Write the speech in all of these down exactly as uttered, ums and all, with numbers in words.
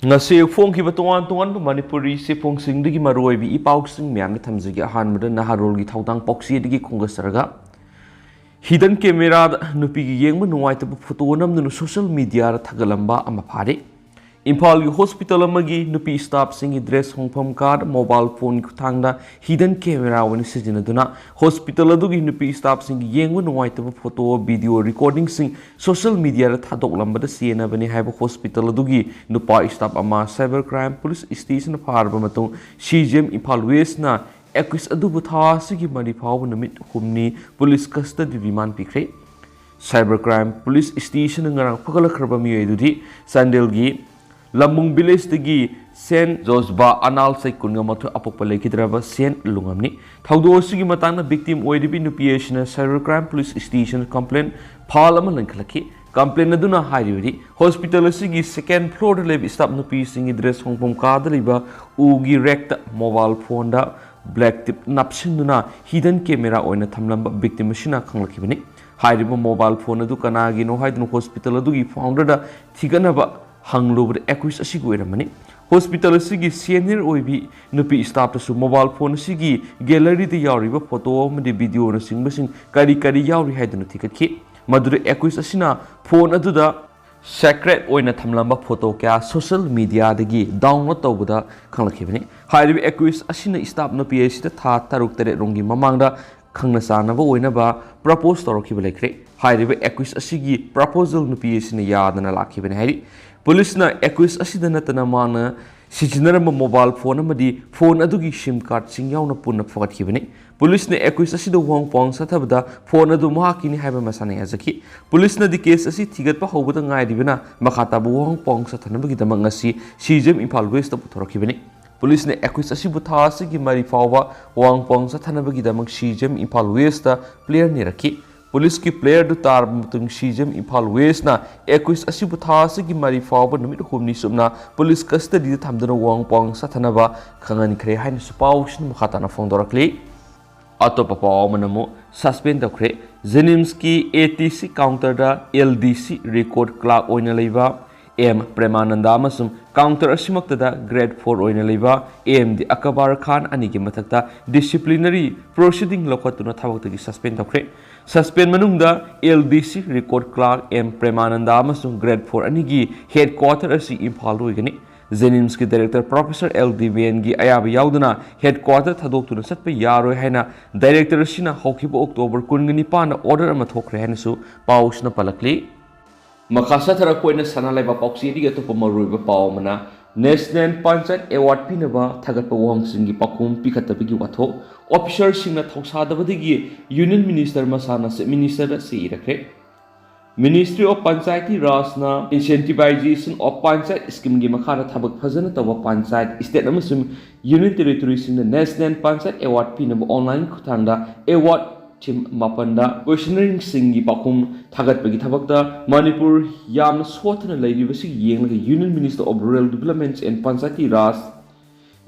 ꯉꯁꯤ ꯐꯣꯡꯈꯤꯕ ꯇꯣꯉꯥꯟ ꯇꯣꯉꯥꯟꯕ ꯃꯅꯤꯄꯨꯔꯤ ꯆꯦꯐꯣꯡꯁꯤꯡꯗꯒꯤ ꯃꯔꯨꯑꯣꯏꯕ ꯏ ꯄꯥꯎꯁꯤꯡ ꯃꯌꯥꯝꯗ ꯊꯝꯖꯒꯦ꯫ ꯑꯍꯥꯟꯕꯗ ꯅꯍꯥꯔꯣꯜꯒꯤ ꯊꯧꯗꯥꯡ ꯄꯥꯎꯆꯦꯗꯒꯤ ꯈꯣꯝꯒꯠꯆꯔꯒ, ꯍꯤꯗꯟ ꯀꯦꯃꯦꯔꯥꯗ ꯅꯨꯄꯤꯒꯤ ꯌꯦꯡꯕ ꯅꯨꯡꯉꯥꯏꯇꯕ ꯐꯣꯇꯣ ꯅꯝꯗꯨꯅ ꯁꯣꯁꯤꯌꯦꯜ ꯃꯤꯗꯤꯌꯥꯗ ꯊꯥꯒꯠꯂꯝꯕ ꯑꯃ ꯐꯥꯔꯦ꯫ ꯏꯝꯐꯥꯜꯒꯤ ꯍꯣꯁꯄꯤꯇꯥꯜ ꯑꯃꯒꯤ ꯅꯨꯄꯤ ꯁ꯭ꯇꯥꯐꯁꯤꯡꯒꯤ ꯗ꯭ꯔꯦꯁ ꯍꯣꯡꯐꯝ ꯀꯥꯗ ꯃꯣꯕꯥꯏꯜ ꯐꯣꯟꯒꯤ ꯈꯨꯠꯊꯥꯡꯗ ꯍꯤꯗꯟ ꯀꯦꯃꯦꯔꯥ ꯑꯣꯏꯅ ꯁꯤꯖꯤꯟꯅꯗꯨꯅ ꯍꯣꯁꯄꯤꯇꯥꯜ ꯑꯗꯨꯒꯤ ꯅꯨꯄꯤ ꯁ꯭ꯇꯥꯐꯁꯤꯡꯒꯤ ꯌꯦꯡꯕ ꯅꯨꯡꯉꯥꯏꯇꯕ ꯐꯣꯇꯣ, ꯚꯤꯗꯤꯑꯣ ꯔꯦꯀꯣꯔꯗꯤꯡꯁꯤꯡ ꯁꯣꯁꯤꯌꯦꯜ ꯃꯤꯗꯤꯌꯥꯗ ꯊꯥꯗꯣꯛꯂꯝꯕꯗ ꯆꯦꯟꯅꯕꯅꯤ ꯍꯥꯏꯕ ꯍꯣꯁꯄꯤꯇꯥꯜ ꯑꯗꯨꯒꯤ ꯅꯨꯄꯥ ꯁ꯭ꯇꯥꯐ ꯑꯃ ꯁꯥꯏꯕꯔ ꯀ꯭ꯔꯥꯏꯝ ꯄꯨꯂꯤꯁ ꯁ꯭ꯇꯦꯁꯟꯗ ꯐꯥꯔꯕ ꯃꯇꯨꯡ, ꯁꯤ ꯖꯤ ꯑꯦꯝ ꯏꯝꯐꯥꯜ ꯋꯦꯁꯅ ꯑꯦꯀ꯭ꯌꯨꯁ ꯑꯗꯨꯕꯨ ꯊꯥ ꯑꯁꯤꯒꯤ ꯃꯔꯤ ꯐꯥꯎꯕ ꯅꯨꯃꯤꯠ ꯍꯨꯝꯅꯤ ꯄꯨꯂꯤꯁ ꯀꯁꯇꯗꯤ ꯔꯤꯃꯥꯟ ꯄꯤꯈ꯭ꯔꯦ꯫ ꯁꯥꯏꯕꯔ ꯀ꯭ꯔꯥꯏꯝ ꯄꯨꯂꯤꯁ ꯁ꯭ꯇꯦꯁꯟꯅ ꯉꯔꯥꯡ ꯐꯒꯠꯂꯛꯈ꯭ꯔꯕ ꯃꯤꯑꯣꯏ ꯑꯗꯨꯗꯤ ꯆꯥꯟꯗꯦꯜꯒꯤ ꯂꯝꯕꯨꯡ ꯚꯤꯂꯦꯖꯇꯒꯤ ꯁꯦꯟ ꯖꯣꯁꯕꯥ, ꯑꯅꯥꯜ ꯆꯍꯤ ꯀꯨꯟꯒ ꯃꯥꯊꯣꯏ, ꯑꯄꯣꯛꯄ ꯂꯩꯈꯤꯗ꯭ꯔꯕ ꯁꯦꯟ ꯂꯨꯉꯝꯅꯤ꯫ ꯊꯧꯗꯣꯛ ꯑꯁꯤꯒꯤ ꯃꯇꯥꯡꯗ ꯚꯤꯛꯇꯤꯝ ꯑꯣꯏꯔꯤꯕꯤ ꯅꯨꯄꯤ ꯑꯁꯤꯅ ꯁꯥꯏꯕꯔ ꯀ꯭ꯔꯥꯏꯝ ꯄꯨꯂꯤꯁ ꯁ꯭ꯇꯦꯁꯟꯗ ꯀꯝꯄ꯭ꯂꯦꯟ ꯐꯥꯏꯜ ꯑꯃ ꯂꯤꯡꯈꯠꯂꯛꯈꯤ꯫ ꯀꯝꯄ꯭ꯂꯦꯟ ꯑꯗꯨꯅ ꯍꯥꯏꯔꯤꯕꯗꯤ, ꯍꯣꯁꯄꯤꯇꯥꯜ ꯑꯁꯤꯒꯤ ꯁꯦꯀꯦꯟ ꯐ꯭ꯂꯣꯔꯗ ꯂꯩꯕ ꯁ꯭ꯇꯥꯐ ꯅꯨꯄꯤꯁꯤꯡꯒꯤ ꯗ꯭ꯔꯦꯁ ꯍꯣꯡꯐꯝ ꯀꯥꯗ ꯂꯩꯕ ꯎꯒꯤ ꯔꯦꯛꯇ ꯃꯣꯕꯥꯏꯜ ꯐꯣꯟꯗ ꯕ꯭ꯂꯦꯛ ꯇꯦꯞ ꯅꯞꯁꯤꯟꯗꯨꯅ ꯍꯤꯗꯟ ꯀꯦꯃꯦꯔꯥ ꯑꯣꯏꯅ ꯊꯝꯂꯝꯕ ꯚꯤꯛꯇꯤꯝ ꯑꯁꯤꯅ ꯈꯪꯂꯛꯈꯤꯕꯅꯤ꯫ ꯍꯥꯏꯔꯤꯕ ꯃꯣꯕꯥꯏꯜ ꯐꯣꯟ ꯑꯗꯨ ꯀꯅꯥꯒꯤꯅꯣ ꯍꯥꯏꯗꯨꯅ ꯍꯣꯁꯄꯤꯇꯥꯜ ꯑꯗꯨꯒꯤ ꯐꯥꯎꯟꯗꯔꯗ ꯊꯤꯒꯠꯅꯕ ꯍꯪꯂꯨꯕꯗ ꯑꯦꯀ꯭ꯌꯨꯁ ꯑꯁꯤꯒꯤ ꯑꯣꯏꯔꯝꯕꯅꯤ꯫ ꯍꯣꯁꯄꯤꯇꯥꯜ ꯑꯁꯤꯒꯤ ꯁꯦꯅꯤꯌꯔ ꯑꯣꯏꯕꯤ ꯅꯨꯄꯤ ꯁ꯭ꯇꯥꯐꯇꯁꯨ ꯃꯣꯕꯥꯏꯜ ꯐꯣꯟ ꯑꯁꯤꯒꯤ ꯒꯦꯂꯔꯤꯗ ꯌꯥꯎꯔꯤꯕ ꯐꯣꯇꯣ ꯑꯃꯗꯤ ꯚꯤꯗꯤꯑꯣꯅꯆꯤꯡꯕꯁꯤꯡ ꯀꯔꯤ ꯀꯔꯤ ꯌꯥꯎꯔꯤ ꯍꯥꯏꯗꯨꯅ ꯊꯤꯒꯠꯈꯤ꯫ ꯃꯗꯨꯗ ꯑꯦꯀ꯭ꯌꯨꯁ ꯑꯁꯤꯅ ꯐꯣꯟ ꯑꯗꯨꯗ ꯁꯦꯀ꯭ꯔꯦꯠ ꯑꯣꯏꯅ ꯊꯝꯂꯝꯕ ꯐꯣꯇꯣ ꯀꯌꯥ ꯁꯣꯁꯤꯌꯦꯜ ꯃꯤꯗꯤꯌꯥꯗꯒꯤ ꯗꯥꯎꯟꯂꯣꯗ ꯇꯧꯕꯗ ꯈꯪꯂꯛꯈꯤꯕꯅꯤ꯫ ꯍꯥꯏꯔꯤꯕ ꯑꯦꯀ꯭ꯌꯨꯁ ꯑꯁꯤꯅ ꯁ꯭ꯇꯥꯐ ꯅꯨꯄꯤ ꯑꯁꯤꯗ ꯊꯥ ꯇꯔꯨꯛ ꯇꯔꯦꯠ ꯔꯣꯝꯒꯤ ꯃꯃꯥꯡꯗ ꯈꯪꯅ ꯆꯥꯟꯅꯕ ꯑꯣꯏꯅꯕ ꯄ꯭ꯔꯄꯣꯁ ꯇꯧꯔꯛꯈꯤꯕ ꯂꯩꯈ꯭ꯔꯦ꯫ ꯍꯥꯏꯔꯤꯕ ꯑꯦꯀ꯭ꯌꯨꯁ ꯑꯁꯤꯒꯤ ꯄ꯭ꯔꯄꯣꯖꯦꯜ ꯅꯨꯄꯤ ꯑꯁꯤꯅ ꯌꯥꯗꯅ ꯂꯥꯛꯈꯤꯕꯅꯤ ꯍꯥꯏꯔꯤ꯫ ꯄꯨꯂꯤꯁꯅ ꯑꯦꯀ꯭ꯌꯨꯁ ꯑꯁꯤꯗ ꯅꯠꯇꯅ ꯃꯥꯅ ꯁꯤꯖꯤꯟꯅꯔꯝꯕ ꯃꯣꯕꯥꯏꯜ ꯐꯣꯟ ꯑꯃꯗꯤ ꯐꯣꯟ ꯑꯗꯨꯒꯤ ꯁꯤꯝ ꯀꯥꯔꯗꯁꯤꯡ ꯌꯥꯎꯅ ꯄꯨꯟꯅ ꯐꯒꯠꯈꯤꯕꯅꯤ꯫ ꯄꯨꯂꯤꯁꯅ ꯑꯦꯀ꯭ꯌꯨꯁ ꯑꯁꯤꯗ ꯋꯥꯍꯪ ꯄꯥꯎꯍꯪ ꯆꯠꯊꯕꯗ ꯐꯣꯟ ꯑꯗꯨ ꯃꯍꯥꯛꯀꯤꯅꯤ ꯍꯥꯏꯕ ꯃꯁꯥꯅ ꯌꯥꯖꯈꯤ꯫ ꯄꯨꯂꯤꯁꯅꯗꯤ ꯀꯦꯁ ꯑꯁꯤ ꯊꯤꯒꯠꯄ ꯍꯧꯕꯗ ꯉꯥꯏꯔꯤꯕꯅ ꯃꯈꯥ ꯇꯥꯕ ꯋꯥꯍꯪ ꯄꯥꯎꯍꯪ ꯆꯠꯊꯅꯕꯒꯤꯗꯃꯛ ꯉꯁꯤ C J M Imphal west ꯄꯨꯊꯣꯔꯛꯈꯤꯕꯅꯤ꯫ ꯄꯨꯂꯤꯁꯅ ꯑꯦꯀ꯭ꯌꯨꯁ ꯑꯁꯤꯕꯨ ꯊꯥ ꯑꯁꯤꯒꯤ ꯃꯔꯤ ꯐꯥꯎꯕ ꯋꯥꯍꯪ ꯄꯥꯎꯍꯪ ꯆꯠꯊꯅꯕꯒꯤꯗꯃꯛ C J M Imphal west prayer ꯅꯤꯔꯛꯈꯤ꯫ ꯄꯨꯂꯤꯁꯀꯤ ꯄ꯭ꯂꯦꯌꯔꯗꯨ ꯇꯥꯔꯕ ꯃꯇꯨꯡ ꯁꯤ ꯖꯤ ꯑꯦꯝ ꯏꯝꯐꯥꯜ ꯋꯦꯁꯅ ꯑꯦꯀ꯭ꯌꯨꯁ ꯑꯁꯤꯕꯨ ꯊꯥ ꯑꯁꯤꯒꯤ ꯃꯔꯤ ꯐꯥꯎꯕ ꯅꯨꯃꯤꯠ ꯍꯨꯝꯅꯤ ꯆꯨꯞꯅ ꯄꯨꯂꯤꯁ ꯀꯁꯇꯗꯤꯗ ꯊꯝꯗꯨꯅ ꯋꯥꯍꯪ ꯄꯥꯎꯍꯪ ꯆꯠꯊꯅꯕ ꯈꯪꯍꯟꯈ꯭ꯔꯦ ꯍꯥꯏꯅꯁꯨ ꯄꯥꯎꯁꯤꯅ ꯃꯈꯥ ꯇꯥꯅ ꯐꯣꯡꯗꯣꯔꯛꯂꯤ꯫ ꯑꯇꯣꯞꯄ ꯄꯥꯎ ꯑꯃꯅ ꯑꯃꯨꯛ ꯁꯁꯄꯦꯟ ꯇꯧꯈ꯭ꯔꯦ꯫ ꯖꯦꯅꯤꯝꯁꯀꯤ ꯑꯦ ꯇꯤ ꯁꯤ ꯀꯥꯎꯟꯇꯔꯗ ꯑꯦꯜ ꯗꯤ ꯁꯤ ꯔꯦꯀꯣꯔꯗ ꯀ꯭ꯂꯥꯔꯛ ꯑꯣꯏꯅ ꯂꯩꯕ ꯑꯦꯝ ꯄ꯭ꯔꯦꯃꯥꯅꯟꯗ ꯑꯃꯁꯨꯡ ꯀꯥꯎꯟꯇꯔ ꯑꯁꯤꯃꯛꯇꯗ ꯒ꯭ꯔꯦꯗ ꯐꯣꯔ ꯑꯣꯏꯅ ꯂꯩꯕ ꯑꯦꯝ ꯗꯤ ꯑꯀꯕꯥꯔ ꯈꯥꯟ ꯑꯅꯤꯒꯤ ꯃꯊꯛꯇ ꯗꯤꯁꯤꯄ꯭ꯂꯤꯅꯔꯤ ꯄ꯭ꯔꯣꯁꯤꯗꯤꯡ ꯂꯧꯈꯠꯇꯨꯅ ꯊꯕꯛꯇꯒꯤ ꯁꯁꯄꯦꯟ ꯇꯧꯈ꯭ꯔꯦ꯫ ꯁꯁꯄꯦꯟ ꯃꯅꯨꯡꯗ ꯑꯦꯜ ꯗꯤ ꯁꯤ ꯔꯦꯀꯣꯔꯗ ꯀ꯭ꯂꯥꯔꯛ ꯑꯦꯝ ꯄ꯭ꯔꯦꯃꯥꯅꯟꯗ ꯑꯃꯁꯨꯡ ꯒ꯭ꯔꯦꯗ ꯐꯣꯔ ꯑꯅꯤꯒꯤ ꯍꯦꯗꯀ꯭ꯋꯥꯇꯔ ꯑꯁꯤ ꯏꯝꯐꯥꯜꯗ ꯑꯣꯏꯒꯅꯤ꯫ ꯖꯦꯅꯤꯝꯁꯀꯤ ꯗꯥꯏꯔꯦꯛꯇꯔ ꯄ꯭ꯔꯣꯐꯦꯁꯔ ꯑꯦꯜ ꯗꯤ ꯕꯦꯟꯒꯤ ꯑꯌꯥꯕ ꯌꯥꯎꯗꯅ ꯍꯦꯗꯀ꯭ꯋꯥꯇꯔ ꯊꯥꯗꯣꯛꯇꯨꯅ ꯆꯠꯄ ꯌꯥꯔꯣꯏ ꯍꯥꯏꯅ ꯗꯥꯏꯔꯦꯛꯇꯔ ꯑꯁꯤꯅ ꯍꯧꯈꯤꯕ ꯑꯣꯛꯇꯣꯕꯔ ꯀꯨꯟꯒ ꯅꯤꯄꯥꯟꯗ ꯑꯣꯔꯗꯔ ꯑꯃ ꯊꯣꯛꯈ꯭ꯔꯦ ꯍꯥꯏꯅꯁꯨ ꯄꯥꯎꯁꯤꯅ ꯄꯜꯂꯛꯂꯤ꯫ ꯃꯈꯥ ꯆꯠꯊꯔꯛꯄ ꯑꯣꯏꯅ ꯁꯅꯥ ꯂꯩꯕꯥꯛ ꯄꯥꯎꯆꯦꯗꯒꯤ ꯑꯇꯣꯞꯄ ꯃꯔꯨꯑꯣꯏꯕ ꯄꯥꯎ ꯑꯃꯅ, ꯅꯦꯁꯅꯦꯜ ꯄꯟꯆꯥꯌꯠ ꯑꯦꯋꯥꯔꯗ ꯄꯤꯅꯕ ꯊꯥꯒꯠꯄ ꯋꯥꯍꯪꯁꯤꯡꯒꯤ ꯄꯥꯎꯈꯨꯝ ꯄꯤꯈꯠꯇꯕꯒꯤ ꯋꯥꯊꯣꯛ, ꯑꯣꯐꯤꯁꯔꯁꯤꯡꯅ ꯊꯧꯁꯥꯗꯕꯗꯒꯤ ꯌꯨꯅꯤꯌꯟ ꯃꯤꯅꯤꯁꯇꯔ ꯃꯁꯥꯅ ꯆꯤꯐ ꯃꯤꯅꯤꯁꯇꯔꯗ ꯆꯦ ꯏꯔꯛꯈ꯭ꯔꯦ꯫ Ministry of Panchayati Rajꯅ Incentivization of Panchayat Schemeꯒꯤ ꯃꯈꯥꯗ ꯊꯕꯛ ꯐꯖꯅ ꯇꯧꯕ ꯄꯟꯆꯥꯌꯠ, ꯁ꯭ꯇꯦꯠ ꯑꯃꯁꯨꯡ ꯌꯨꯅꯤꯌꯟ ꯇꯦꯔꯤꯇꯣꯔꯤꯁꯤꯡꯗ ꯅꯦꯁꯅꯦꯜ ꯄꯟꯆꯥꯌꯠ ꯑꯦꯋꯥꯔꯗ ꯄꯤꯅꯕ ꯑꯣꯟꯂꯥꯏꯟꯒꯤ ꯈꯨꯠꯊꯥꯡꯗ ꯑꯦꯋꯥꯔꯗ ꯊꯤꯝ ꯃꯥꯄꯟꯗ ꯀꯣꯏꯁꯟꯅꯔꯤꯡꯁꯤꯡꯒꯤ ꯄꯥꯎꯈꯨꯝ ꯊꯥꯒꯠꯄꯒꯤ ꯊꯕꯛꯇ ꯃꯅꯤꯄꯨꯔ ꯌꯥꯝꯅ ꯁꯣꯠꯊꯅ ꯂꯩꯔꯤꯕꯁꯤ ꯌꯦꯡꯂꯒ Union Minister of Rural Development and Panchayati Raj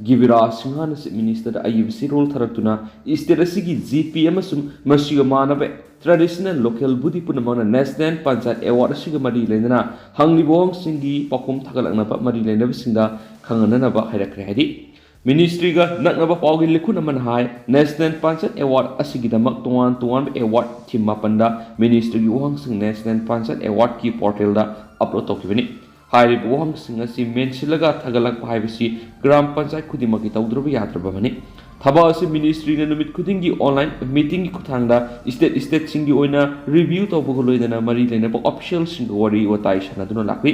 ꯒꯤꯔꯤꯔꯥꯖ ꯁꯤꯡꯍꯅ ꯆꯤꯐ ꯃꯤꯅꯤꯁꯇꯔꯗ ꯑꯏꯕ ꯆꯦꯔꯣꯜ ꯊꯥꯔꯛꯇꯨꯅ ꯁ꯭ꯇꯦꯠ ꯑꯁꯤꯒꯤ ꯖꯤ ꯄꯤ ꯑꯃꯁꯨꯡ ꯃꯁꯤꯒ ꯃꯥꯟꯅꯕ ꯇ꯭ꯔꯦꯗꯤꯁꯅꯦꯜ ꯂꯣꯀꯦꯜ ꯕꯣꯗꯤ ꯄꯨꯝꯅꯃꯛꯅ ꯅꯦꯁꯅꯦꯜ ꯄꯟꯆꯥꯌꯠ ꯑꯦꯋꯥꯔꯗ ꯑꯁꯤꯒ ꯃꯔꯤ ꯂꯩꯅꯅ ꯍꯪꯂꯤꯕ ꯋꯥꯍꯪꯁꯤꯡꯒꯤ ꯄꯥꯎꯈꯨꯝ ꯊꯥꯒꯠꯂꯛꯅꯕ ꯃꯔꯤ ꯂꯩꯅꯕꯁꯤꯡꯗ ꯈꯪꯍꯟꯅꯅꯕ ꯍꯥꯏꯔꯛꯈ꯭ꯔꯦ꯫ ꯍꯥꯏꯗꯤ, ꯃꯤꯅꯤꯁꯇ꯭ꯔꯤꯒ ꯅꯛꯅꯕ ꯄꯥꯎꯒꯤ ꯂꯤꯈꯨꯟ ꯑꯃꯅ ꯍꯥꯏ, ꯅꯦꯁꯅꯦꯜ ꯄꯟꯆꯥꯌꯠ ꯑꯦꯋꯥꯔꯗ ꯑꯁꯤꯒꯤꯗꯃꯛ ꯇꯣꯉꯥꯟ ꯇꯣꯉꯥꯟꯕ ꯑꯦꯋꯥꯔꯗ ꯊꯤꯝ ꯃꯥꯄꯟꯗ ꯃꯤꯅꯤꯁꯇ꯭ꯔꯤꯒꯤ ꯋꯥꯍꯪꯁꯤꯡ ꯅꯦꯁꯅꯦꯜ ꯄꯟꯆꯥꯌꯠ ꯑꯦꯋꯥꯔꯗꯀꯤ ꯄꯣꯔꯇꯦꯜꯗ ꯑꯞꯂꯣꯗ ꯇꯧꯈꯤꯕꯅꯤ꯫ ꯍꯥꯏꯔꯤꯕ ꯋꯥꯍꯪꯁꯤꯡ ꯑꯁꯤ ꯃꯦꯟꯁꯤꯜꯂꯒ ꯊꯥꯒꯠꯂꯛꯄ ꯍꯥꯏꯕꯁꯤ ꯒ꯭ꯔꯥꯝ ꯄꯟꯆꯥꯌꯠ ꯈꯨꯗꯤꯡꯃꯛꯀꯤ ꯇꯧꯗ꯭ꯔꯕ ꯌꯥꯗ꯭ꯔꯕ ꯑꯃꯅꯤ꯫ ꯊꯕꯛ ꯑꯁꯤ ꯃꯤꯅꯤꯁꯇ꯭ꯔꯤꯅ ꯅꯨꯃꯤꯠ ꯈꯨꯗꯤꯡꯒꯤ ꯑꯣꯟꯂꯥꯏꯟ ꯃꯤꯇꯤꯡꯒꯤ ꯈꯨꯠꯊꯥꯡꯗ ꯁ꯭ꯇꯦꯠ ꯁ꯭ꯇꯦꯠꯁꯤꯡꯒꯤ ꯑꯣꯏꯅ ꯔꯤꯚ꯭ꯌꯨ ꯇꯧꯕꯒ ꯂꯣꯏꯅꯅ ꯃꯔꯤ ꯂꯩꯅꯕ ꯑꯣꯐꯤꯁꯤꯌꯦꯜꯁꯤꯡꯒ ꯋꯥꯔꯤ ꯋꯥꯇꯥꯏ ꯁꯥꯟꯅꯗꯨꯅ ꯂꯥꯛꯂꯤ꯫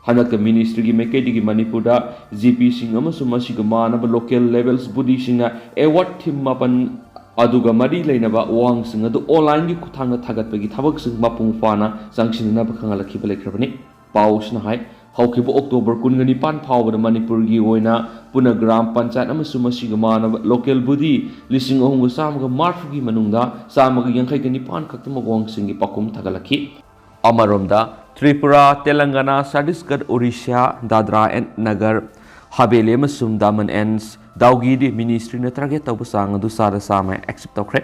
ꯍꯟꯗꯛꯇ ꯃꯤꯅꯤꯁꯇ꯭ꯔꯤꯒꯤ ꯃꯥꯏꯀꯩꯗꯒꯤ ꯃꯅꯤꯄꯨꯔꯗ ꯖꯤ ꯄꯤꯁꯤꯡ ꯑꯃꯁꯨꯡ ꯃꯁꯤꯒ ꯃꯥꯟꯅꯕ ꯂꯣꯀꯦꯜ ꯂꯦꯚꯦꯜꯁ ꯕꯣꯗꯤꯁꯤꯡꯅ ꯑꯦꯋꯥꯔꯗ ꯊꯤꯝ ꯃꯥꯄꯟ ꯑꯗꯨꯒ ꯃꯔꯤ ꯂꯩꯅꯕ ꯋꯥꯍꯪꯁꯤꯡ ꯑꯗꯨ ꯑꯣꯟꯂꯥꯏꯟꯒꯤ ꯈꯨꯠꯊꯥꯡꯗ ꯊꯥꯒꯠꯄꯒꯤ ꯊꯕꯛꯁꯤꯡ ꯃꯄꯨꯡ ꯐꯥꯅ ꯆꯪꯁꯤꯟꯅꯅꯕ ꯈꯪꯍꯜꯂꯛꯈꯤꯕ ꯂꯩꯈ꯭ꯔꯕꯅꯤ꯫ ꯄꯥꯎ ꯑꯁꯤꯅ ꯍꯥꯏ, ꯍꯧꯈꯤꯕ ꯑꯣꯛꯇꯣꯕꯔ ꯀꯨꯟꯒ ꯅꯤꯄꯥꯟ ꯐꯥꯎꯕꯗ ꯃꯅꯤꯄꯨꯔꯒꯤ ꯑꯣꯏꯅ ꯄꯨꯟꯅ ꯒ꯭ꯔꯥꯝ ꯄꯟꯆꯥꯌꯠ ꯑꯃꯁꯨꯡ ꯃꯁꯤꯒ ꯃꯥꯟꯅꯕ ꯂꯣꯀꯦꯜ ꯕꯣꯗꯤ ꯂꯤꯁꯤꯡ ꯑꯍꯨꯝꯒ ꯆꯥꯝꯃꯒ ꯃꯔꯤꯐꯨꯒꯤ ꯃꯅꯨꯡꯗ ꯆꯥꯝꯃꯒ ꯌꯥꯡꯈꯩꯒ ꯅꯤꯄꯥꯟ ꯈꯛꯇꯃꯛ ꯋꯥꯍꯪꯁꯤꯡꯒꯤ ꯄꯥꯎꯈꯨꯝ ꯊꯥꯒꯠꯂꯛꯈꯤ꯫ ꯑꯃꯔꯣꯝꯗ, ꯇ꯭ꯔꯤꯄꯨꯔꯥ, ꯇꯦꯂꯪꯒꯅꯥ, ꯆꯇꯤꯁꯒꯔ, ꯑꯣꯔꯤꯁꯥ, ꯗꯥꯗ꯭ꯔꯥ ꯑꯦꯟ ꯅꯒꯔ ꯍꯥꯕꯦꯂꯤ ꯑꯃꯁꯨꯡ ꯗꯥꯃꯟ ꯑꯦꯟ ꯗꯥꯎꯒꯤꯗꯤ ꯃꯤꯅꯤꯁꯇ꯭ꯔꯤꯅ ꯇꯥꯔꯒꯦꯠ ꯇꯧꯕ ꯆꯥꯡ ꯑꯗꯨ ꯆꯥꯗ ꯆꯥꯝꯃ ꯑꯦꯛꯁꯤꯞ ꯇꯧꯈ꯭ꯔꯦ꯫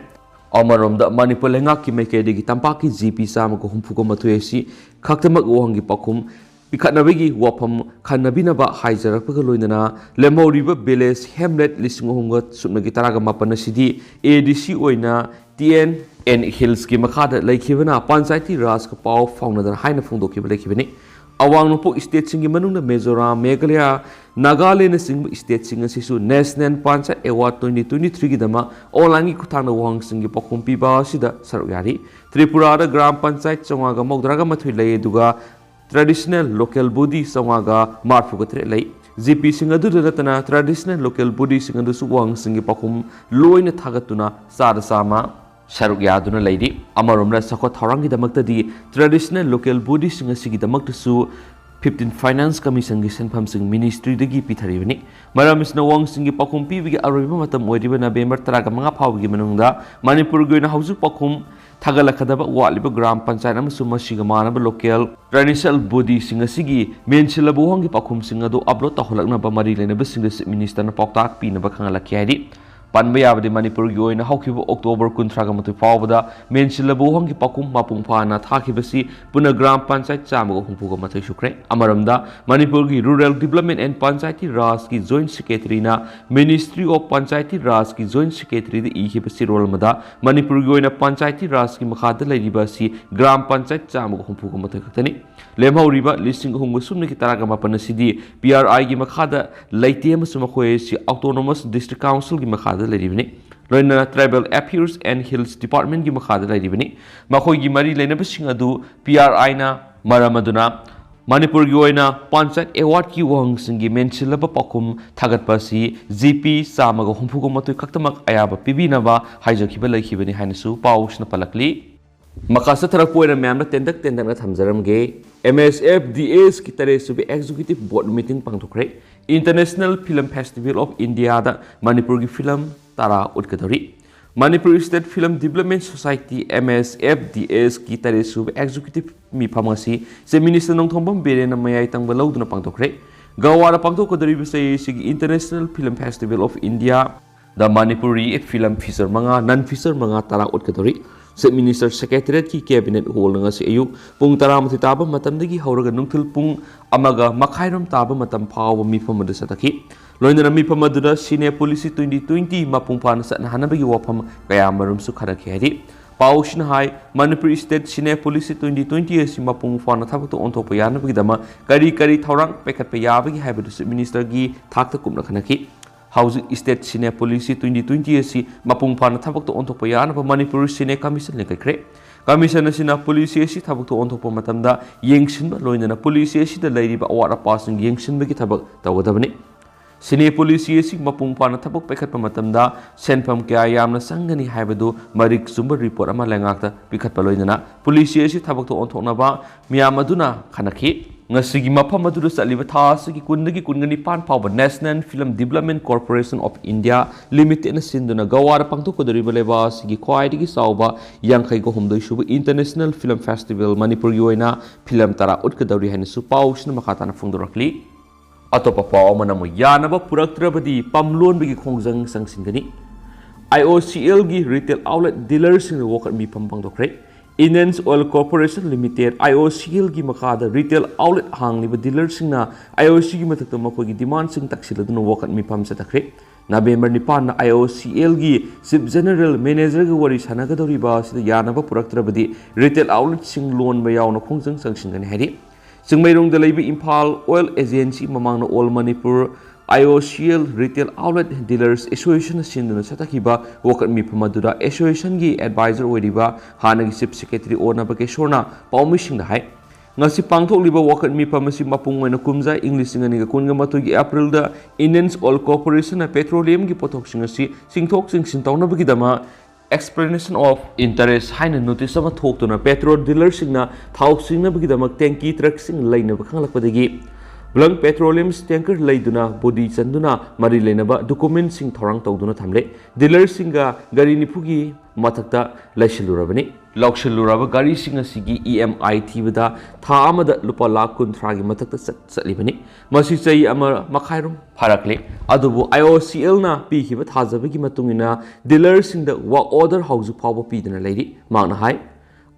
ꯑꯃꯔꯣꯝꯗ, ꯃꯅꯤꯄꯨꯔ ꯂꯩꯉꯥꯛꯀꯤ ꯃꯥꯏꯀꯩꯗꯒꯤ ꯇꯝꯄꯥꯛꯀꯤ ꯖꯤ ꯄꯤ ꯆꯥꯝꯃꯒ ꯍꯨꯝꯐꯨꯒ ꯃꯥꯊꯣꯏ ꯑꯁꯤ ꯈꯛꯇꯃꯛ ꯋꯥꯍꯪꯒꯤ ꯄꯥꯎꯈꯨꯝ ꯄꯤꯈꯠꯅꯕꯒꯤ ꯋꯥꯐꯝ ꯈꯟꯅꯕꯤꯅꯕ ꯍꯥꯏꯖꯔꯛꯄꯒ ꯂꯣꯏꯅꯅ ꯂꯦꯝꯍꯧꯔꯤꯕ village hamlet ꯂꯤꯁꯤꯡ ꯑꯍꯨꯝꯒ ꯁꯨꯞꯅꯒꯤ ꯇꯔꯥꯒ ꯃꯥꯄꯟ ꯑꯁꯤꯗꯤ A D C ꯑꯣꯏꯅ T N N Hillsꯀꯤ ꯃꯈꯥꯗ ꯂꯩꯈꯤꯕꯅ ꯄꯟꯆꯥꯌꯇꯤ ꯔꯥꯖꯀ ꯄꯥꯎ ꯐꯥꯎꯅꯗꯅ ꯍꯥꯏꯅ ꯐꯣꯡꯗꯣꯛꯈꯤꯕ ꯂꯩꯈꯤꯕꯅꯤ꯫ ꯑꯋꯥꯡ ꯅꯣꯡꯄꯣꯛ stateꯁꯤꯡꯒꯤ ꯃꯅꯨꯡꯗ ꯃꯤꯖꯣꯔꯥꯝ, ꯃꯦꯘꯥꯂꯌꯥ, ꯅꯥꯒꯥꯂꯦꯟꯗꯅꯆꯤꯡꯕ stateꯁꯤꯡ ꯑꯁꯤꯁꯨ National Panchayat Award twenty twenty-threeꯒꯤꯗꯃꯛ onlineꯒꯤ ꯈꯨꯠꯊꯥꯡꯗ ꯋꯥꯍꯪꯁꯤꯡꯒꯤ ꯄꯥꯎꯈꯨꯝ ꯄꯤꯕ ꯑꯁꯤꯗ ꯁꯔꯨꯛ ꯌꯥꯔꯤ꯫ ꯇ꯭ꯔꯤꯄꯨꯔꯥꯗ ꯒ꯭ꯔꯥꯝ ꯄꯟꯆꯥꯌꯠ ꯆꯥꯝꯃꯉꯥꯒ ꯃꯧꯗ꯭ꯔꯥꯒ ꯃꯥꯊꯣꯏ ꯂꯩ, ꯑꯗꯨꯒ traditional local body ꯆꯥꯝꯃꯉꯥꯒ ꯃꯔꯤꯐꯨꯒ ꯇꯔꯦꯠ ꯂꯩ꯫ GPꯁꯤꯡ ꯑꯗꯨꯗ ꯅꯠꯇꯅ traditional local bodyꯁꯤꯡ ꯑꯗꯨꯁꯨ ꯋꯥꯍꯪꯁꯤꯡꯒꯤ ꯄꯥꯎꯈꯨꯝ ꯂꯣꯏꯅ ꯊꯥꯒꯠꯇꯨꯅ ꯆꯥꯗ ꯆꯥꯝꯃ ꯁꯔꯨꯛ ꯌꯥꯗꯨꯅ ꯂꯩꯔꯤ꯫ ꯑꯃꯔꯣꯝꯗ ꯆꯥꯎꯈꯠ ꯊꯧꯔꯥꯡꯒꯤꯗꯃꯛꯇꯗꯤ traditional local bodyꯁꯤꯡ ꯑꯁꯤꯒꯤꯗꯃꯛꯇꯁꯨ fifteen Finance Commissionꯒꯤ ꯁꯦꯟꯐꯝꯁꯤꯡ ministryꯗꯒꯤ ꯄꯤꯊꯔꯤꯕꯅꯤ꯫ ꯃꯔꯝ ꯑꯁꯤꯅ ꯋꯥꯍꯪꯁꯤꯡꯒꯤ ꯄꯥꯎꯈꯨꯝ ꯄꯤꯕꯒꯤ ꯑꯔꯣꯏꯕ ꯃꯇꯝ ꯑꯣꯏꯔꯤꯕ ꯅꯕꯦꯝꯕꯔ ꯇꯔꯥꯒ ꯃꯉꯥ ꯐꯥꯎꯕꯒꯤ ꯃꯅꯨꯡꯗ ꯃꯅꯤꯄꯨꯔꯒꯤ ꯑꯣꯏꯅ ꯍꯧꯖꯤꯛ ꯄꯥꯎꯈꯨꯝ ꯊꯥꯒꯠꯂꯛꯀꯗꯕ ꯋꯥꯠꯂꯤꯕ ꯒ꯭ꯔꯥꯝ ꯄꯟꯆꯥꯌꯠ ꯑꯃꯁꯨꯡ ꯃꯁꯤꯒ ꯃꯥꯟꯅꯕ local traditional bodyꯁꯤꯡ ꯑꯁꯤꯒꯤ ꯃꯦꯟꯁꯤꯜꯂꯕ ꯋꯥꯍꯪꯒꯤ ꯄꯥꯎꯈꯨꯝꯁꯤꯡ ꯑꯗꯨ upload ꯇꯧꯍꯜꯂꯛꯅꯕ ꯃꯔꯤ ꯂꯩꯅꯕꯁꯤꯡꯗ Chief Ministerꯅ ꯄꯥꯎꯇꯥꯛ ꯄꯤꯅꯕ ꯈꯪꯍꯜꯂꯛꯈꯤ ꯍꯥꯏꯔꯤ꯫ ꯄꯟꯕ ꯌꯥꯕꯗꯤ ꯃꯅꯤꯄꯨꯔꯒꯤ ꯑꯣꯏꯅ ꯍꯧꯈꯤꯕ October ꯀꯨꯟꯊ꯭ꯔꯥꯒ ꯃꯥꯊꯣꯏ ꯐꯥꯎꯕꯗ ꯃꯦꯟꯁꯤꯜꯂꯕ ꯋꯥꯍꯪꯒꯤ ꯄꯥꯎꯈꯨꯝ ꯃꯄꯨꯡ ꯐꯥꯅ ꯊꯥꯈꯤꯕꯁꯤ ꯄꯨꯟꯅ ꯒ꯭ꯔꯥꯝ ꯄꯟꯆꯥꯌꯠ ꯆꯥꯝꯃꯒ ꯍꯨꯝꯐꯨꯒ ꯃꯥꯊꯣꯏ ꯁꯨꯈ꯭ꯔꯦ꯫ ꯑꯃꯔꯣꯝꯗ ꯃꯅꯤꯄꯨꯔꯒꯤ Rural Development and Panchayati Rajꯀꯤ Joint Secretaryꯅ Ministry of Panchayati Rajꯀꯤ Joint Secretaryꯗ ꯏꯈꯤꯕ ꯆꯦꯔꯣꯜ ꯑꯃꯗ ꯃꯅꯤꯄꯨꯔꯒꯤ ꯑꯣꯏꯅ ꯄꯟꯆꯥꯌꯇꯤ ꯔꯥꯖꯀꯤ ꯃꯈꯥꯗ ꯂꯩꯔꯤꯕ ꯑꯁꯤ ꯒ꯭ꯔꯥꯝ ꯄꯟꯆꯥꯌꯠ ꯆꯥꯝꯃꯒ ꯍꯨꯝꯐꯨꯒ ꯃꯥꯊꯣꯏ ꯈꯛꯇꯅꯤ꯫ ꯂꯦꯝꯍꯧꯔꯤꯕ ꯂꯤꯁꯤꯡ ꯑꯍꯨꯝꯒ ꯁꯨꯞꯅꯒꯤ ꯇꯔꯥꯒ ꯃꯥꯄꯟ ꯑꯁꯤꯗꯤ PRIꯒꯤ ꯃꯈꯥꯗ ꯂꯩꯇꯦ ꯑꯃꯁꯨꯡ ꯃꯈꯣꯏ ꯑꯁꯤ Autonomous District Councilꯒꯤ ꯃꯈꯥꯗ ꯂꯩꯔꯤꯕꯅꯤ꯫ ꯂꯣꯏꯅꯅ Tribal Affairs and Hills Departmentꯀꯤ ꯃꯈꯥꯗ ꯂꯩꯔꯤꯕꯅꯤ꯫ ꯃꯈꯣꯏꯒꯤ ꯃꯔꯤ ꯂꯩꯅꯕꯁꯤꯡ ꯑꯗꯨ PRIꯅ ꯃꯔꯝ ꯑꯗꯨꯅ ꯃꯅꯤꯄꯨꯔꯒꯤ ꯑꯣꯏꯅ ꯄꯟꯆꯥꯌꯠ awardꯀꯤ ꯋꯥꯍꯪꯁꯤꯡꯒꯤ ꯃꯦꯟꯁꯤꯜꯂꯕ ꯄꯥꯎꯈꯨꯝ ꯊꯥꯒꯠꯄ ꯑꯁꯤ GP ꯆꯥꯝꯃꯒ ꯍꯨꯝꯐꯨꯒ ꯃꯥꯊꯣꯏ ꯈꯛꯇꯃꯛ ꯑꯌꯥꯕ ꯄꯤꯕꯤꯅꯕ ꯍꯥꯏꯖꯈꯤꯕ ꯂꯩꯈꯤꯕꯅꯤ ꯍꯥꯏꯅꯁꯨ ꯄꯥꯎꯁꯤꯅ ꯄꯜꯂꯛꯂꯤ꯫ ꯃꯈꯥ ꯆꯠꯊꯔꯛꯄ ꯑꯣꯏꯅ ꯃꯌꯥꯝꯅ ꯇꯦꯟꯇꯛ ꯇꯦꯟꯇꯛꯅ ꯊꯝꯖꯔꯝꯒꯦ꯫ MSFDSꯀꯤ ꯇꯔꯦꯠ ꯁꯨꯕ Executive Board meeting ꯄꯥꯡꯊꯣꯛꯈ꯭ꯔꯦ꯫ International Film Festival of Indiaꯗ ꯃꯅꯤꯄꯨꯔꯒꯤ film ꯇꯔꯥ ꯎꯠꯀꯗꯧꯔꯤ꯫ Manipur State Film Development Society, MSFDSꯀꯤ ꯇꯔꯦꯠ ꯁꯨꯕ Executive ꯃꯤꯐꯝ ꯑꯁꯤ Chief Minister ꯅꯣꯡꯊꯣꯝꯕꯝ ꯕꯤꯔꯦꯟꯅ ꯃꯌꯥꯏ ꯇꯪꯕ ꯂꯧꯗꯨꯅ ꯄꯥꯡꯊꯣꯛꯈ꯭ꯔꯦ꯫ ꯒꯋꯥꯗ ꯄꯥꯡꯊꯣꯛꯀꯗꯧꯔꯤꯕ ꯆꯍꯤ ꯑꯁꯤꯒꯤ International Film Festival of Indiaꯗ Manipuri film feature ꯃꯉꯥ, non feature ꯃꯉꯥ ꯇꯔꯥ ꯎꯠꯀꯗꯧꯔꯤ꯫ Chief Minister Secretariatꯀꯤ Cabinet Hallꯗ ꯉꯁꯤ ꯑꯌꯨꯛ ꯄꯨꯡ ꯇꯔꯥꯃꯥꯊꯣꯏ ꯇꯥꯕ ꯃꯇꯝꯗꯒꯤ ꯍꯧꯔꯒ ꯅꯨꯡꯊꯤꯜ ꯄꯨꯡ ꯑꯃꯒ ꯃꯈꯥꯏꯔꯣꯝ ꯇꯥꯕ ꯃꯇꯝ ꯐꯥꯎꯕ ꯃꯤꯐꯝ ꯑꯗꯨ ꯆꯠꯊꯈꯤ꯫ ꯂꯣꯏꯅꯅ ꯃꯤꯐꯝ ꯑꯗꯨꯗ Sine Policy twenty twenty ꯃꯄꯨꯡ ꯐꯥꯅ ꯆꯠꯅꯍꯟꯅꯕꯒꯤ ꯋꯥꯐꯝ ꯀꯌꯥ ꯃꯔꯨꯝꯁꯨ ꯈꯟꯅꯈꯤ ꯍꯥꯏꯔꯤ꯫ ꯄꯥꯎꯁꯤꯅ ꯍꯥꯏ, Manipur State Sine Policy twenty twenty ꯑꯁꯤ ꯃꯄꯨꯡ ꯐꯥꯅ ꯊꯕꯛꯇ ꯑꯣꯟꯊꯣꯛꯄ ꯌꯥꯅꯕꯒꯤꯗꯃꯛ ꯀꯔꯤ ꯀꯔꯤ ꯊꯧꯔꯥꯡ ꯄꯥꯏꯈꯠꯄ ꯌꯥꯕꯒꯦ ꯍꯥꯏꯕꯗꯨꯁꯨ Ministerꯒꯤ ꯊꯥꯛꯇ ꯀꯨꯞꯅ ꯈꯟꯅꯈꯤ꯫ ꯍꯧꯖꯤꯛ State Sine Policy twenty twenty ꯑꯁꯤ ꯃꯄꯨꯡ ꯐꯥꯅ ꯊꯕꯛꯇ ꯑꯣꯟꯊꯣꯛꯄ ꯌꯥꯅꯕ ꯃꯅꯤꯄꯨꯔ Sine Commission ꯂꯤꯡꯈꯠꯈ꯭ꯔꯦ꯫ Commission ꯑꯁꯤꯅ policy ꯑꯁꯤ ꯊꯕꯛꯇ ꯑꯣꯟꯊꯣꯛꯄ ꯃꯇꯝꯗ ꯌꯦꯡꯁꯤꯟꯕ ꯂꯣꯏꯅꯅ policy ꯑꯁꯤꯗ ꯂꯩꯔꯤꯕ ꯑꯋꯥꯠ ꯑꯄꯥꯁꯤꯡ ꯌꯦꯡꯁꯤꯟꯕꯒꯤ ꯊꯕꯛ ꯇꯧꯒꯗꯕꯅꯤ꯫ Sine Policy ꯑꯁꯤ ꯃꯄꯨꯡ ꯐꯥꯅ ꯊꯕꯛ ꯄꯥꯏꯈꯠꯄ ꯃꯇꯝꯗ ꯁꯦꯟꯐꯝ ꯀꯌꯥ ꯌꯥꯝꯅ ꯆꯪꯒꯅꯤ ꯍꯥꯏꯕꯗꯨ ꯃꯔꯤꯛ ꯆꯨꯝꯕ report ꯑꯃ ꯂꯩꯉꯥꯛꯇ ꯄꯤꯈꯠꯄ ꯂꯣꯏꯅꯅ policy ꯑꯁꯤ ꯊꯕꯛꯇ ꯑꯣꯟꯊꯣꯛꯅꯕ ꯃꯤꯌꯥꯝ ꯑꯗꯨꯅ ꯈꯟꯅꯈꯤ꯫ ꯉꯁꯤꯒꯤ ꯃꯐꯝ ꯑꯗꯨꯗ ꯆꯠꯂꯤꯕ ꯊꯥ ꯑꯁꯤꯒꯤ ꯀꯨꯟꯗꯒꯤ ꯀꯨꯟꯒ ꯅꯤꯄꯥꯟ ꯐꯥꯎꯕ National Film Development Corporation of India Limitedꯅ ꯁꯤꯟꯗꯨꯅ ꯒꯣꯋꯥꯗ ꯄꯥꯡꯊꯣꯛꯀꯗꯧꯔꯤꯕ ꯂꯩꯕꯥꯛ ꯑꯁꯤꯒꯤ ꯈ꯭ꯋꯥꯏꯗꯒꯤ ꯆꯥꯎꯕ ꯌꯥꯡꯈꯩꯒ ꯍꯨꯝꯗꯣꯏ ꯁꯨꯕ International Film Festival ꯃꯅꯤꯄꯨꯔꯒꯤ ꯑꯣꯏꯅ film ꯇꯔꯥ ꯎꯠꯀꯗꯧꯔꯤ ꯍꯥꯏꯅꯁꯨ ꯄꯥꯎꯁꯤꯅ ꯃꯈꯥ ꯇꯥꯅ ꯐꯣꯡꯗꯣꯔꯛꯂꯤ꯫ ꯑꯇꯣꯞꯄ ꯄꯥꯎ ꯑꯃꯅ ꯑꯃꯨꯛ ꯌꯥꯅꯕ ꯄꯨꯔꯛꯇ꯭ꯔꯕꯗꯤ ꯄꯝ ꯂꯣꯟꯕꯒꯤ ꯈꯣꯡꯖꯪ ꯆꯪꯁꯤꯟꯒꯅꯤ꯫ IOCLꯒꯤ retail outlet dealerꯁꯤꯡꯅ ꯋꯥꯀꯠ ꯃꯤꯐꯝ ꯄꯥꯡꯊꯣꯛꯈ꯭ꯔꯦ꯫ Indian Oil Corporation Limited, IOCLꯒꯤ ꯃꯈꯥꯗ retail outlet ꯍꯥꯡꯂꯤꯕ dealerꯁꯤꯡꯅ IOCꯒꯤ ꯃꯊꯛꯇ ꯃꯈꯣꯏꯒꯤ demandꯁꯤꯡ ꯇꯛꯁꯤꯜꯂꯗꯨꯅ ꯋꯥꯀꯠ ꯃꯤꯐꯝ ꯆꯠꯊꯈ꯭ꯔꯦ꯫ ꯅꯕꯦꯝꯕꯔ ꯅꯤꯄꯥꯟꯗ IOCLꯒꯤ Chief General Managerꯒ ꯋꯥꯔꯤ ꯁꯥꯟꯅꯒꯗꯧꯔꯤꯕ ꯑꯁꯤꯗ ꯌꯥꯅꯕ ꯄꯨꯔꯛꯇ꯭ꯔꯕꯗꯤ retail outletꯁꯤꯡ ꯂꯣꯟꯕ ꯌꯥꯎꯅ ꯈꯣꯡꯖꯪ ꯆꯪꯁꯤꯟꯒꯅꯤ ꯍꯥꯏꯔꯤ꯫ ꯆꯤꯡꯃꯩꯔꯣꯡꯗ ꯂꯩꯕ Imphal Oil Agency, ꯃꯃꯥꯡꯗ All Manipur IOCL Retail Outlet Dealers Associationꯅ ꯁꯤꯟꯗꯨꯅ ꯆꯠꯊꯈꯤꯕ ꯋꯥꯀꯠ ꯃꯤꯐꯝ ꯑꯗꯨꯗ associationꯒꯤ advisor ꯑꯣꯏꯔꯤꯕ ꯍꯥꯟꯅꯒꯤ Chief Secretary ꯑꯣ ꯅꯕꯀꯦꯁꯣꯔꯅ ꯄꯥꯎꯃꯤꯁꯤꯡꯗ ꯍꯥꯏ꯫ ꯉꯁꯤ ꯄꯥꯡꯊꯣꯛꯂꯤꯕ ꯋꯥꯀꯠ ꯃꯤꯐꯝ ꯑꯁꯤ ꯃꯄꯨꯡ ꯑꯣꯏꯅ ꯀꯨꯝꯖꯥ ꯏꯪ ꯂꯤꯁꯤꯡ ꯑꯅꯤꯒ ꯀꯨꯟꯒ ꯃꯥꯊꯣꯏꯒꯤ Aprilꯗ Indian Oil Corporationꯅ petroleumꯒꯤ ꯄꯣꯠꯊꯣꯛꯁꯤꯡ ꯑꯁꯤ ꯆꯤꯡꯊꯣꯛ ꯆꯤꯡꯁꯤꯟ ꯇꯧꯅꯕꯒꯤꯗꯃꯛ Explanation of Interest ꯍꯥꯏꯅ notice ꯑꯃ ꯊꯣꯛꯇꯨꯅ petrol dealerꯁꯤꯡꯅ ꯊꯥꯎ ꯁꯤꯡꯅꯕꯒꯤꯗꯃꯛ tanky truckꯁꯤꯡ ꯂꯩꯅꯕ ꯈꯪꯂꯛꯄꯗꯒꯤ Blank Petroleum Tanker ꯂꯩꯗꯨꯅ body ꯆꯟꯗꯨꯅ ꯃꯔꯤ ꯂꯩꯅꯕ documentꯁꯤꯡ ꯊꯧꯔꯥꯡ ꯇꯧꯗꯨꯅ ꯊꯝꯂꯦ꯫ Dealerꯁꯤꯡꯒ ꯒꯥꯔꯤ ꯅꯤꯐꯨꯒꯤ ꯃꯊꯛꯇ ꯂꯩꯁꯤꯜꯂꯨꯔꯕꯅꯤ꯫ ꯂꯧꯁꯤꯜꯂꯨꯔꯕ ꯒꯥꯔꯤꯁꯤꯡ ꯑꯁꯤꯒꯤ ꯏ ꯑꯦꯝ ꯑꯥꯏ ꯊꯤꯕꯗ ꯊꯥ ꯑꯃꯗ ꯂꯨꯄꯥ ꯂꯥꯈ ꯀꯨꯟꯊ꯭ꯔꯥꯒꯤ ꯃꯊꯛꯇ ꯆꯠ ꯆꯠꯂꯤꯕꯅꯤ꯫ ꯃꯁꯤ ꯆꯍꯤ ꯑꯃ ꯃꯈꯥꯏꯔꯣꯝ ꯐꯥꯔꯛꯂꯦ꯫ ꯑꯗꯨꯕꯨ ꯑꯥꯏ ꯑꯣ ꯁꯤ ꯑꯦꯜꯅ ꯄꯤꯈꯤꯕ ꯊꯥꯖꯕꯒꯤ ꯃꯇꯨꯡ ꯏꯟꯅ ꯗꯤꯂꯔꯁꯤꯡꯗ ꯋꯥꯔꯛ ꯑꯣꯔꯗꯔ ꯍꯧꯖꯤꯛ ꯐꯥꯎꯕ ꯄꯤꯗꯨꯅ ꯂꯩꯔꯤ꯫ ꯃꯍꯥꯛꯅ ꯍꯥꯏ,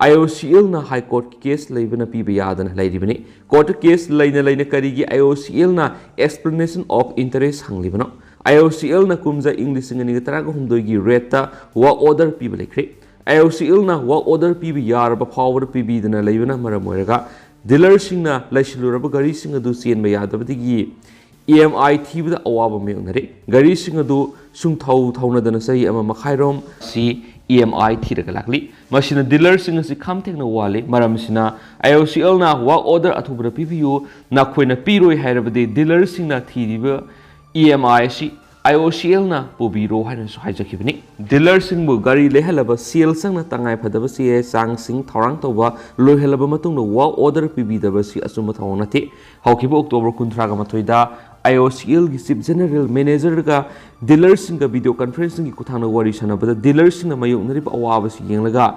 ꯑꯥꯏ ꯑꯣ ꯁꯤ ꯑꯦꯜꯅ ꯍꯥꯏ ꯀꯣꯔꯠꯀꯤ ꯀꯦꯁ ꯂꯩꯕꯅ ꯄꯤꯕ ꯌꯥꯗꯅ ꯂꯩꯔꯤꯕꯅꯤ꯫ ꯀꯣꯔꯠꯇ ꯀꯦꯁ ꯂꯩꯅ ꯂꯩꯅ ꯀꯔꯤꯒꯤ ꯑꯥꯏ ꯑꯣ ꯁꯤ ꯑꯦꯜꯅ explanation of interest ꯍꯪꯂꯤꯕꯅꯣ? I O ꯁꯤ ꯑꯦꯜꯅ ꯀꯨꯝꯖꯥ ꯏꯪ ꯂꯤꯁꯤꯡ ꯑꯅꯤꯒ ꯇꯔꯥꯒ ꯍꯨꯝꯗꯣꯏꯒꯤ ꯔꯦꯠꯇ ꯋꯥꯔꯛ ꯑꯣꯔꯗꯔ ꯄꯤꯕ ꯂꯩꯈ꯭ꯔꯦ꯫ ꯑꯥꯏ ꯑꯣ ꯁꯤ ꯑꯦꯜꯅ ꯋꯥꯔꯛ ꯑꯣꯔꯗꯔ ꯄꯤꯕ ꯌꯥꯔꯕ ꯐꯥꯎꯕꯗ ꯄꯤꯕꯤꯗꯅ ꯂꯩꯕꯅ ꯃꯔꯝ ꯑꯣꯏꯔꯒ ꯗꯤꯂꯔꯁꯤꯡꯅ ꯂꯩꯁꯤꯜꯂꯨꯔꯕ ꯒꯥꯔꯤꯁꯤꯡ ꯑꯗꯨ ꯆꯦꯟꯕ ꯌꯥꯗꯕꯗꯒꯤ ꯏ ꯑꯦꯝ ꯑꯥꯏ ꯊꯤꯕꯗ ꯑꯋꯥꯕ ꯃꯥꯌꯣꯛꯅꯔꯦ꯫ ꯒꯥꯔꯤꯁꯤꯡ ꯑꯗꯨ ꯁꯨꯡꯊꯧ ꯊꯧꯅꯗꯅ ꯆꯍꯤ ꯑꯃ ꯃꯈꯥꯏꯔꯣꯝ ꯁꯤ ꯏ ꯑꯦꯝ ꯑꯥꯏ ꯊꯤꯔꯒ ꯂꯥꯛꯂꯤ꯫ ꯃꯁꯤꯅ ꯗꯤꯂꯔꯁꯤꯡ ꯑꯁꯤ ꯈꯝ ꯊꯦꯡꯅ ꯋꯥꯍꯜꯂꯤ꯫ ꯃꯔꯝ ꯑꯁꯤꯅ ꯑꯥꯏ ꯑꯣ ꯁꯤ ꯑꯦꯜꯅ ꯋꯥꯔꯛ ꯑꯣꯔꯗꯔ ꯑꯊꯨꯕꯗ ꯄꯤꯕꯤꯌꯨ, ꯅꯈꯣꯏꯅ ꯄꯤꯔꯣꯏ ꯍꯥꯏꯔꯕꯗꯤ ꯗꯤꯂꯔꯁꯤꯡꯅ ꯊꯤꯔꯤꯕ ꯏ ꯑꯦꯝ ꯑꯥꯏ ꯑꯁꯤ ꯑꯥꯏ ꯑꯣ ꯁꯤ ꯑꯦꯜꯅ ꯄꯨꯕꯤꯔꯣ ꯍꯥꯏꯅꯁꯨ ꯍꯥꯏꯖꯈꯤꯕꯅꯤ꯫ ꯗꯤꯂꯔꯁꯤꯡꯕꯨ ꯒꯥꯔꯤ ꯂꯩꯍꯜꯂꯕ ꯁꯦꯜ ꯆꯪꯅ ꯇꯉꯥꯏꯐꯗꯕ ꯆꯦ ꯆꯥꯡꯁꯤꯡ ꯊꯧꯔꯥꯡ ꯇꯧꯕ ꯂꯣꯏꯍꯜꯂꯕ ꯃꯇꯨꯡꯗ ꯋꯥꯔꯛ ꯑꯣꯔꯗꯔ ꯄꯤꯕꯤꯗꯕꯁꯤ ꯑꯆꯨꯝꯕ ꯊꯧꯑꯣꯡ ꯅꯠꯇꯦ꯫ ꯍꯧꯈꯤꯕ ꯑꯣꯛꯇꯣꯕꯔ ꯀꯨꯟꯊ꯭ꯔꯥꯒ ꯃꯥꯊꯣꯏꯗ ꯑꯥꯏ ꯑꯣ ꯁꯤ ꯑꯦꯜꯒꯤ ꯆꯤꯐ ꯖꯦꯅꯔꯦꯜ ꯃꯦꯅꯦꯖꯔꯒ ꯗꯤꯂꯔꯁꯤꯡꯒ ꯚꯤꯗꯤꯑꯣ ꯀꯟꯐꯔꯦꯟꯁꯤꯡꯒꯤ ꯈꯨꯠꯊꯥꯡꯗ ꯋꯥꯔꯤ ꯁꯥꯟꯅꯕꯗ ꯗꯤꯂꯔꯁꯤꯡꯅ ꯃꯥꯌꯣꯛꯅꯔꯤꯕ ꯑꯋꯥꯕꯁꯤ ꯌꯦꯡꯂꯒ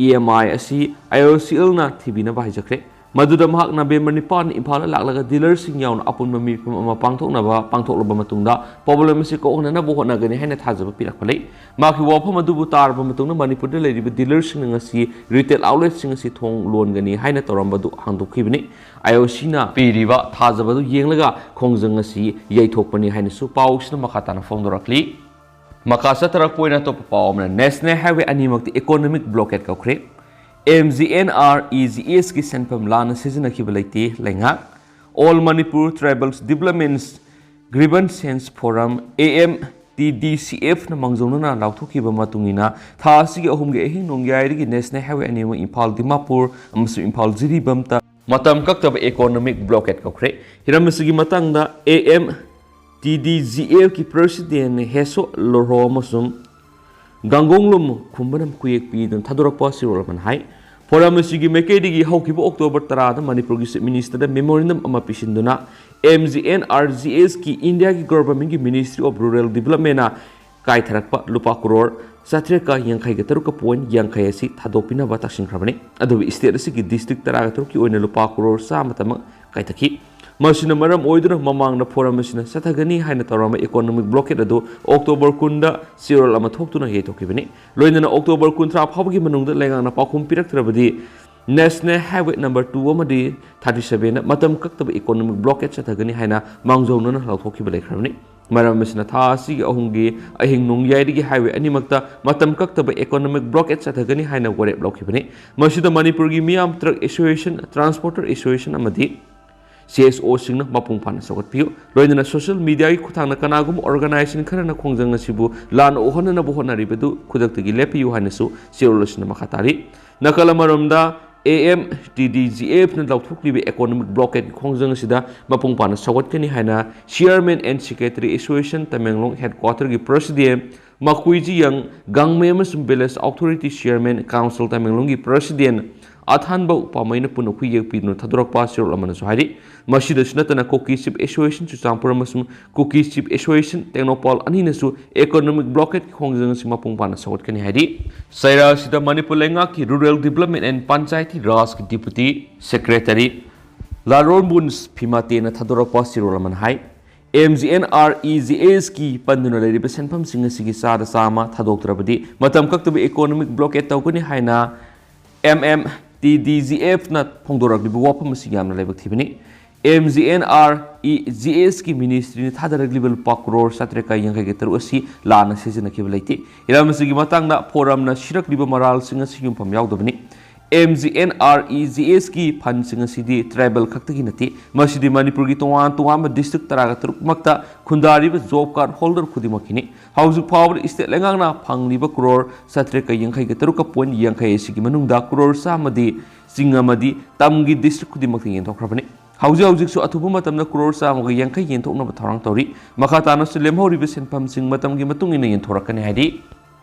ꯏ ꯑꯦꯝ ꯑꯥꯏ ꯑꯁꯤ ꯑꯥꯏ ꯑꯣ ꯁꯤ ꯑꯦꯜꯅ ꯊꯤꯕꯤꯅꯕ ꯍꯥꯏꯖꯈ꯭ꯔꯦ꯫ ꯃꯗꯨꯗ ꯃꯍꯥꯛ ꯅꯕꯦꯝꯕꯔ ꯅꯤꯄꯥꯟ ꯏꯝꯐꯥꯜꯗ ꯂꯥꯛꯂꯒ ꯗꯤꯂꯔꯁꯤꯡ ꯌꯥꯎꯅ ꯑꯄꯨꯟꯕ ꯃꯤꯐꯝ ꯑꯃ ꯄꯥꯡꯊꯣꯛꯅꯕ ꯄꯥꯡꯊꯣꯛꯂꯕ ꯃꯇꯨꯡꯗ ꯄ꯭ꯔꯣꯕ꯭ꯂꯦꯝ ꯑꯁꯤ ꯀꯣꯛꯍꯟꯅꯕ ꯍꯣꯠꯅꯒꯅꯤ ꯍꯥꯏꯅ ꯊꯥꯖꯕ ꯄꯤꯔꯛꯄ ꯂꯩ꯫ ꯃꯍꯥꯛꯀꯤ ꯋꯥꯐꯝ ꯑꯗꯨꯕꯨ ꯇꯥꯔꯕ ꯃꯇꯨꯡꯗ ꯃꯅꯤꯄꯨꯔꯗ ꯂꯩꯔꯤꯕ ꯗꯤꯂꯔꯁꯤꯡꯅ ꯉꯁꯤ ꯔꯤꯇꯦꯜ ꯑꯥꯎꯠꯂꯦꯠꯁꯤꯡ ꯑꯁꯤ ꯊꯣꯡ ꯂꯣꯟꯒꯅꯤ ꯍꯥꯏꯅ ꯇꯧꯔꯝꯕꯗꯨ ꯍꯥꯡꯗꯣꯛꯈꯤꯕꯅꯤ꯫ ꯑꯥꯏ ꯑꯣ ꯁꯤꯅ ꯄꯤꯔꯤꯕ ꯊꯥꯖꯕ ꯑꯗꯨ ꯌꯦꯡꯂꯒ ꯈꯣꯡꯖꯪ ꯑꯁꯤ ꯌꯩꯊꯣꯛꯄꯅꯤ ꯍꯥꯏꯅꯁꯨ ꯄꯥꯎꯁꯤꯅ ꯃꯈꯥ ꯇꯥꯅ ꯐꯣꯡꯗꯣꯔꯛꯂꯤ꯫ ꯃꯈꯥ ꯆꯠꯊꯔꯛꯄ ꯑꯣꯏꯅ ꯑꯇꯣꯞꯄ ꯄꯥꯎ ꯑꯃꯅ, ꯅꯦꯁꯅꯦꯜ ꯍꯥꯏꯋꯦ ꯑꯅꯤꯃꯛꯇ ꯏꯀꯣꯅꯣꯃꯤꯛ ꯕ꯭ꯂꯣꯀꯦꯠ ꯀꯧꯈ꯭ꯔꯦ꯫ M G N R E G ꯑꯦꯁꯀꯤ ꯁꯦꯟꯐꯝ ꯂꯥꯟꯅ ꯁꯤꯖꯤꯟꯅꯈꯤꯕ ꯂꯩꯇꯦ ꯂꯩꯉꯥꯛ꯫ All Manipur Tribals Developments Grievance Forum, A M T D C F ꯅ ꯃꯥꯡꯖꯧꯅꯅ ꯂꯥꯎꯊꯣꯛꯈꯤꯕ ꯃꯇꯨꯡ ꯏꯟꯅ, ꯊꯥ ꯑꯁꯤꯒꯤ ꯑꯍꯨꯝꯒꯤ ꯑꯍꯤꯡ ꯅꯣꯡꯌꯥꯏꯗꯒꯤ ꯅꯦꯁꯅꯦꯜ ꯍꯥꯏꯋꯦ ꯑꯅꯤꯃꯛ ꯏꯝꯐꯥꯜ ꯗꯤꯃꯥꯄꯨꯔ ꯑꯃꯁꯨꯡ ꯏꯝꯐꯥꯜ ꯖꯤꯔꯤꯕꯝꯇ ꯃꯇꯝ ꯀꯛꯇꯕ ꯏꯀꯣꯅꯣꯃꯤꯛ ꯕ꯭ꯂꯣꯀꯦꯠ ꯀꯧꯈ꯭ꯔꯦ꯫ ꯍꯤꯔꯝ ꯑꯁꯤꯒꯤ ꯃꯇꯥꯡꯗ A M T D G ꯑꯦꯐꯀꯤ ꯄ꯭ꯔꯁꯤꯗꯦꯟ ꯍꯦꯁꯣ ꯂꯣꯔꯍꯣ ꯑꯃꯁꯨꯡ ꯒꯥꯡꯒꯣꯡꯂꯨꯝ ꯈꯨꯝꯕꯅꯝ ꯈꯨꯌꯦꯛ ꯄꯤꯗꯨꯅ ꯊꯥꯗꯣꯔꯛꯄ ꯆꯦꯔꯣꯜ ꯑꯃꯅ ꯍꯥꯏ, ꯐꯣꯔꯝ ꯑꯁꯤꯒꯤ ꯃꯥꯏꯀꯩꯗꯒꯤ ꯍꯧꯈꯤꯕ ꯑꯣꯛꯇꯣꯕꯔ ꯇꯔꯥꯗ ꯃꯅꯤꯄꯨꯔꯒꯤ ꯆꯤꯐ ꯃꯤꯅꯤꯁꯇꯔꯗ ꯃꯦꯃꯣꯔꯦꯟꯗꯝ ꯑꯃ ꯄꯤꯁꯤꯟꯗꯨꯅ M G N R G ꯑꯦꯁꯀꯤ ꯏꯟꯗꯤꯌꯥꯒꯤ ꯒꯣꯚꯔꯟꯃꯦꯟꯠꯀꯤ ꯃꯤꯅꯤꯁꯇ꯭ꯔꯤ ꯑꯣꯐ ꯔꯨꯔꯦꯜ ꯗꯤꯕꯂꯞꯃꯦꯟꯅ ꯀꯥꯏꯊꯔꯛꯄ ꯂꯨꯄꯥ ꯀ꯭ꯔꯣꯔ ꯆꯥꯇ꯭ꯔꯦꯠꯀ ꯌꯥꯡꯈꯩꯒ ꯇꯔꯨꯛꯀ ꯄꯣꯏꯟ ꯌꯥꯡꯈꯩ ꯑꯁꯤ ꯊꯥꯗꯣꯛꯄꯤꯅꯕ ꯇꯛꯁꯤꯟꯈ꯭ꯔꯕꯅꯤ꯫ ꯑꯗꯨꯕꯨ state ꯑꯁꯤꯒꯤ district ꯇꯔꯥꯒ ꯇꯔꯨꯛꯀꯤ ꯑꯣꯏꯅ ꯂꯨꯄꯥ ꯀ꯭ꯔꯣꯔ ꯆꯥꯝꯃꯇꯃꯛ ꯀꯥꯏꯊꯈꯤ꯫ ꯃꯁꯤꯅ ꯃꯔꯝ ꯑꯣꯏꯗꯨꯅ ꯃꯃꯥꯡꯗ forum ꯑꯁꯤꯅ ꯆꯠꯊꯒꯅꯤ ꯍꯥꯏꯅ ꯇꯧꯔꯝꯕ economic blockade ꯑꯗꯨ October ꯀꯨꯟꯗ ꯆꯦꯔꯣꯜ ꯑꯃ ꯊꯣꯛꯇꯨꯅ ꯌꯩꯊꯣꯛꯈꯤꯕꯅꯤ꯫ ꯂꯣꯏꯅꯅ October ꯀꯨꯟꯊ꯭ꯔꯥ ꯐꯥꯎꯕꯒꯤ ꯃꯅꯨꯡꯗ ꯂꯩꯉꯥꯛꯅ ꯄꯥꯎꯈꯨꯝ ꯄꯤꯔꯛꯇ꯭ꯔꯕꯗꯤ National Highway number two ꯑꯃꯗꯤ thirty seven ꯃꯇꯝ ꯀꯛꯇꯕ economic blockade ꯆꯠꯊꯒꯅꯤ ꯍꯥꯏꯅ ꯃꯥꯡꯖꯧꯅꯅ ꯂꯥꯎꯊꯣꯛꯈꯤꯕ ꯂꯩꯈ꯭ꯔꯕꯅꯤ꯫ ꯃꯔꯝ ꯑꯁꯤꯅ ꯊꯥ ꯑꯁꯤꯒꯤ ꯑꯍꯨꯝꯒꯤ ꯑꯍꯤꯡ ꯅꯣꯡꯌꯥꯏꯗꯒꯤ highway ꯑꯅꯤꯃꯛꯇ ꯃꯇꯝ ꯀꯛꯇꯕ economic blockade ꯆꯠꯊꯒꯅꯤ ꯍꯥꯏꯅ ꯋꯥꯔꯦꯞ ꯂꯧꯈꯤꯕꯅꯤ꯫ ꯃꯁꯤꯗ ꯃꯅꯤꯄꯨꯔꯒꯤ ꯃꯤꯌꯥꯝ truck association, transporter association ꯑꯃꯗꯤ CSO ꯁꯤꯡꯅ ꯃꯄꯨꯡ ꯐꯥꯅ ꯁꯧꯒꯠꯄꯤꯌꯨ꯫ ꯂꯣꯏꯅꯅ social media ꯒꯤ ꯈꯨꯠꯊꯥꯡꯗ ꯀꯅꯥꯒꯨꯝꯕ organization ꯈꯔꯅ ꯈꯣꯡꯖꯪ ꯑꯁꯤꯕꯨ ꯂꯥꯟꯅ ꯎꯍꯟꯅꯅꯕ ꯍꯣꯠꯅꯔꯤꯕꯗꯨ ꯈꯨꯗꯛꯇꯒꯤ ꯂꯦꯞꯄꯤꯌꯨ ꯍꯥꯏꯅꯁꯨ ꯆꯦꯔꯣꯜ ꯑꯁꯤꯅ ꯃꯈꯥ ꯇꯥꯔꯤ꯫ ꯅꯥꯀꯜ ꯑꯃꯔꯣꯝꯗ, AMTDGF ꯅ ꯂꯥꯎꯊꯣꯛꯂꯤꯕ economic blockade ꯀꯤ ꯈꯣꯡꯖꯪ ꯑꯁꯤꯗ ꯃꯄꯨꯡ ꯐꯥꯅ ꯁꯧꯒꯠꯀꯅꯤ ꯍꯥꯏꯅ Chairman and Secretary Association Tamenglong headquarter ꯒꯤ President ꯃꯀꯨꯏꯖꯤꯌꯪ ꯒꯥꯡꯃꯩ ꯑꯃꯁꯨꯡ Village Authority Chairman Council ꯇꯃꯦꯡꯂꯣꯡꯒꯤ President ꯑꯊꯥꯟꯕꯧ ꯄꯥꯃꯩꯅ ꯄꯨꯟꯅ ꯈꯨꯌꯦꯛ ꯄꯤꯗꯨꯅ ꯊꯥꯗꯣꯔꯛꯄ ꯆꯦꯔꯣꯜ ꯑꯃꯅꯁꯨ ꯍꯥꯏꯔꯤ꯫ ꯃꯁꯤꯗꯁꯨ ꯅꯠꯇꯅ Kuki Chief Association ꯆꯨꯔꯆꯥꯟꯄꯨꯔ ꯑꯃꯁꯨꯡ Kuki Chief Association Tengnoupal ꯑꯅꯤꯅꯁꯨ economic blockade ꯀꯤ ꯈꯣꯡꯖꯪ ꯑꯁꯤ ꯃꯄꯨꯡ ꯐꯥꯅ ꯁꯧꯒꯠꯀꯅꯤ ꯍꯥꯏꯔꯤ꯫ ꯆꯩꯔꯥ ꯑꯁꯤꯗ ꯃꯅꯤꯄꯨꯔ ꯂꯩꯉꯥꯛꯀꯤ Rural Development and Panchayati Raj ꯀꯤ Deputy Secretary ꯂꯥꯔꯣꯟꯕꯨꯟꯁ ꯐꯤꯃꯥꯇꯦꯅ ꯊꯥꯗꯣꯔꯛꯄ ꯆꯦꯔꯣꯜ ꯑꯃꯅ ꯍꯥꯏ, MGNREGS ꯀꯤ ꯄꯟꯗꯨꯅ ꯂꯩꯔꯤꯕ ꯁꯦꯟꯐꯝꯁꯤꯡ ꯑꯁꯤꯒꯤ ꯆꯥꯗ ꯆꯥꯝꯃ ꯊꯥꯗꯣꯛꯇ꯭ꯔꯕꯗꯤ ꯃꯇꯝ ꯀꯛꯇꯕ economic blockade ꯇꯧꯒꯅꯤ ꯍꯥꯏꯅ MMTDGF ꯅ ꯐꯣꯡꯗꯣꯔꯛꯂꯤꯕ ꯋꯥꯐꯝ ꯑꯁꯤ ꯌꯥꯝꯅ ꯂꯥꯏꯕꯛ ꯊꯤꯕꯅꯤ꯫ MGNREGS ꯀꯤ ministry ꯅ ꯊꯥꯗꯔꯛꯂꯤꯕ ꯂꯨꯄꯥ ꯀ꯭ꯔꯣꯔ ꯆꯥꯇ꯭ꯔꯦꯠꯀ ꯌꯥꯡꯈꯩꯒ ꯇꯔꯨꯛ ꯑꯁꯤ ꯂꯥꯟꯅ ꯁꯤꯖꯤꯟꯅꯈꯤꯕ ꯂꯩꯇꯦ꯫ ꯍꯤꯔꯝ ꯑꯁꯤꯒꯤ ꯃꯇꯥꯡꯗ forum ꯅ ꯁꯤꯔꯛꯂꯤꯕ ꯃꯔꯥꯜꯁꯤꯡ ꯑꯁꯤ ꯌꯨꯝꯐꯝ ꯌꯥꯎꯗꯕꯅꯤ꯫ MGNREGS ꯀꯤ fund ꯁꯤꯡ ꯑꯁꯤꯗꯤ tribal ꯈꯛꯇꯒꯤ ꯅꯠꯇꯦ, ꯃꯁꯤꯗꯤ ꯃꯅꯤꯄꯨꯔꯒꯤ ꯇꯣꯉꯥꯟ ꯇꯣꯉꯥꯟꯕ district ꯇꯔꯥꯒ ꯇꯔꯨꯛ ꯃꯛꯇ ꯈꯨꯟꯗꯥꯔꯤꯕ job card holder ꯈꯨꯗꯤꯡꯃꯛꯀꯤꯅꯤ꯫ ꯍꯧꯖꯤꯛ ꯐꯥꯎꯕꯗ state ꯂꯩꯉꯥꯛꯅ ꯐꯪꯂꯤꯕ ꯀ꯭ꯔꯣꯔ ꯆꯥꯇ꯭ꯔꯦꯠꯀ ꯌꯥꯡꯈꯩꯒ ꯇꯔꯨꯛꯀ ꯄꯣꯏꯟ ꯌꯥꯡꯈꯩ ꯑꯁꯤꯒꯤ ꯃꯅꯨꯡꯗ ꯀ꯭ꯔꯣꯔ ꯆꯥꯝꯃꯗꯤ ꯆꯤꯡ ꯑꯃꯗꯤ ꯇꯝꯒꯤ district ꯈꯨꯗꯤꯡꯃꯛꯇ ꯌꯦꯟꯊꯣꯛꯈ꯭ꯔꯕꯅꯤ꯫ ꯍꯧꯖꯤꯛ ꯍꯧꯖꯤꯛꯁꯨ ꯑꯊꯨꯕ ꯃꯇꯝꯗ ꯀ꯭ꯔꯣꯔ ꯆꯥꯝꯃꯒ ꯌꯥꯡꯈꯩ ꯌꯦꯟꯊꯣꯛꯅꯕ ꯊꯧꯔꯥꯡ ꯇꯧꯔꯤ꯫ ꯃꯈꯥ ꯇꯥꯅꯁꯨ ꯂꯦꯝꯍꯧꯔꯤꯕ ꯁꯦꯟꯐꯝꯁꯤꯡ ꯃꯇꯝꯒꯤ ꯃꯇꯨꯡ ꯏꯟꯅ ꯌꯦꯟꯊꯣꯔꯛꯀꯅꯤ ꯍꯥꯏꯔꯤ꯫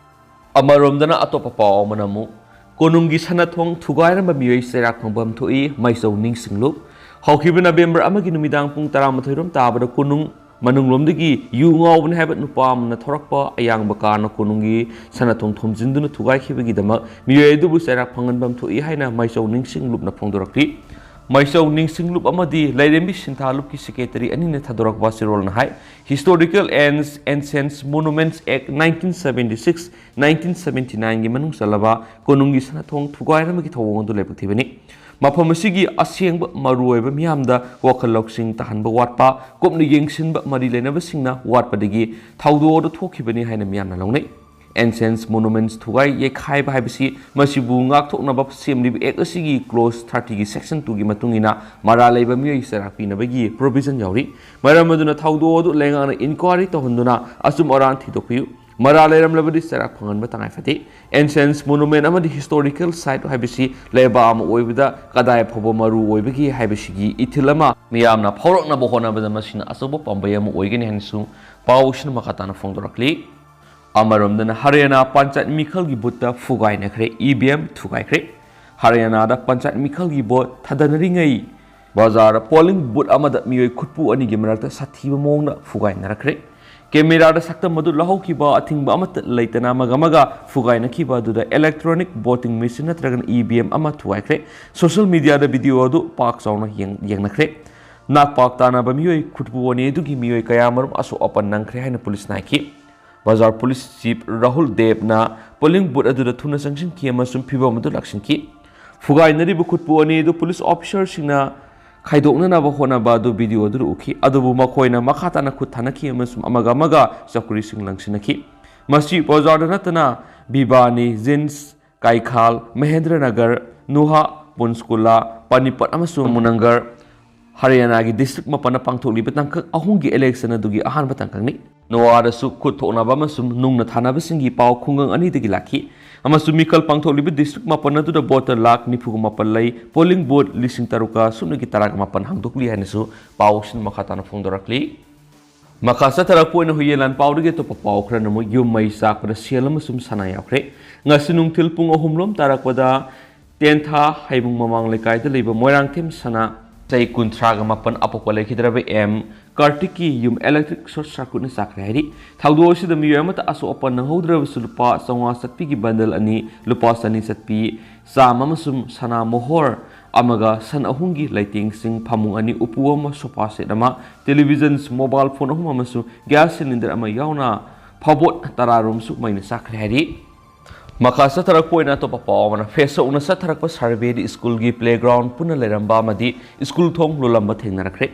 ꯑꯃꯔꯣꯝꯗꯅ ꯑꯇꯣꯞꯄ ꯄꯥꯎ ꯑꯃꯅ ꯑꯃꯨꯛ, ꯀꯣꯅꯨꯡꯒꯤ ꯁꯅꯥꯊꯣꯡ ꯊꯨꯒꯥꯏꯔꯝꯕ ꯃꯤꯑꯣꯏ ꯆꯩꯔꯥꯛ ꯐꯪꯐꯝ ꯊꯣꯛꯏ, ꯃꯥꯏꯆꯧ ꯅꯤꯡꯁꯤꯡꯂꯨ꯫ ꯍꯧꯈꯤꯕ November ꯑꯃꯒꯤ ꯅꯨꯃꯤꯗꯥꯡ ꯄꯨꯡ ꯇꯔꯥꯃꯥꯊꯣꯏ ꯔꯣꯝ ꯇꯥꯕꯗ ꯀꯣꯅꯨꯡ ꯃꯅꯨꯡꯂꯣꯝꯗꯒꯤ ꯌꯨ ꯉꯥꯎꯕꯅꯤ ꯍꯥꯏꯕ ꯅꯨꯄꯥ ꯑꯃꯅ ꯊꯧꯔꯛꯄ ꯑꯌꯥꯡꯕ ꯀꯥꯔꯅ ꯀꯣꯅꯨꯡꯒꯤ ꯁꯅꯥꯊꯣꯡ ꯊꯣꯝꯖꯤꯟꯗꯨꯅ ꯊꯨꯒꯥꯏꯈꯤꯕꯒꯤꯗꯃꯛ ꯃꯤꯑꯣꯏ ꯑꯗꯨꯕꯨ ꯆꯩꯔꯥꯛ ꯐꯪꯍꯟꯐꯝ ꯊꯣꯛꯏ ꯍꯥꯏꯅ ꯃꯥꯏꯆꯧ ꯅꯤꯡꯁꯤꯡ ꯂꯨꯞꯅ ꯐꯣꯡꯗꯣꯔꯛꯂꯤ꯫ ꯃꯥꯏꯆꯧ ꯅꯤꯡꯁꯤꯡ ꯂꯨꯞ ꯑꯃꯗꯤ ꯂꯥꯏꯔꯦꯝꯕꯤ ꯁꯤꯟꯊꯥ ꯂꯨꯞꯀꯤ ꯁꯦꯀ꯭ꯔꯦꯇꯔꯤ ꯑꯅꯤꯅ ꯊꯥꯗꯣꯔꯛꯄ ꯆꯦꯔꯣꯜꯅ ꯍꯥꯏ, Historical and Ancient Monuments Act nineteen seventy six, nineteen seventy nine ꯒꯤ ꯃꯅꯨꯡ ꯆꯜꯂꯕ ꯀꯣꯅꯨꯡꯒꯤ ꯁꯅꯥꯊꯣꯡ ꯊꯨꯒꯥꯏꯔꯝꯕꯒꯤ ꯊꯧꯑꯣꯡ ꯑꯗꯨ ꯂꯥꯏꯕꯛ ꯊꯤꯕꯅꯤ꯫ ꯃꯐꯝ ꯑꯁꯤꯒꯤ ꯑꯁꯦꯡꯕ ꯃꯔꯨꯑꯣꯏꯕ ꯃꯤꯌꯥꯝꯗ ꯋꯥꯈꯜ ꯂꯧꯁꯤꯡ ꯇꯥꯍꯟꯕ ꯋꯥꯠꯄ, ꯀꯨꯞꯅ ꯌꯦꯡꯁꯤꯟꯕ ꯃꯔꯤ ꯂꯩꯅꯕꯁꯤꯡꯅ ꯋꯥꯠꯄꯗꯒꯤ ꯊꯧꯗꯣꯛ ꯑꯗꯨ ꯊꯣꯛꯈꯤꯕꯅꯤ ꯍꯥꯏꯅ ꯃꯤꯌꯥꯝꯅ ꯂꯧꯅꯩ꯫ Ancient Monuments ꯊꯨꯒꯥꯏ ꯌꯩꯈꯥꯏꯕ ꯍꯥꯏꯕꯁꯤ ꯃꯁꯤꯕꯨ ꯉꯥꯛꯊꯣꯛꯅꯕ ꯁꯦꯝꯂꯤꯕ ꯑꯦꯛ ꯑꯁꯤꯒꯤ ꯀ꯭ꯂꯣꯖ ꯊꯥꯔꯇꯤꯒꯤ ꯁꯦꯛꯁꯟ ꯇꯨꯒꯤ ꯃꯇꯨꯡ ꯏꯟꯅ ꯃꯔꯥꯜ ꯂꯩꯕ ꯃꯤꯑꯣꯏ ꯆꯩꯔꯥꯛ ꯄꯤꯅꯕꯒꯤ ꯄ꯭ꯔꯣꯚꯤꯖꯟ ꯌꯥꯎꯔꯤ꯫ ꯃꯔꯝ ꯑꯗꯨꯅ ꯊꯧꯗꯣꯛ ꯑꯗꯨ ꯂꯩꯉꯥꯛꯅ ꯏꯟꯀ꯭ꯋꯥꯔꯤ ꯇꯧꯍꯟꯗꯨꯅ ꯑꯆꯨꯝ ꯑꯔꯥꯟ ꯊꯤꯗꯣꯛꯄꯤꯌꯨ꯫ ꯃꯔꯥꯜ ꯂꯩꯔꯝꯂꯕꯗꯤ ꯆꯩꯔꯥꯛ ꯐꯪꯍꯟꯕ ꯇꯉꯥꯏ ꯐꯗꯦ꯫ Ancient Monument ꯑꯃꯗꯤ Historical Site ꯍꯥꯏꯕꯁꯤ ꯂꯩꯕꯥꯛ ꯑꯃ ꯑꯣꯏꯕꯗ ꯀꯗꯥꯏ ꯐꯥꯎꯕ ꯃꯔꯨ ꯑꯣꯏꯕꯒꯦ ꯍꯥꯏꯕꯁꯤꯒꯤ ꯏꯊꯤꯜ ꯑꯃ ꯃꯤꯌꯥꯝꯅ ꯐꯥꯎꯔꯛꯅꯕ ꯍꯣꯠꯅꯕꯗ ꯃꯁꯤꯅ ꯑꯆꯧꯕ ꯄꯥꯝꯕꯩ ꯑꯃ ꯑꯣꯏꯒꯅꯤ ꯍꯥꯏꯅꯁꯨ ꯄꯥꯎꯁꯤꯅ ꯃꯈꯥ ꯇꯥꯅ ꯐꯣꯡꯗꯣꯔꯛꯂꯤ꯫ ꯑꯃꯔꯣꯝꯗꯅ ꯍꯔꯤꯌꯥꯅꯥ ꯄꯟꯆꯥꯌꯠ ꯃꯤꯈꯜꯒꯤ ꯕꯨꯠꯇ ꯐꯨꯒꯥꯏꯅꯈ꯭ꯔꯦ, ꯏ ꯚꯤ ꯑꯦꯝ ꯊꯨꯒꯥꯏꯈ꯭ꯔꯦ꯫ ꯍꯔꯤꯌꯥꯅꯥꯗ ꯄꯟꯆꯥꯌꯠ ꯃꯤꯈꯜꯒꯤ ꯚꯣꯠ ꯊꯥꯗꯅꯔꯤꯉꯩ ꯕꯖꯥꯔꯗ ꯄꯣꯂꯤꯡ ꯕꯨꯠ ꯑꯃꯗ ꯃꯤꯑꯣꯏ ꯈꯨꯠꯄꯨ ꯑꯅꯤꯒꯤ ꯃꯔꯛꯇ ꯁꯥꯊꯤꯕ ꯃꯑꯣꯡꯗ ꯐꯨꯒꯥꯏꯅꯔꯛꯈ꯭ꯔꯦ꯫ ꯀꯦꯃꯦꯔꯥꯗ ꯁꯛꯇꯝ ꯑꯗꯨ ꯂꯧꯍꯧꯈꯤꯕ ꯑꯊꯤꯡꯕ ꯑꯃꯠꯇ ꯂꯩꯇꯅ ꯑꯃꯒ ꯑꯃꯒ ꯐꯨꯒꯥꯏꯅꯈꯤꯕ ꯑꯗꯨꯗ electronic voting machine ꯅꯠꯇ꯭ꯔꯒꯅ ꯏ ꯚꯤ ꯑꯦꯝ ꯑꯃ ꯊꯨꯒꯥꯏꯈ꯭ꯔꯦ꯫ ꯁꯣꯁꯤꯌꯦꯜ ꯃꯤꯗꯤꯌꯥꯗ ꯚꯤꯗꯤꯑꯣ ꯑꯗꯨ ꯄꯥꯛ ꯆꯥꯎꯅ ꯌꯦꯡ-, ꯌꯦꯡꯅꯈ꯭ꯔꯦ꯫ ꯅꯥꯛꯄꯥꯛ ꯇꯥꯅꯕ ꯃꯤꯑꯣꯏ ꯈꯨꯠꯄꯨ ꯑꯅꯤ ꯑꯗꯨꯒꯤ ꯃꯤꯑꯣꯏ ꯀꯌꯥꯃꯔꯨꯝ ꯑꯁꯣꯛ ꯑꯄꯟ ꯅꯪꯈ꯭ꯔꯦ ꯍꯥꯏꯅ ꯄꯨꯂꯤꯁꯅ ꯍꯥꯏꯈꯤ꯫ ꯕꯖꯥꯔ ꯄꯨꯂꯤꯁ ꯆꯤꯐ ꯔꯥꯍꯨꯜ ꯗꯦꯕꯅ ꯄꯣꯂꯤꯡ ꯕꯨꯠ ꯑꯗꯨꯗ ꯊꯨꯅ ꯆꯪꯁꯤꯟꯈꯤ ꯑꯃꯁꯨꯡ ꯐꯤꯚꯝ ꯑꯗꯨ ꯂꯥꯛꯁꯤꯟꯈꯤ꯫ ꯐꯨꯒꯥꯏꯅꯔꯤꯕ ꯈꯨꯠꯄꯨ ꯑꯅꯤ ꯑꯗꯨ ꯄꯨꯂꯤꯁ ꯑꯣꯐꯤꯁꯥꯔꯁꯤꯡꯅ ꯈꯥꯏꯗꯣꯛꯅꯅꯕ ꯍꯣꯠꯅꯕ ꯑꯗꯨ ꯚꯤꯗꯤꯑꯣ ꯑꯗꯨꯗ ꯎꯈꯤ, ꯑꯗꯨꯕꯨ ꯃꯈꯣꯏꯅ ꯃꯈꯥ ꯇꯥꯅ ꯈꯨꯠ ꯊꯥꯅꯈꯤ ꯑꯃꯁꯨꯡ ꯑꯃꯒ ꯑꯃꯒ ꯆꯧꯀ꯭ꯔꯤꯁꯤꯡ ꯂꯪꯁꯤꯟꯅꯈꯤ꯫ ꯃꯁꯤ ꯕꯖꯥꯔꯗ ꯅꯠꯇꯅ ꯚꯤꯕꯥꯅꯤ, ꯖꯤꯟꯁ, ꯀꯥꯏꯈꯥꯜ, ꯃꯍꯦꯟꯗ꯭ꯔꯅꯒꯔ, ꯅꯨꯍꯥ, ꯄꯨꯟꯁꯀꯨꯂꯥ, ꯄꯥꯅꯤꯄꯠ ꯑꯃꯁꯨꯡ ꯃꯨꯅꯪꯒꯔ, ꯍꯔꯤꯌꯥꯅꯥꯒꯤ ꯗꯤꯁꯇ꯭ꯔꯤꯛ ꯃꯥꯄꯟꯗ ꯄꯥꯡꯊꯣꯛꯂꯤꯕ ꯇꯥꯡꯀꯛ ꯑꯍꯨꯝꯒꯤ ꯏꯂꯦꯛꯁꯟ ꯑꯗꯨꯒꯤ ꯑꯍꯥꯟꯕ ꯇꯥꯡꯀꯛꯅꯤ꯫ ꯅꯣꯋꯥꯗꯁꯨ ꯈꯨꯠ ꯊꯣꯛꯅꯕ ꯑꯃꯁꯨꯡ ꯅꯨꯡꯅ ꯊꯥꯅꯕꯁꯤꯡꯒꯤ ꯄꯥꯎ ꯈꯨꯡꯒꯪ ꯑꯅꯤꯗꯒꯤ ꯂꯥꯛꯈꯤ, ꯑꯃꯁꯨꯡ ꯃꯤꯈꯜ ꯄꯥꯡꯊꯣꯛꯂꯤꯕ ꯗꯤꯁꯇ꯭ꯔꯤꯛ ꯃꯥꯄꯟ ꯑꯗꯨꯗ ꯚꯣꯇꯔ ꯂꯥꯈ ꯅꯤꯐꯨꯒ ꯃꯥꯄꯟ ꯂꯩ꯫ ꯄꯣꯂꯤꯡ ꯕꯨꯠ ꯂꯤꯁꯤꯡ ꯇꯔꯨꯛꯀ ꯁꯨꯞꯅꯒꯤ ꯇꯔꯥꯒ ꯃꯥꯄꯟ ꯍꯥꯡꯗꯣꯛꯂꯤ ꯍꯥꯏꯅꯁꯨ ꯄꯥꯎꯁꯤꯡ ꯃꯈꯥ ꯇꯥꯅ ꯐꯣꯡꯗꯣꯔꯛꯂꯤ꯫ ꯃꯈꯥ ꯆꯠꯊꯔꯛꯄ ꯑꯣꯏꯅ ꯍꯨꯏꯌꯦꯟ ꯂꯥꯟ ꯄꯥꯎꯗꯒꯤ ꯑꯇꯣꯞꯄ ꯄꯥꯎ ꯈꯔꯅ ꯑꯃꯨꯛ ꯌꯨꯝ ꯃꯩ ꯆꯥꯛꯄꯗ ꯁꯦꯜ ꯑꯃꯁꯨꯡ ꯁꯅꯥ ꯌꯥꯎꯈ꯭ꯔꯦ꯫ ꯉꯁꯤ ꯅꯨꯡꯊꯤꯜ ꯄꯨꯡ ꯑꯍꯨꯝ ꯂꯣꯝ ꯇꯥꯔꯛꯄꯗ ꯇꯦꯟꯊꯥ ꯍꯩꯕꯨꯡ ꯃꯃꯥꯡ ꯂꯩꯀꯥꯏꯗ ꯂꯩꯕ ꯃꯣꯏꯔꯥꯡꯊꯦꯝ ꯁꯅꯥ ꯆꯍꯤ ꯀꯨꯟꯊ꯭ꯔꯥꯒ ꯃꯥꯄꯟ ꯑꯄꯣꯛꯄ ꯂꯩꯈꯤꯗ꯭ꯔꯕ ꯑꯦꯝ ꯀꯥꯔꯇꯤꯛꯀꯤ ꯌꯨꯝ electric short circuitꯅ ꯆꯥꯛꯈ꯭ꯔꯦ ꯍꯥꯏꯔꯤ꯫ ꯊꯧꯗꯣꯛ ꯑꯁꯤꯗ ꯃꯤꯑꯣꯏ ꯑꯃꯠꯇ ꯑꯁꯣꯛ ꯑꯄꯟ ꯅꯪꯍꯧꯗ꯭ꯔꯕꯁꯨ ꯂꯨꯄꯥ ꯆꯥꯝꯃꯉꯥ ꯆꯠꯄꯤꯒꯤ bundle ꯑꯅꯤ, ꯂꯨꯄꯥ ꯆꯅꯤ ꯆꯠꯄꯤ ꯆꯥꯝ ꯑꯃꯁꯨꯡ ꯁꯅꯥ ꯃꯣꯍꯣꯔ ꯑꯃꯒ ꯁꯟ ꯑꯍꯨꯝꯒꯤ ꯂꯩꯇꯦꯡꯁꯤꯡ, ꯐꯃꯨꯡ ꯑꯅꯤ, ꯎꯄꯨ ꯑꯃ, sofa set ꯑꯃ, television, mobile phone ꯑꯍꯨꯝ ꯑꯃꯁꯨꯡ gas cylinder ꯑꯃ ꯌꯥꯎꯅ ꯐꯥꯎꯕꯣꯠ ꯇꯔꯥꯔꯣꯝꯁꯨ ꯃꯩꯅ ꯆꯥꯛꯈ꯭ꯔꯦ ꯍꯥꯏꯔꯤ꯫ ꯃꯈꯥ ꯆꯠꯊꯔꯛꯄ ꯑꯏꯅ ꯑꯇꯣꯞꯄ ꯄꯥꯎ ꯑꯃꯅ, ꯐꯦꯁꯣꯛꯅ ꯆꯠꯊꯔꯛꯄ surveyꯗꯤ ꯁ꯭ꯀꯨꯜꯒꯤ playground ꯄꯨꯟꯅ ꯂꯩꯔꯝꯕ ꯑꯃꯗꯤ ꯁ꯭ꯀꯨꯜ ꯊꯣꯡ ꯂꯣꯜꯂꯝꯕ ꯊꯦꯡꯅꯔꯛꯈ꯭ꯔꯦ꯫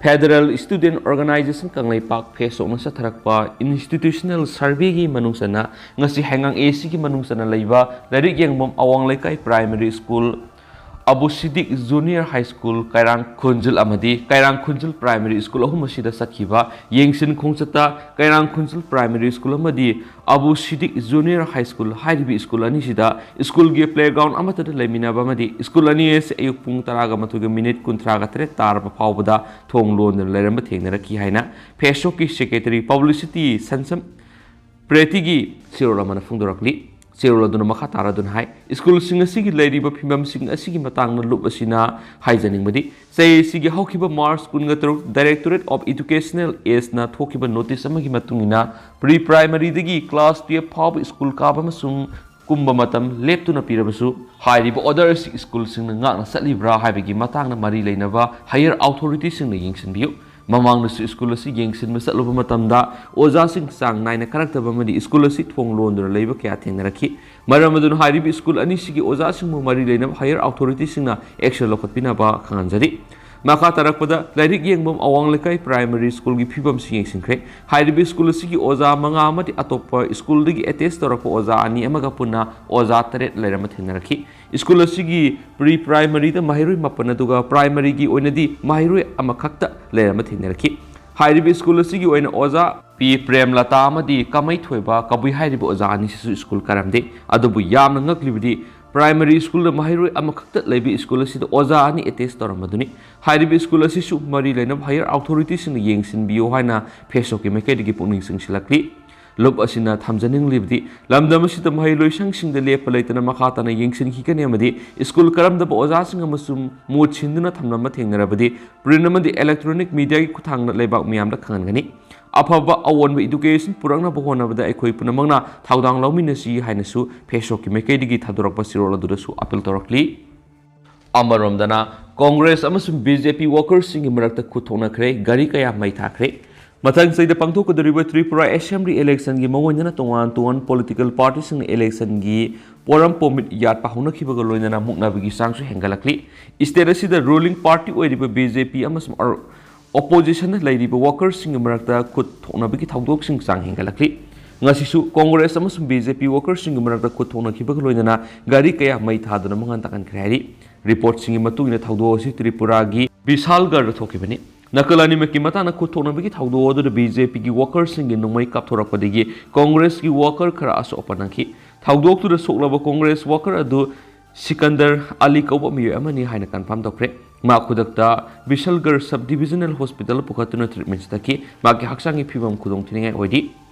Federal Student Organisation Kangleipak ꯐꯦꯁꯣꯛꯅ ꯆꯠꯊꯔꯛꯄ institutional surveyꯒꯤ ꯃꯅꯨꯡ ꯆꯟꯅ ꯉꯁꯤ ꯍꯩꯉꯥꯡ ACꯒꯤ ꯃꯅꯨꯡ ꯆꯟꯅ ꯂꯩꯕ ꯂꯥꯏꯔꯤꯛ ꯌꯦꯡꯐꯝ ꯑꯋꯥꯡ ꯂꯩꯀꯥꯏ primary school, Abu Siddique Junior High School Keirang Khunjil ꯑꯃꯗꯤ ꯀꯩꯔꯥꯡ ꯈꯨꯟꯖꯤꯜ primary school ꯑꯍꯨꯝ ꯑꯁꯤꯗ ꯆꯠꯈꯤꯕ ꯌꯦꯡꯁꯤꯟ ꯈꯣꯡꯆꯠꯇ ꯀꯩꯔꯥꯡ ꯈꯨꯟꯖꯤꯜ primary school ꯑꯃꯗꯤ Abu Siddique Junior High School ꯍꯥꯏꯔꯤꯕ ꯁ꯭ꯀꯨꯜ ꯑꯅꯤꯁꯤꯗ ꯁ꯭ꯀꯨꯜꯒꯤ playground ꯑꯃꯠꯇꯗ ꯂꯩꯃꯤꯟꯅꯕ ꯑꯃꯗꯤ ꯁ꯭ꯀꯨꯜ ꯑꯅꯤ ꯑꯁꯤ ꯑꯌꯨꯛ ꯄꯨꯡ ꯇꯔꯥꯒ ꯃꯥꯊꯣꯏꯒ minute ꯀꯨꯟꯊ꯭ꯔꯥꯒ ꯇꯔꯦꯠ ꯇꯥꯔꯕ ꯐꯥꯎꯕꯗ ꯊꯣꯡ ꯂꯣꯟꯗꯨꯅ ꯂꯩꯔꯝꯕ ꯊꯦꯡꯅꯔꯛꯈꯤ ꯍꯥꯏꯅ ꯐꯦꯁꯣꯛꯀꯤ secretary publicity ꯁꯟꯁꯝ ꯄ꯭ꯔꯦꯇꯤꯒꯤ ꯆꯦꯔꯣꯜ ꯑꯃꯅ ꯐꯣꯡꯗꯣꯔꯛꯂꯤ꯫ ꯆꯦꯔꯣꯜ ꯑꯗꯨꯅ ꯃꯈꯥ ꯇꯥꯔꯗꯨꯅ ꯍꯥꯏ, ꯁ꯭ꯀꯨꯜꯁꯤꯡ ꯑꯁꯤꯒꯤ ꯂꯩꯔꯤꯕ ꯐꯤꯕꯝꯁꯤꯡ ꯑꯁꯤꯒꯤ ꯃꯇꯥꯡꯗ ꯂꯨꯞ ꯑꯁꯤꯅ ꯍꯥꯏꯖꯅꯤꯡꯕꯗꯤ, ꯆꯍꯤ ꯑꯁꯤꯒꯤ ꯍꯧꯈꯤꯕ March ꯀꯨꯟꯒ ꯇꯔꯨꯛ Directorate of Educational Affairsꯅ ꯊꯣꯛꯈꯤꯕ notice ꯑꯃꯒꯤ ꯃꯇꯨꯡ ꯏꯟꯅ, pre primaryꯗꯒꯤ class twelve ꯐꯥꯎꯕ ꯁ꯭ꯀꯨꯜ ꯀꯥꯕ ꯑꯃꯁꯨꯡ ꯀꯨꯝꯕ ꯃꯇꯝ ꯂꯦꯞꯇꯨꯅ ꯄꯤꯔꯕꯁꯨ, ꯍꯥꯏꯔꯤꯕ order ꯑꯁꯤ ꯁ꯭ꯀꯨꯜꯁꯤꯡꯅ ꯉꯥꯛꯅ ꯆꯠꯂꯤꯕ꯭ꯔꯥ ꯍꯥꯏꯕꯒꯤ ꯃꯇꯥꯡꯗ ꯃꯔꯤ ꯂꯩꯅꯕ higher authorityꯁꯤꯡꯅ ꯌꯦꯡꯁꯤꯟꯕꯤꯌꯨ꯫ ꯃꯃꯥꯡꯗꯁꯨ ꯁ꯭ꯀꯨꯜ ꯑꯁꯤ ꯌꯦꯡꯁꯤꯟꯕ ꯆꯠꯂꯨꯕ ꯃꯇꯝꯗ ꯑꯣꯖꯥꯁꯤꯡ ꯆꯥꯡ ꯅꯥꯏꯅ ꯀꯥꯔꯛꯇꯕ ꯑꯃꯗꯤ ꯁ꯭ꯀꯨꯜ ꯑꯁꯤ ꯊꯣꯡ ꯂꯣꯟꯗꯨꯅ ꯂꯩꯕ ꯀꯌꯥ ꯊꯦꯡꯅꯔꯛꯈꯤ꯫ ꯃꯔꯝ ꯑꯗꯨꯅ ꯍꯥꯏꯔꯤꯕ ꯁ꯭ꯀꯨꯜ ꯑꯅꯤꯁꯤꯒꯤ ꯑꯣꯖꯥꯁꯤꯡꯕꯨ ꯃꯔꯤ ꯂꯩꯅꯕ higher authorityꯁꯤꯡꯅ action ꯂꯧꯈꯠꯄꯤꯅꯕ ꯈꯪꯍꯟꯖꯔꯤ꯫ ꯃꯈꯥ ꯇꯥꯔꯛꯄꯗ ꯂꯥꯏꯔꯤꯛ ꯌꯦꯡꯐꯝ ꯑꯋꯥꯡ ꯂꯩꯀꯥꯏ primary schoolꯒꯤ ꯐꯤꯕꯝꯁꯨ ꯌꯦꯡꯁꯤꯟꯈ꯭ꯔꯦ꯫ ꯍꯥꯏꯔꯤꯕ ꯁ꯭ꯀꯨꯜ ꯑꯁꯤꯒꯤ ꯑꯣꯖꯥ ꯃꯉꯥ ꯑꯃꯗꯤ ꯑꯇꯣꯞꯄ ꯁ꯭ꯀꯨꯜꯗꯒꯤ attach ꯇꯧꯔꯛꯄ ꯑꯣꯖꯥ ꯑꯅꯤ ꯑꯃꯒ ꯄꯨꯟꯅ ꯑꯣꯖꯥ ꯇꯔꯦꯠ ꯂꯩꯔꯝꯕ ꯊꯦꯡꯅꯔꯛꯈꯤ꯫ ꯁ꯭ꯀꯨꯜ ꯑꯁꯤꯒꯤ pre primaryꯗ ꯃꯍꯩꯔꯣꯏ ꯃꯥꯄꯟ ꯑꯗꯨꯒ primaryꯒꯤ ꯑꯣꯏꯅꯗꯤ ꯃꯍꯩꯔꯣꯏ ꯑꯃꯈꯛꯇ ꯂꯩꯔꯝꯕ ꯊꯦꯡꯅꯔꯛꯈꯤ꯫ ꯍꯥꯏꯔꯤꯕ ꯁ꯭ꯀꯨꯜ ꯑꯁꯤꯒꯤ ꯑꯣꯏꯅ ꯑꯣꯖꯥ ꯄꯤ ꯄ꯭ꯔꯦꯝꯂꯇꯥ ꯑꯃꯗꯤ ꯀꯃꯩ ꯊꯣꯏꯕ ꯀꯕꯨꯏ ꯍꯥꯏꯔꯤꯕ ꯑꯣꯖꯥ ꯑꯅꯤꯁꯤꯁꯨ ꯁ꯭ꯀꯨꯜ ꯀꯥꯔꯝꯗꯦ꯫ ꯑꯗꯨꯕꯨ ꯌꯥꯝꯅ ꯉꯛꯂꯤꯕꯗꯤ primary schoolꯗ ꯃꯍꯩꯔꯣꯏ ꯑꯃꯈꯛꯇ ꯂꯩꯕ ꯁ꯭ꯀꯨꯜ ꯑꯁꯤꯗ ꯑꯣꯖꯥ ꯑꯅꯤ attach ꯇꯧꯔꯝꯕꯗꯨꯅꯤ꯫ ꯍꯥꯏꯔꯤꯕ ꯁ꯭ꯀꯨꯜ ꯑꯁꯤꯁꯨ ꯃꯔꯤ ꯂꯩꯅꯕ higher authorityꯁꯤꯡꯅ ꯌꯦꯡꯁꯤꯟꯕꯤꯌꯨ ꯍꯥꯏꯅ ꯐꯦꯁꯣꯛꯀꯤ ꯃꯥꯏꯀꯩꯗꯒꯤ ꯄꯨꯛꯅꯤꯡ ꯆꯤꯡꯁꯤꯜꯂꯛꯂꯤ꯫ ꯂꯨꯞ ꯑꯁꯤꯅ ꯊꯝꯖꯅꯤꯡꯂꯤꯕꯗꯤ, ꯂꯝꯗꯝ ꯑꯁꯤꯗ ꯃꯍꯩꯂꯣꯏꯁꯪꯁꯤꯡꯗ ꯂꯦꯞꯄ ꯂꯩꯇꯅ ꯃꯈꯥ ꯇꯥꯅ ꯌꯦꯡꯁꯤꯟꯈꯤꯒꯅꯤ ꯑꯃꯗꯤ ꯁ꯭ꯀꯨꯜ ꯀꯔꯝꯗꯕ ꯑꯣꯖꯥꯁꯤꯡ ꯑꯃꯁꯨꯡ ꯃꯍꯨꯠ ꯁꯤꯟꯗꯨꯅ ꯊꯝꯂꯝꯕ ꯊꯦꯡꯅꯔꯕꯗꯤ print ꯑꯃꯗꯤ electronic mediaꯒꯤ ꯈꯨꯠꯊꯥꯡꯗ ꯂꯩꯕꯥꯛ ꯃꯤꯌꯥꯝꯗ ꯈꯪꯍꯟꯒꯅꯤ꯫ ꯑꯐꯕ ꯑꯑꯣꯟꯕ education ꯄꯨꯔꯛꯅꯕ ꯍꯣꯠꯅꯕꯗ ꯑꯩꯈꯣꯏ ꯄꯨꯝꯅꯃꯛꯅ ꯊꯧꯗꯥꯡ ꯂꯧꯃꯤꯟꯅꯁꯤ ꯍꯥꯏꯅꯁꯨ ꯐꯦꯁꯕꯨꯛꯀꯤ ꯃꯥꯏꯀꯩꯗꯒꯤ ꯊꯥꯗꯣꯔꯛꯄ ꯆꯦꯔꯣꯜ ꯑꯗꯨꯗꯁꯨ ꯑꯥꯄꯤꯜ ꯇꯧꯔꯛꯂꯤ꯫ ꯑꯃꯔꯣꯝꯗꯅ ꯀꯣꯡꯒ꯭ꯔꯦꯁ ꯑꯃꯁꯨꯡ BJP workersꯁꯤꯡꯒꯤ ꯃꯔꯛꯇ ꯈꯨꯠ ꯊꯣꯛꯅꯈ꯭ꯔꯦ, ꯒꯥꯔꯤ ꯀꯌꯥ ꯃꯩ ꯊꯥꯈ꯭ꯔꯦ꯫ ꯃꯊꯪ ꯆꯍꯤꯗ ꯄꯥꯡꯊꯣꯛꯀꯗꯧꯔꯤꯕ ꯇ꯭ꯔꯤꯄꯨꯔꯥ assembly electionꯒꯤ ꯃꯑꯣꯡꯗꯅ ꯇꯣꯉꯥꯟ ꯇꯣꯉꯥꯟ political partyꯁꯤꯡꯅ electionꯒꯤ ꯄꯣꯔꯝ ꯄꯣꯃꯤꯠ ꯌꯥꯠꯄ ꯍꯧꯅꯈꯤꯕꯒ ꯂꯣꯏꯅꯅ ꯃꯨꯛꯅꯕꯒꯤ ꯆꯥꯡꯁꯨ ꯍꯦꯟꯒꯠꯂꯛꯂꯤ꯫ State ꯑꯁꯤꯗ ruling party ꯑꯣꯏꯔꯤꯕ BJP ꯑꯃꯁꯨꯡ ꯑꯔ-, oppositionꯗ ꯂꯩꯔꯤꯕ workersꯁꯤꯡꯒꯤ ꯃꯔꯛꯇ ꯈꯨꯠ ꯊꯣꯛꯅꯕꯒꯤ ꯊꯧꯗꯣꯛꯁꯤꯡ ꯆꯥꯡ ꯍꯦꯟꯒꯠꯂꯛꯂꯤ꯫ ꯉꯁꯤꯁꯨ ꯀꯣꯡꯒ꯭ꯔꯦꯁ ꯑꯃꯁꯨꯡ BJP workersꯁꯤꯡꯒꯤ ꯃꯔꯛꯇ ꯈꯨꯠ ꯊꯣꯛꯅꯈꯤꯕꯒ ꯂꯣꯏꯅꯅ ꯒꯥꯔꯤ ꯀꯌꯥ ꯃꯩ ꯊꯥꯗꯨꯅ ꯃꯉꯥꯜ ꯇꯥꯍꯟꯈ꯭ꯔꯦ ꯍꯥꯏꯔꯤ꯫ Reportꯁꯤꯡꯒꯤ ꯃꯇꯨꯡ ꯏꯟꯅ ꯊꯧꯗꯣꯛ ꯑꯁꯤ ꯇ꯭ꯔꯤꯄꯨꯔꯥꯒꯤ ꯕꯤꯁꯥꯜꯒꯔꯗ ꯊꯣꯛꯈꯤꯕꯅꯤ꯫ ꯅꯥꯀꯜ ꯑꯅꯤꯃꯛꯀꯤ ꯃꯇꯥꯡꯗ ꯈꯨꯠ ꯊꯣꯛꯅꯕꯒꯤ ꯊꯧꯗꯣꯛ ꯑꯗꯨꯗ BJPꯒꯤ workersꯁꯤꯡꯒꯤ ꯅꯣꯡꯃꯩ ꯀꯥꯞꯊꯣꯔꯛꯄꯗꯒꯤ ꯀꯣꯡꯒ꯭ꯔꯦꯁꯀꯤ worker ꯈꯔ ꯑꯁꯣꯛ ꯑꯄꯟ ꯅꯪꯈꯤ꯫ ꯊꯧꯗꯣꯛꯇꯨꯗ ꯁꯣꯛꯂꯕ ꯀꯣꯡꯒ꯭ꯔꯦꯁ worker ꯑꯗꯨ ꯁꯤꯀꯟꯗꯔ ꯑꯂꯤ ꯀꯧꯕ ꯃꯤꯑꯣꯏ ꯑꯃꯅꯤ ꯍꯥꯏꯅ confirm ꯇꯧꯈ꯭ꯔꯦ꯫ ꯃꯥ ꯈꯨꯗꯛꯇ ꯕꯤꯁꯥꯜꯒꯔ sub divisional hospital ꯄꯨꯈꯠꯇꯨꯅ treatment ꯆꯠꯊꯈꯤ꯫ ꯃꯥꯒꯤ ꯍꯛꯆꯥꯡꯒꯤ ꯐꯤꯕꯝ ꯈꯨꯗꯣꯡꯊꯤꯅꯤꯡꯉꯥꯏ ꯑꯣꯏꯔꯤ꯫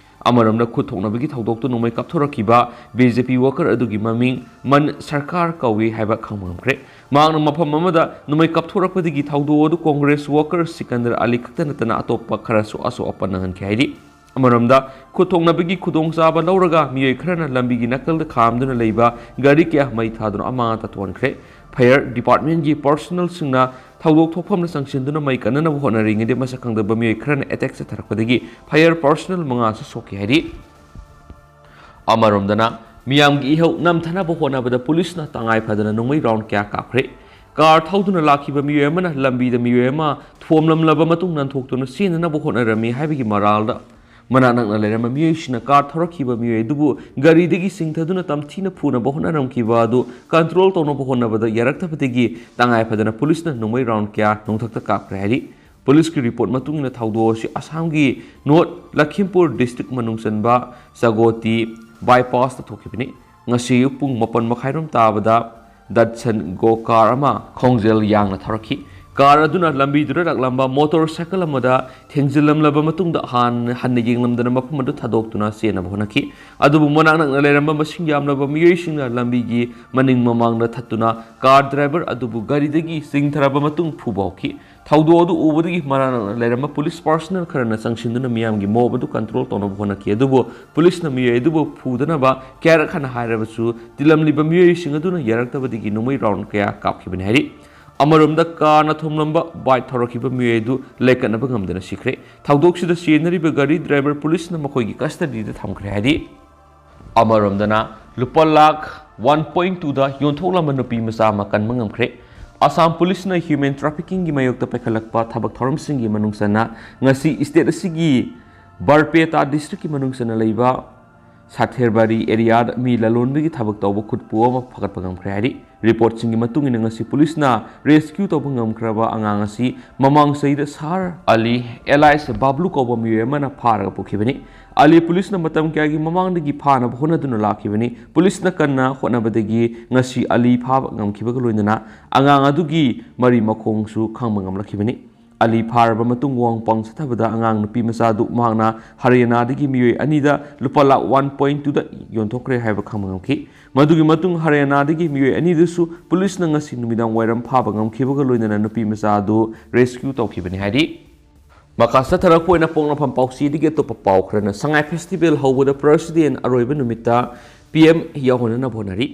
ꯑꯃꯔꯣꯝꯗ ꯈꯨꯠ ꯊꯣꯛꯅꯕꯒꯤ ꯊꯧꯗꯣꯛꯇ ꯅꯣꯡꯃꯩ ꯀꯥꯞꯊꯣꯔꯛꯈꯤꯕ BJP worker ꯑꯗꯨꯒꯤ ꯃꯃꯤꯡ ꯃꯟ ꯁꯔꯀꯥꯔ ꯀꯧꯏ ꯍꯥꯏꯕ ꯈꯪꯕ ꯉꯝꯈ꯭ꯔꯦ꯫ ꯃꯍꯥꯛꯅ ꯃꯐꯝ ꯑꯃꯗ ꯅꯣꯡꯃꯩ ꯀꯥꯞꯊꯣꯔꯛꯄꯗꯒꯤ ꯊꯧꯗꯣꯛ ꯑꯗꯨ ꯀꯣꯡꯒ꯭ꯔꯦꯁ worker ꯁꯤꯀꯟꯗꯔ ꯑꯂꯤ ꯈꯛꯇ ꯅꯠꯇꯅ ꯑꯇꯣꯞꯄ ꯈꯔꯁꯨ ꯑꯁꯣꯛ ꯑꯄꯟ ꯅꯪꯍꯟꯈꯤ ꯍꯥꯏꯔꯤ꯫ ꯑꯃꯔꯣꯝꯗ ꯈꯨꯠ ꯊꯣꯛꯅꯕꯒꯤ ꯈꯨꯗꯣꯡꯆꯥꯕ ꯂꯧꯔꯒ ꯃꯤꯑꯣꯏ ꯈꯔꯅ ꯂꯝꯕꯤꯒꯤ ꯅꯥꯀꯜꯗ ꯈꯥꯝꯗꯨꯅ ꯂꯩꯕ ꯒꯥꯔꯤ ꯀꯌꯥ ꯃꯩ ꯊꯥꯗꯨꯅ ꯑꯃꯥꯡ ꯑꯇꯥ ꯊꯣꯛꯍꯟꯈ꯭ꯔꯦ꯫ Fire departmentꯀꯤ personnelꯁꯤꯡꯅ ꯊꯧꯗꯣꯛ ꯊꯣꯛꯐꯝꯗ ꯆꯪꯁꯤꯟꯗꯨꯅ ꯃꯩ ꯀꯟꯅꯅꯕ ꯍꯣꯠꯅꯔꯤꯉꯩꯗ ꯃꯁꯛ ꯈꯪꯗꯕ ꯃꯤꯑꯣꯏ ꯈꯔꯅ attack ꯆꯠꯊꯔꯛꯄꯗꯒꯤ fire personnel ꯃꯉꯥꯁꯨ ꯁꯣꯛꯈꯤ ꯍꯥꯏꯔꯤ꯫ ꯑꯃꯔꯣꯝꯗꯅ ꯃꯤꯌꯥꯝꯒꯤ ꯏꯍꯧ ꯅꯝꯊꯅꯕ ꯍꯣꯠꯅꯕꯗ ꯄꯨꯂꯤꯁꯅ ꯇꯉꯥꯏ ꯐꯗꯅ ꯅꯣꯡꯃꯩ round ꯀꯌꯥ ꯀꯥꯞꯈ꯭ꯔꯦ꯫ Car ꯊꯧꯗꯨꯅ ꯂꯥꯛꯈꯤꯕ ꯃꯤꯑꯣꯏ ꯑꯃꯅ ꯂꯝꯕꯤꯗ ꯃꯤꯑꯣꯏ ꯑꯃ ꯊꯣꯝꯂꯝꯂꯕ ꯃꯇꯨꯡ ꯅꯥꯟꯊꯣꯛꯇꯨꯅ ꯆꯦꯟꯅꯅꯕ ꯍꯣꯠꯅꯔꯝꯃꯤ ꯍꯥꯏꯕꯒꯤ ꯃꯔꯥꯜꯗ ꯃꯅꯥꯛ ꯅꯛꯅ ꯂꯩꯔꯝꯕ ꯃꯤꯑꯣꯏꯁꯤꯡꯅ car ꯊꯧꯔꯛꯈꯤꯕ ꯃꯤꯑꯣꯏ ꯑꯗꯨꯕꯨ ꯒꯥꯔꯤꯗꯒꯤ ꯆꯤꯡꯊꯗꯨꯅ ꯇꯝꯊꯤꯅ ꯐꯨꯅꯕ ꯍꯣꯠꯅꯔꯝꯈꯤꯕ ꯑꯗꯨ control ꯇꯧꯅꯕ ꯍꯣꯠꯅꯕꯗ ꯌꯥꯔꯛꯇꯕꯗꯒꯤ ꯇꯉꯥꯏ ꯐꯗꯅ ꯄꯨꯂꯤꯁꯅ ꯅꯣꯡꯃꯩ round ꯀꯌꯥ ꯅꯣꯡꯊꯛꯇ ꯀꯥꯞꯈ꯭ꯔꯦ ꯍꯥꯏꯔꯤ꯫ ꯄꯨꯂꯤꯁꯀꯤ report ꯃꯇꯨꯡ ꯏꯟꯅ ꯊꯧꯗꯣꯛ ꯑꯁꯤ ꯑꯁꯥꯝꯒꯤ North ꯂꯈꯤꯝꯄꯨꯔ district ꯃꯅꯨꯡ ꯆꯟꯕ ꯆꯒꯣꯇꯤ bypassꯇ ꯊꯣꯛꯈꯤꯕꯅꯤ꯫ ꯉꯁꯤ ꯑꯌꯨꯛ ꯄꯨꯡ ꯃꯥꯄꯟ ꯃꯈꯥꯏꯔꯣꯝ ꯇꯥꯕꯗ Datsun Go car ꯑꯃ ꯈꯣꯡꯖꯦꯜ ꯌꯥꯡꯅ ꯊꯧꯔꯛꯈꯤ꯫ ꯀꯥꯔ ꯑꯗꯨꯅ ꯂꯝꯕꯤꯗꯨꯗ ꯂꯥꯛꯂꯝꯕ ꯃꯣꯇꯣꯔ ꯁꯥꯏꯀꯜ ꯑꯃꯗ ꯊꯦꯡꯖꯤꯜꯂꯝꯂꯕ ꯃꯇꯨꯡꯗ ꯍꯥꯟ-, ꯍꯟꯅ ꯌꯦꯡꯂꯝꯗꯅ ꯃꯐꯝ ꯑꯗꯨ ꯊꯥꯗꯣꯛꯇꯨꯅ ꯆꯦꯟꯅꯕ ꯍꯣꯠꯅꯈꯤ꯫ ꯑꯗꯨꯕꯨ ꯃꯅꯥꯛ ꯅꯛꯅ ꯂꯩꯔꯝꯕ ꯃꯁꯤꯡ ꯌꯥꯝꯂꯕ ꯃꯤꯑꯣꯏꯁꯤꯡꯅ ꯂꯝꯕꯤꯒꯤ ꯃꯅꯤꯡ ꯃꯃꯥꯡꯗ ꯊꯠꯇꯨꯅ ꯀꯥꯔ ꯗ꯭ꯔꯥꯏꯚꯔ ꯑꯗꯨꯕꯨ ꯒꯥꯔꯤꯗꯒꯤ ꯆꯤꯡꯊꯔꯕ ꯃꯇꯨꯡ ꯐꯨꯕ ꯍꯧꯈꯤ꯫ ꯊꯧꯗꯣꯛ ꯑꯗꯨ ꯎꯕꯗꯒꯤ ꯃꯅꯥꯛ ꯅꯛꯅ ꯂꯩꯔꯝꯕ ꯄꯨꯂꯤꯁ ꯄꯥꯔꯁꯣꯅꯦꯜ ꯈꯔꯅ ꯆꯪꯁꯤꯟꯗꯨꯅ ꯃꯤꯌꯥꯝꯒꯤ ꯃꯣꯞ ꯑꯗꯨ ꯀꯟꯇ꯭ꯔꯣꯜ ꯇꯧꯅꯕ ꯍꯣꯠꯅꯈꯤ꯫ ꯑꯗꯨꯕꯨ ꯄꯨꯂꯤꯁꯅ ꯃꯤꯑꯣꯏ ꯑꯗꯨꯕꯨ ꯐꯨꯗꯅꯕ ꯀꯌꯥꯔꯛ ꯍꯟꯅ ꯍꯥꯏꯔꯕꯁꯨ ꯇꯤꯜꯂꯝꯂꯤꯕ ꯃꯤꯑꯣꯏꯁꯤꯡ ꯑꯗꯨꯅ ꯌꯥꯔꯛꯇꯕꯗꯒꯤ ꯅꯣꯡꯃꯩ ꯔꯥꯎꯟ ꯀꯌꯥ ꯀꯥꯞꯈꯤꯕꯅꯤ ꯍꯥꯏꯔꯤ꯫ ꯑꯃꯔꯣꯝꯗ ꯀꯥꯔꯅ ꯊꯣꯝꯂꯝꯕ ꯕꯥꯏꯛ ꯊꯧꯔꯛꯈꯤꯕ ꯃꯤꯑꯣꯏ ꯑꯗꯨ ꯂꯩꯀꯠꯅꯕ ꯉꯝꯗꯅ ꯁꯤꯈ꯭ꯔꯦ꯫ ꯊꯧꯗꯣꯛꯁꯤꯗ ꯆꯦꯟꯅꯔꯤꯕ ꯒꯥꯔꯤ ꯗ꯭ꯔꯥꯏꯚꯔ ꯄꯨꯂꯤꯁꯅ ꯃꯈꯣꯏꯒꯤ ꯀꯁꯇꯗꯤꯗ ꯊꯝꯈ꯭ꯔꯦ ꯍꯥꯏꯔꯤ꯫ ꯑꯃꯔꯣꯝꯗꯅ ꯂꯨꯄꯥ ꯂꯥꯈ ꯋꯥꯟ ꯄꯣꯏꯟ ꯇꯨꯗ ꯌꯣꯟꯊꯣꯛꯂꯝꯕ ꯅꯨꯄꯤ ꯃꯆꯥ ꯑꯃ ꯀꯟꯕ ꯉꯝꯈ꯭ꯔꯦ꯫ ꯑꯁꯥꯝ ꯄꯨꯂꯤꯁꯅ ꯍ꯭ꯌꯨꯃꯦꯟ ꯇ꯭ꯔꯥꯐꯤꯀꯤꯡꯒꯤ ꯃꯥꯌꯣꯛꯇ ꯄꯥꯏꯈꯠꯂꯛꯄ ꯊꯕꯛ ꯊꯧꯔꯝꯁꯤꯡꯒꯤ ꯃꯅꯨꯡ ꯆꯟꯅ ꯉꯁꯤ ꯁ꯭ꯇꯦꯠ ꯑꯁꯤꯒꯤ ꯕꯔꯄꯦꯇꯥ ꯗꯤꯁꯇ꯭ꯔꯤꯛꯀꯤ ꯃꯅꯨꯡ ꯆꯟꯅ ꯂꯩꯕ ꯁꯥꯊꯦꯔꯕꯥꯔꯤ ꯑꯦꯔꯤꯌꯥꯗ ꯃꯤ ꯂꯂꯣꯟꯕꯒꯤ ꯊꯕꯛ ꯇꯧꯕ ꯈꯨꯠꯄꯨ ꯑꯃ ꯐꯒꯠꯄ ꯉꯝꯈ꯭ꯔꯦ ꯍꯥꯏꯔꯤ꯫ ꯔꯤꯄꯣꯔꯠꯁꯤꯡꯒꯤ ꯃꯇꯨꯡ ꯏꯟꯅ ꯉꯁꯤ ꯄꯨꯂꯤꯁꯅ ꯔꯦꯁꯀ꯭ꯌꯨ ꯇꯧꯕ ꯉꯝꯈ꯭ꯔꯕ ꯑꯉꯥꯡ ꯑꯁꯤ ꯃꯃꯥꯡ ꯆꯍꯤꯗ ꯁꯍꯔ ꯑꯂꯤ ꯑꯦꯂꯥꯏꯁ ꯕꯥꯕ꯭ꯂꯨ ꯀꯧꯕ ꯃꯤꯑꯣꯏ ꯑꯃꯅ ꯐꯥꯔꯒ ꯄꯨꯈꯤꯕꯅꯤ꯫ ꯑꯂꯤ ꯄꯨꯂꯤꯁꯅ ꯃꯇꯝ ꯀꯌꯥꯒꯤ ꯃꯃꯥꯡꯗꯒꯤ ꯐꯥꯅꯕ ꯍꯣꯠꯅꯗꯨꯅ ꯂꯥꯛꯈꯤꯕꯅꯤ꯫ ꯄꯨꯂꯤꯁꯅ ꯀꯟꯅ ꯍꯣꯠꯅꯕꯗꯒꯤ ꯉꯁꯤ ꯑꯂꯤ ꯐꯥꯕ ꯉꯝꯈꯤꯕꯒ ꯂꯣꯏꯅꯅ ꯑꯉꯥꯡ ꯑꯗꯨꯒꯤ ꯃꯔꯤ ꯃꯈꯣꯡꯁꯨ ꯈꯪꯕ ꯉꯝꯂꯛꯈꯤꯕꯅꯤ꯫ ꯑꯂꯤ ꯐꯥꯔꯕ ꯃꯇꯨꯡ ꯋꯥꯡ ꯄꯥꯡ ꯆꯠꯊꯕꯗ ꯑꯉꯥꯡ ꯅꯨꯄꯤ ꯃꯆꯥꯗꯨ ꯃꯍꯥꯛꯅ ꯍꯔꯤꯌꯥꯅꯥꯗꯒꯤ ꯃꯤꯑꯣꯏ ꯑꯅꯤꯗ ꯂꯨꯄꯥ ꯂꯥꯈ ꯋꯥꯟ ꯄꯣꯏꯟ ꯇꯨꯗ ꯌꯣꯟꯊꯣꯛꯈ꯭ꯔꯦ ꯍꯥꯏꯕ ꯈꯪꯕ ꯉꯝꯈꯤ꯫ ꯃꯗꯨꯒꯤ ꯃꯇꯨꯡ ꯍꯔꯤꯌꯥꯅꯥꯗꯒꯤ ꯃꯤꯑꯣꯏ ꯑꯅꯤꯗꯨꯁꯨ ꯄꯨꯂꯤꯁꯅ ꯉꯁꯤ ꯅꯨꯃꯤꯗꯥꯡ ꯋꯥꯏꯔꯝ ꯐꯥꯕ ꯉꯝꯈꯤꯕꯒ ꯂꯣꯏꯅꯅ ꯅꯨꯄꯤ ꯃꯆꯥ ꯑꯗꯨ ꯔꯦꯁꯀ꯭ꯌꯨ ꯇꯧꯈꯤꯕꯅꯤ ꯍꯥꯏꯔꯤ꯫ ꯃꯈꯥ ꯆꯠꯊꯔꯛꯄ ꯑꯣꯏꯅ ꯄꯣꯛꯅꯐꯝ ꯄꯥꯎꯆꯦꯗꯒꯤ ꯑꯇꯣꯞꯄ ꯄꯥꯎ ꯈꯔꯅ ꯁꯉꯥꯏ ꯐꯦꯁꯇꯤꯚꯦꯜ ꯍꯧꯕꯗ ꯄ꯭ꯔꯁꯤꯗꯦꯟ ꯑꯔꯣꯏꯕ ꯅꯨꯃꯤꯠꯇ ꯄꯤ ꯑꯦꯝ ꯌꯥꯑꯣꯟꯅꯅꯕ ꯍꯣꯠꯅꯔꯤ꯫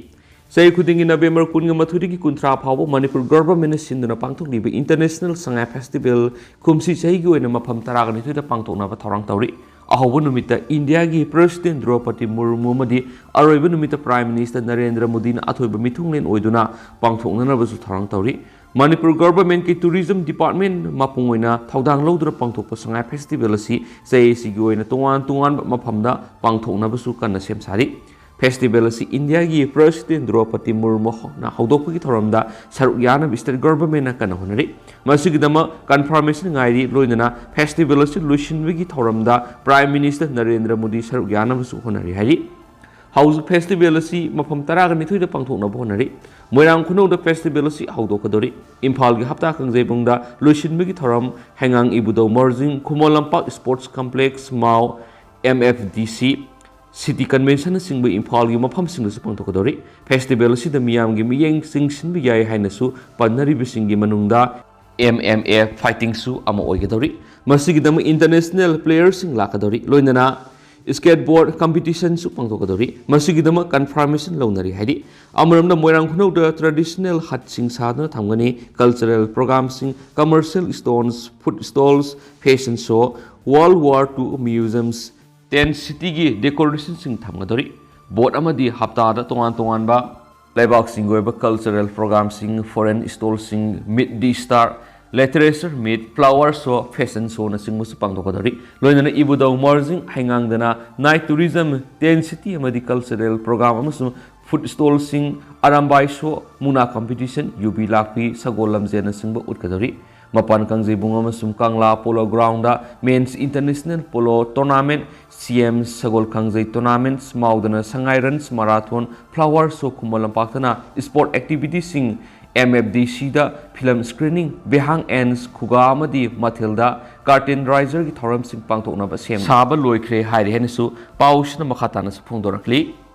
ꯆꯍꯤ ꯈꯨꯗꯤꯡꯒꯤ ꯅꯕꯦꯝꯕꯔ ꯀꯨꯟꯒ ꯃꯥꯊꯣꯏꯗꯒꯤ ꯀꯨꯟꯊ꯭ꯔꯥ ꯐꯥꯎꯕ ꯃꯅꯤꯄꯨꯔ ꯒꯚꯔꯟꯃꯦꯟꯠꯅ ꯁꯤꯟꯗꯨꯅ ꯄꯥꯡꯊꯣꯛꯂꯤꯕ ꯏꯟꯇꯔꯅꯦꯁꯅꯦꯜ ꯁꯉꯥꯏ ꯐꯦꯁꯇꯤꯚꯦꯜ ꯀꯨꯝꯁꯤ ꯆꯍꯤꯒꯤ ꯑꯣꯏꯅ ꯃꯐꯝ ꯇꯔꯥꯒ ꯅꯤꯊꯣꯏꯗ ꯄꯥꯡꯊꯣꯛꯅꯕ ꯊꯧꯔꯥꯡ ꯇꯧꯔꯤ꯫ ꯑꯍꯧꯕ ꯅꯨꯃꯤꯠꯇ ꯏꯟꯗꯤꯌꯥꯒꯤ ꯄ꯭ꯔꯁꯤꯗꯦꯟ ꯗ꯭ꯔꯧꯄꯗꯤ ꯃꯨꯔꯃꯨ ꯑꯃꯗꯤ ꯑꯔꯣꯏꯕ ꯅꯨꯃꯤꯠꯇ ꯄ꯭ꯔꯥꯏꯝ ꯃꯤꯅꯤꯁꯇꯔ ꯅꯔꯦꯟꯗ꯭ꯔ ꯃꯣꯗꯤꯅ ꯑꯊꯣꯏꯕ ꯃꯤꯊꯨꯡꯂꯦꯟ ꯑꯣꯏꯗꯨꯅ ꯄꯥꯡꯊꯣꯛꯅꯅꯕꯁꯨ ꯊꯧꯔꯥꯡ ꯇꯧꯔꯤ꯫ ꯃꯅꯤꯄꯨꯔ ꯒꯚꯔꯟꯃꯦꯟꯠꯀꯤ ꯇꯨꯔꯤꯖꯝ ꯗꯤꯄꯥꯔꯠꯃꯦꯟꯠ ꯃꯄꯨꯡ ꯑꯣꯏꯅ ꯊꯧꯗꯥꯡ ꯂꯧꯗꯨꯅ ꯄꯥꯡꯊꯣꯛꯄ ꯁꯉꯥꯏ ꯐꯦꯁꯇꯤꯚꯦꯜ ꯑꯁꯤ ꯆꯍꯤ ꯑꯁꯤꯒꯤ ꯑꯣꯏꯅ ꯇꯣꯉꯥꯟ ꯇꯣꯉꯥꯟꯕ ꯃꯐꯝꯗ ꯄꯥꯡꯊꯣꯛꯅꯕꯁꯨ ꯀꯟꯅ ꯁꯦꯝ ꯁꯥꯔꯤ꯫ ꯐꯦꯁꯇꯤꯚꯦꯜ ꯑꯁꯤ ꯏꯟꯗꯤꯌꯥꯒꯤ ꯄ꯭ꯔꯁꯤꯗꯦꯟ ꯗ꯭ꯔꯧꯄꯗꯤ ꯃꯨꯔꯃꯨꯅ ꯍꯧꯗꯣꯛꯄꯒꯤ ꯊꯧꯔꯝꯗ ꯁꯔꯨꯛ ꯌꯥꯅꯕ ꯁ꯭ꯇꯦꯠ ꯒꯚꯔꯟꯃꯦꯟꯠꯅ ꯀꯟꯅ ꯍꯣꯠꯅꯔꯤ꯫ ꯃꯁꯤꯒꯤꯗꯃꯛ ꯀꯟꯐꯥꯔꯃꯦꯁꯟ ꯉꯥꯏꯔꯤ, ꯂꯣꯏꯅꯅ ꯐꯦꯁꯇꯤꯚꯦꯜ ꯑꯁꯤ ꯂꯣꯏꯁꯤꯟꯕꯒꯤ ꯊꯧꯔꯝꯗ ꯄ꯭ꯔꯥꯏꯝ ꯃꯤꯅꯤꯁꯇꯔ ꯅꯔꯦꯟꯗ꯭ꯔ ꯃꯣꯗꯤ ꯁꯔꯨꯛ ꯌꯥꯅꯕꯁꯨ ꯍꯣꯠꯅꯔꯤ ꯍꯥꯏꯔꯤ꯫ ꯍꯧꯖꯤꯛ ꯐꯦꯁꯇꯤꯚꯦꯜ ꯑꯁꯤ ꯃꯐꯝ ꯇꯔꯥꯒ ꯅꯤꯊꯣꯏꯗ ꯄꯥꯡꯊꯣꯛꯅꯕ ꯍꯣꯠꯅꯔꯤ꯫ ꯃꯣꯏꯔꯥꯡ ꯈꯨꯅꯧꯗ ꯐꯦꯁꯇꯤꯚꯦꯜ ꯑꯁꯤ ꯍꯧꯗꯣꯛꯀꯗꯧꯔꯤ꯫ ꯏꯝꯐꯥꯜꯒꯤ ꯍꯞꯇꯥ ꯀꯥꯡꯖꯩꯕꯨꯡꯗ ꯂꯣꯏꯁꯤꯟꯕꯒꯤ ꯊꯧꯔꯝ ꯍꯩꯉꯥꯡ ꯏꯕꯨꯙꯧ ꯃꯔꯖꯤꯡ ꯈꯨꯃꯣꯟ ꯂꯝꯄꯥꯛ ꯁ꯭ꯄꯣꯔꯠꯁ ꯀꯝꯄ꯭ꯂꯦꯛꯁ ꯃꯥꯎ ꯑꯦꯝ ꯑꯦꯐ ꯗꯤ ꯁꯤ ꯁꯤꯇꯤ ꯀꯟꯚꯦꯟꯁꯟꯅꯆꯤꯡꯕ ꯏꯝꯐꯥꯜꯒꯤ ꯃꯐꯝꯁꯤꯡꯗꯁꯨ ꯄꯥꯡꯊꯣꯛꯀꯗꯧꯔꯤ꯫ ꯐꯦꯁꯇꯤꯚꯦꯜ ꯑꯁꯤꯗ ꯃꯤꯌꯥꯝꯒꯤ ꯃꯤꯠꯌꯦꯡ ꯆꯤꯡꯁꯤꯟꯕ ꯌꯥꯏ ꯍꯥꯏꯅꯁꯨ ꯄꯟꯅꯔꯤꯕꯁꯤꯡꯒꯤ ꯃꯅꯨꯡꯗ ꯑꯦꯝ ꯑꯦꯝ ꯑꯦ ꯐꯥꯏꯇꯤꯡꯁꯨ ꯑꯃ ꯑꯣꯏꯒꯗꯧꯔꯤ꯫ ꯃꯁꯤꯒꯤꯗꯃꯛ ꯏꯟꯇꯔꯅꯦꯁꯅꯦꯜ ꯄ꯭ꯂꯦꯌꯔꯁꯤꯡ ꯂꯥꯛꯀꯗꯧꯔꯤ꯫ ꯂꯣꯏꯅꯅ ꯁ꯭ꯀꯦꯠꯕꯣꯔꯗ ꯀꯝꯄꯤꯇꯤꯁꯟꯁꯨ ꯄꯥꯡꯊꯣꯛꯀꯗꯧꯔꯤ꯫ ꯃꯁꯤꯒꯤꯗꯃꯛ ꯀꯟꯐꯥꯔꯃꯦꯁꯟ ꯂꯧꯅꯔꯤ ꯍꯥꯏꯔꯤ꯫ ꯑꯃꯔꯣꯝꯗ ꯃꯣꯏꯔꯥꯡ ꯈꯨꯅꯧꯗ ꯇ꯭ꯔꯦꯗꯤꯁꯅꯦꯜ ꯍꯠꯁꯤꯡ ꯁꯥꯗꯨꯅ ꯊꯝꯒꯅꯤ꯫ ꯀꯜꯆꯔꯦꯜ ꯄ꯭ꯔꯣꯒ꯭ꯔꯥꯝꯁꯤꯡ, commercial stalls, food stalls, fashion show, world war two museums, tent ꯁꯤꯇꯤꯒꯤ ꯗꯦꯀꯣꯔꯦꯁꯟꯁꯤꯡ ꯊꯝꯒꯗꯧꯔꯤ꯫ ꯕꯣꯠ ꯑꯃꯗꯤ ꯍꯞꯇꯥꯗ ꯇꯣꯉꯥꯟ ꯇꯣꯉꯥꯟꯕ ꯂꯩꯕꯥꯛꯁꯤꯡꯒꯤ ꯑꯣꯏꯕ ꯀꯜꯆꯔꯦꯜ ꯄ꯭ꯔꯣꯒ꯭ꯔꯥꯝꯁꯤꯡ, ꯐꯣꯔꯦꯟ ꯁ꯭ꯇꯣꯜꯁꯤꯡ, meet the star, literature meet, flower show, fashion ꯁꯣꯅꯆꯤꯡꯕꯁꯨ ꯄꯥꯡꯊꯣꯛꯀꯗꯧꯔꯤ꯫ ꯂꯣꯏꯅꯅ ꯏꯕꯨꯙꯧ ꯃꯔꯖꯤꯡ ꯍꯩꯉꯥꯡꯗꯅ ꯅꯥꯏꯠ ꯇꯨꯔꯤꯖꯝ, ꯇꯦꯟ ꯁꯤꯇꯤ ꯑꯃꯗꯤ ꯀꯜꯆꯔꯦꯜ ꯄ꯭ꯔꯣꯒ꯭ꯔꯥꯝ ꯑꯃꯁꯨꯡ ꯐꯨꯗ ꯁ꯭ꯇꯣꯜꯁꯤꯡ, ꯑꯔꯥꯝꯕꯥꯏ ꯁꯣ, ꯃꯨꯛꯅꯥ ꯀꯝꯄꯤꯇꯤꯁꯟ, ꯌꯨꯕꯤ ꯂꯥꯛꯄꯤ, ꯁꯒꯣꯜ ꯂꯝꯖꯦꯜꯅꯆꯤꯡꯕ ꯎꯠꯀꯗꯧꯔꯤ꯫ ꯃꯄꯥꯟ ꯀꯥꯡꯖꯩꯕꯨꯡ ꯑꯃꯁꯨꯡ Kangla polo ground men's international polo tournament, C M Sagol Kangjei tournament, ꯃꯥꯎꯗꯅ Sangai runs marathon, flower show ꯈꯨꯃꯟ ꯂꯝꯄꯥꯛꯇꯅ ꯁ꯭ꯄꯣꯔꯠ ꯑꯦꯛꯇꯤꯚꯤꯇꯤꯁꯤꯡ, ꯑꯦꯝ ꯑꯦꯐ ꯗꯤ ꯁꯤꯗ ꯐꯤꯂꯝ ꯁ꯭ꯀ꯭ꯔꯤꯅꯤꯡ, ꯕꯦꯍꯥꯡ ꯑꯦꯟꯁ, ꯈꯨꯒꯥ ꯑꯃꯗꯤ ꯃꯊꯤꯜꯗ ꯀꯥꯔꯇꯦꯟ ꯔꯥꯏꯖꯔꯒꯤ ꯊꯧꯔꯝꯁꯤꯡ ꯄꯥꯡꯊꯣꯛꯅꯕ ꯁꯦꯝ ꯁꯥꯕ ꯂꯣꯏꯈ꯭ꯔꯦ ꯍꯥꯏꯔꯤ ꯍꯥꯏꯅꯁꯨ ꯄꯥꯎꯁꯤꯅ ꯃꯈꯥ ꯇꯥꯅꯁꯨ ꯐꯣꯡꯗꯣꯔꯛꯂꯤ꯫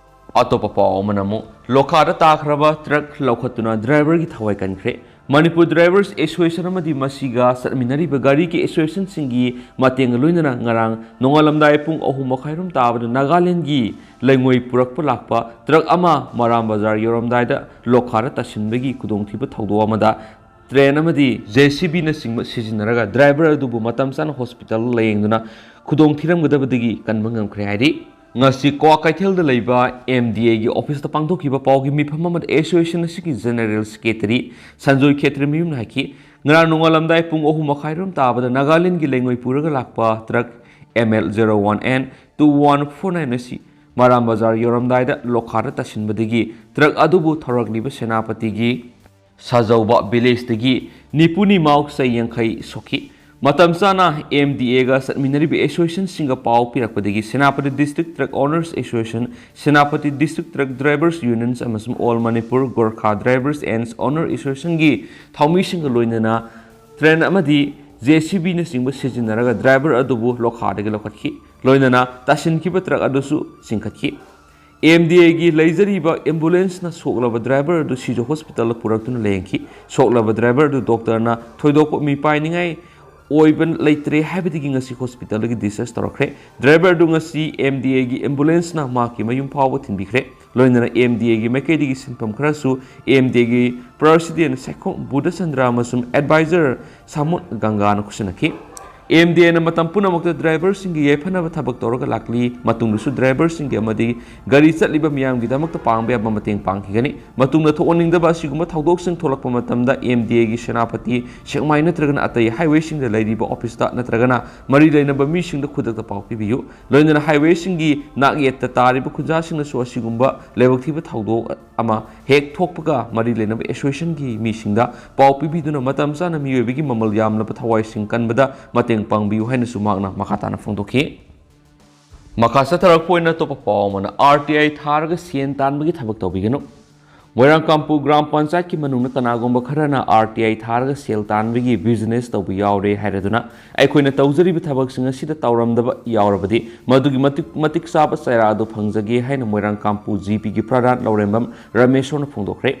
ꯑꯇꯣꯞꯄ ꯄꯥꯎ ꯑꯃꯅ ꯑꯃꯨꯛ ꯂꯣꯈꯥꯗ ꯇꯥꯈ꯭ꯔꯕ ꯇ꯭ꯔꯛ ꯂꯧꯈꯠꯇꯨꯅ ꯗ꯭ꯔꯥꯏꯚꯔꯒꯤ ꯊꯋꯥꯏ ꯀꯟꯈ꯭ꯔꯦ꯫ ꯃꯅꯤꯄꯨꯔ ꯗ꯭ꯔꯥꯏꯚꯔꯁ ꯑꯦꯁꯣꯁꯤꯌꯦꯁꯟ ꯑꯃꯗꯤ ꯃꯁꯤꯒ ꯆꯠꯃꯤꯟꯅꯔꯤꯕ ꯒꯥꯔꯤꯒꯤ ꯑꯦꯁꯣꯁꯤꯌꯦꯁꯟꯁꯤꯡꯒꯤ ꯃꯇꯦꯡꯒ ꯂꯣꯏꯅꯅ ꯉꯔꯥꯡ ꯅꯣꯡꯉꯥꯜꯂꯝꯗꯥꯏ ꯄꯨꯡ ꯑꯍꯨꯝ ꯃꯈꯥꯏꯔꯣꯝ ꯇꯥꯕꯗ ꯅꯥꯒꯥꯂꯦꯟꯒꯤ ꯂꯩꯉꯣꯏ ꯄꯨꯔꯛꯄ ꯂꯥꯛꯄ ꯇ꯭ꯔꯛ ꯑꯃ ꯃꯔꯥꯝ ꯕꯖꯥꯔ ꯌꯧꯔꯝꯗꯥꯏꯗ ꯂꯣꯈꯥꯗ ꯇꯥꯁꯤꯟꯕꯒꯤ ꯈꯨꯗꯣꯡꯊꯤꯕ ꯊꯧꯗꯣꯛ ꯑꯃꯗ ꯇ꯭ꯔꯦꯟ ꯑꯃꯗꯤ ꯖꯦ ꯁꯤ ꯕꯤꯅꯆꯤꯡꯕ ꯁꯤꯖꯤꯟꯅꯔꯒ ꯗ꯭ꯔꯥꯏꯚꯔ ꯑꯗꯨꯕꯨ ꯃꯇꯝ ꯆꯥꯅ ꯍꯣꯁꯄꯤꯇꯥꯜ ꯂꯥꯌꯦꯡꯗꯨꯅ ꯈꯨꯗꯣꯡꯊꯤꯔꯝꯒꯗꯕꯗꯒꯤ ꯀꯟꯕ ꯉꯝꯈ꯭ꯔꯦ ꯍꯥꯏꯔꯤ꯫ ꯉꯁꯤ ꯀ꯭ꯋꯥꯀꯩꯊꯦꯜꯗ ꯂꯩꯕ ꯑꯦꯝ ꯗꯤ ꯑꯦꯒꯤ ꯑꯣꯐꯤꯁꯇ ꯄꯥꯡꯊꯣꯛꯈꯤꯕ ꯄꯥꯎꯒꯤ ꯃꯤꯐꯝ ꯑꯃꯗ ꯑꯦꯁꯣꯁꯤꯌꯦꯁꯟ ꯑꯁꯤꯒꯤ ꯖꯦꯅꯔꯦꯜ ꯁꯦꯀ꯭ꯔꯦꯇꯔꯤ ꯁꯟꯖꯣꯏ ꯈꯦꯇ꯭ꯔꯤꯃꯌꯨꯝꯅ ꯍꯥꯏꯈꯤ, ꯉꯔꯥꯡ ꯅꯣꯡꯉꯥꯜꯂꯝꯗꯥꯏ ꯄꯨꯡ ꯑꯍꯨꯝ ꯃꯈꯥꯏꯔꯣꯝ ꯇꯥꯕꯗ ꯅꯥꯒꯥꯂꯦꯟꯗꯒꯤ ꯂꯩꯉꯣꯏ ꯄꯨꯔꯒ ꯂꯥꯛꯄ truck M L zero one N two one four nine ꯑꯁꯤ ꯃꯔꯥꯝ ꯕꯖꯥꯔ ꯌꯧꯔꯝꯗꯥꯏꯗ ꯂꯣꯈꯥꯗ ꯇꯥꯁꯤꯟꯕꯗꯒꯤ ꯇ꯭ꯔꯛ ꯑꯗꯨꯕꯨ ꯊꯧꯔꯛꯂꯤꯕ ꯁꯦꯅꯥꯄꯇꯤꯒꯤ ꯁꯥꯖꯧꯕ ꯚꯤꯂꯦꯖꯇꯒꯤ ꯅꯤꯄꯨ ꯅꯤꯃꯥꯎ ꯆꯍꯤ ꯌꯥꯡꯈꯩ ꯁꯣꯛꯈꯤ꯫ ꯃꯇꯝ ꯆꯥꯅ ꯑꯦꯝ ꯗꯤ ꯑꯦꯒ ꯆꯠꯃꯤꯟꯅꯔꯤꯕ ꯑꯦꯁꯣꯁꯤꯌꯦꯁꯟꯁꯤꯡꯒ ꯄꯥꯎ ꯄꯤꯔꯛꯄꯗꯒꯤ Senapati District Truck Owners Association, Senapati District Truck Drivers Unions ꯑꯃꯁꯨꯡ All Manipur Gorkha Drivers and Owner Associationꯒꯤ ꯊꯧꯃꯤꯁꯤꯡꯒ ꯂꯣꯏꯅꯅ ꯇ꯭ꯔꯦꯟ ꯑꯃꯗꯤ ꯖꯦ ꯁꯤ ꯕꯤꯅꯆꯤꯡꯕ ꯁꯤꯖꯤꯟꯅꯔꯒ ꯗ꯭ꯔꯥꯏꯚꯔ ꯑꯗꯨꯕꯨ ꯂꯣꯈꯥꯗꯒꯤ ꯂꯧꯈꯠꯈꯤ꯫ ꯂꯣꯏꯅꯅ ꯇꯥꯁꯤꯟꯈꯤꯕ ꯇ꯭ꯔꯛ ꯑꯗꯨꯁꯨ ꯆꯤꯡꯈꯠꯈꯤ꯫ ꯑꯦꯝ ꯗꯤ ꯑꯦꯒꯤ ꯂꯩꯖꯔꯤꯕ ꯑꯦꯝꯕꯨꯂꯦꯟꯁꯅ ꯁꯣꯛꯂꯕ ꯗ꯭ꯔꯥꯏꯚꯔ ꯑꯗꯨ ꯁꯤꯖ ꯍꯣꯁꯄꯤꯇꯥꯜꯗ ꯄꯨꯔꯛꯇꯨꯅ ꯂꯥꯌꯦꯡꯈꯤ꯫ ꯁꯣꯛꯂꯕ ꯗ꯭ꯔꯥꯏꯚꯔ ꯑꯗꯨ ꯗꯣꯛꯇꯔꯅ ꯊꯣꯏꯗꯣꯛꯄ ꯃꯤꯄꯥꯏꯅꯤꯡꯉꯥꯏ ꯑꯣꯏꯕ ꯂꯩꯇ꯭ꯔꯦ ꯍꯥꯏꯕꯗꯒꯤ ꯉꯁꯤ ꯍꯣꯁꯄꯤꯇꯥꯜꯗꯒꯤ ꯗꯤꯁꯆꯥꯔꯖ ꯇꯧꯔꯛꯈ꯭ꯔꯦ꯫ ꯗ꯭ꯔꯥꯏꯚꯔ ꯑꯗꯨ ꯉꯁꯤ ꯑꯦꯝ ꯗꯤ ꯑꯦꯒꯤ ꯑꯦꯝꯕꯨꯂꯦꯟꯁꯅ ꯃꯍꯥꯛꯀꯤ ꯃꯌꯨꯝ ꯐꯥꯎꯕ ꯊꯤꯟꯕꯤꯈ꯭ꯔꯦ꯫ ꯂꯣꯏꯅꯅ ꯑꯦꯝ ꯗꯤ ꯑꯦꯒꯤ ꯃꯥꯏꯀꯩꯗꯒꯤ ꯁꯤꯟꯐꯝ ꯈꯔꯁꯨ ꯑꯦꯝ ꯗꯤ ꯑꯦꯒꯤ ꯄ꯭ꯔꯁꯤꯗꯦꯟ ꯁꯥꯏꯈꯣꯝ ꯕꯨꯙꯆꯟꯗ꯭ꯔ ꯑꯃꯁꯨꯡ ꯑꯦꯗꯚꯥꯏꯖꯔ ꯁꯥꯃꯨꯠ ꯒꯪꯒꯥꯅ ꯈꯨꯠꯁꯤꯟꯅꯈꯤ꯫ ꯑꯦꯝ ꯗꯤ ꯑꯦꯅ ꯃꯇꯝ ꯄꯨꯝꯅꯃꯛꯇ ꯗ꯭ꯔꯥꯏꯚꯔꯁꯤꯡꯒꯤ ꯌꯥꯏꯐꯅꯕ ꯊꯕꯛ ꯇꯧꯔꯒ ꯂꯥꯛꯂꯤ꯫ ꯃꯇꯨꯡꯗꯁꯨ ꯗ꯭ꯔꯥꯏꯚꯔꯁꯤꯡꯒꯤ ꯑꯃꯗꯤ ꯒꯥꯔꯤ ꯆꯠꯂꯤꯕ ꯃꯤꯌꯥꯝꯒꯤꯗꯃꯛꯇ ꯄꯥꯡꯕ ꯌꯥꯕ ꯃꯇꯦꯡ ꯄꯥꯡꯈꯤꯒꯅꯤ꯫ ꯃꯇꯨꯡꯗ ꯊꯣꯛꯍꯟꯅꯤꯡꯗꯕ ꯑꯁꯤꯒꯨꯝꯕ ꯊꯧꯗꯣꯛꯁꯤꯡ ꯊꯣꯛꯂꯛꯄ ꯃꯇꯝꯗ ꯑꯦꯝ ꯗꯤ ꯑꯦꯒꯤ ꯁꯦꯅꯥꯄꯇꯤ, ꯁꯦꯛꯃꯥꯏ ꯅꯠꯇ꯭ꯔꯒꯅ ꯑꯇꯩ ꯍꯥꯏꯋꯦꯁꯤꯡꯗ ꯂꯩꯔꯤꯕ ꯑꯣꯐꯤꯁꯇ ꯅꯠꯇ꯭ꯔꯒꯅ ꯃꯔꯤ ꯂꯩꯅꯕ ꯃꯤꯁꯤꯡꯗ ꯈꯨꯗꯛꯇ ꯄꯥꯎ ꯄꯤꯕꯤꯌꯨ꯫ ꯂꯣꯏꯅꯅ ꯍꯥꯏꯋꯦꯁꯤꯡꯒꯤ ꯅꯥꯛꯌꯦꯠꯇ ꯇꯥꯔꯤꯕ ꯈꯨꯟꯖꯥꯁꯤꯡꯅꯁꯨ ꯑꯁꯤꯒꯨꯝꯕ ꯂꯥꯏꯕꯛ ꯊꯤꯕ ꯊꯧꯗꯣꯛ ꯑꯃ ꯍꯦꯛ ꯊꯣꯛꯄꯒ ꯃꯔꯤ ꯂꯩꯅꯕ ꯑꯦꯁꯣꯁꯤꯌꯦꯁꯟꯒꯤ ꯃꯤꯁꯤꯡꯗ ꯄꯥꯎ ꯄꯤꯕꯤꯗꯨꯅ ꯃꯇꯝ ꯆꯥꯅ ꯃꯤꯑꯣꯏꯕꯒꯤ ꯃꯃꯜ ꯌꯥꯝꯂꯕ ꯊꯋꯥꯏꯁꯤꯡ ꯀꯟꯕꯗ ꯃꯇꯦꯡ ꯄꯥꯡꯕꯤꯌꯨ ꯍꯥꯏꯅꯁꯨ ꯃꯍꯥꯛꯅ ꯃꯈꯥ ꯇꯥꯅ ꯐꯣꯡꯗꯣꯛꯈꯤ꯫ ꯃꯈꯥ ꯆꯠꯊꯔꯛꯄ ꯑꯣꯏꯅ ꯑꯇꯣꯞꯄ ꯄꯥꯎ ꯑꯃꯅ, ꯑꯥꯔ ꯇꯤ ꯑꯥꯏ ꯊꯥꯔꯒ ꯁꯦꯟ ꯇꯥꯟꯕꯒꯤ ꯊꯕꯛ ꯇꯧꯕꯤꯒꯅꯨ꯫ ꯃꯣꯏꯔꯥꯡꯀꯥꯝꯄꯨ ꯒ꯭ꯔꯥꯝ ꯄꯟꯆꯥꯌꯠꯀꯤ ꯃꯅꯨꯡꯗ ꯀꯅꯥꯒꯨꯝꯕ ꯈꯔꯅ ꯑꯥꯔ ꯇꯤ ꯑꯥꯏ ꯊꯥꯔꯒ ꯁꯦꯜ ꯇꯥꯟꯕꯒꯤ ꯕꯤꯖꯤꯅꯦꯁ ꯇꯧꯕ ꯌꯥꯎꯔꯦ ꯍꯥꯏꯔꯗꯨꯅ ꯑꯩꯈꯣꯏꯅ ꯇꯧꯖꯔꯤꯕ ꯊꯕꯛꯁꯤꯡ ꯑꯁꯤꯗ ꯇꯧꯔꯝꯗꯕ ꯌꯥꯎꯔꯕꯗꯤ ꯃꯗꯨꯒꯤ ꯃꯇꯤꯛ, ꯃꯇꯤꯛ ꯆꯥꯕ ꯆꯩꯔꯥꯛ ꯑꯗꯨ ꯐꯪꯖꯒꯦ ꯍꯥꯏꯅ ꯃꯣꯏꯔꯥꯡꯀꯥꯝꯄꯨ ꯖꯤ ꯄꯤꯒꯤ ꯄ꯭ꯔꯙꯥꯟ ꯂꯧꯔꯦꯝꯕꯝ ꯔꯥꯃꯦꯁꯣꯔꯅ ꯐꯣꯡꯗꯣꯛꯈ꯭ꯔꯦ꯫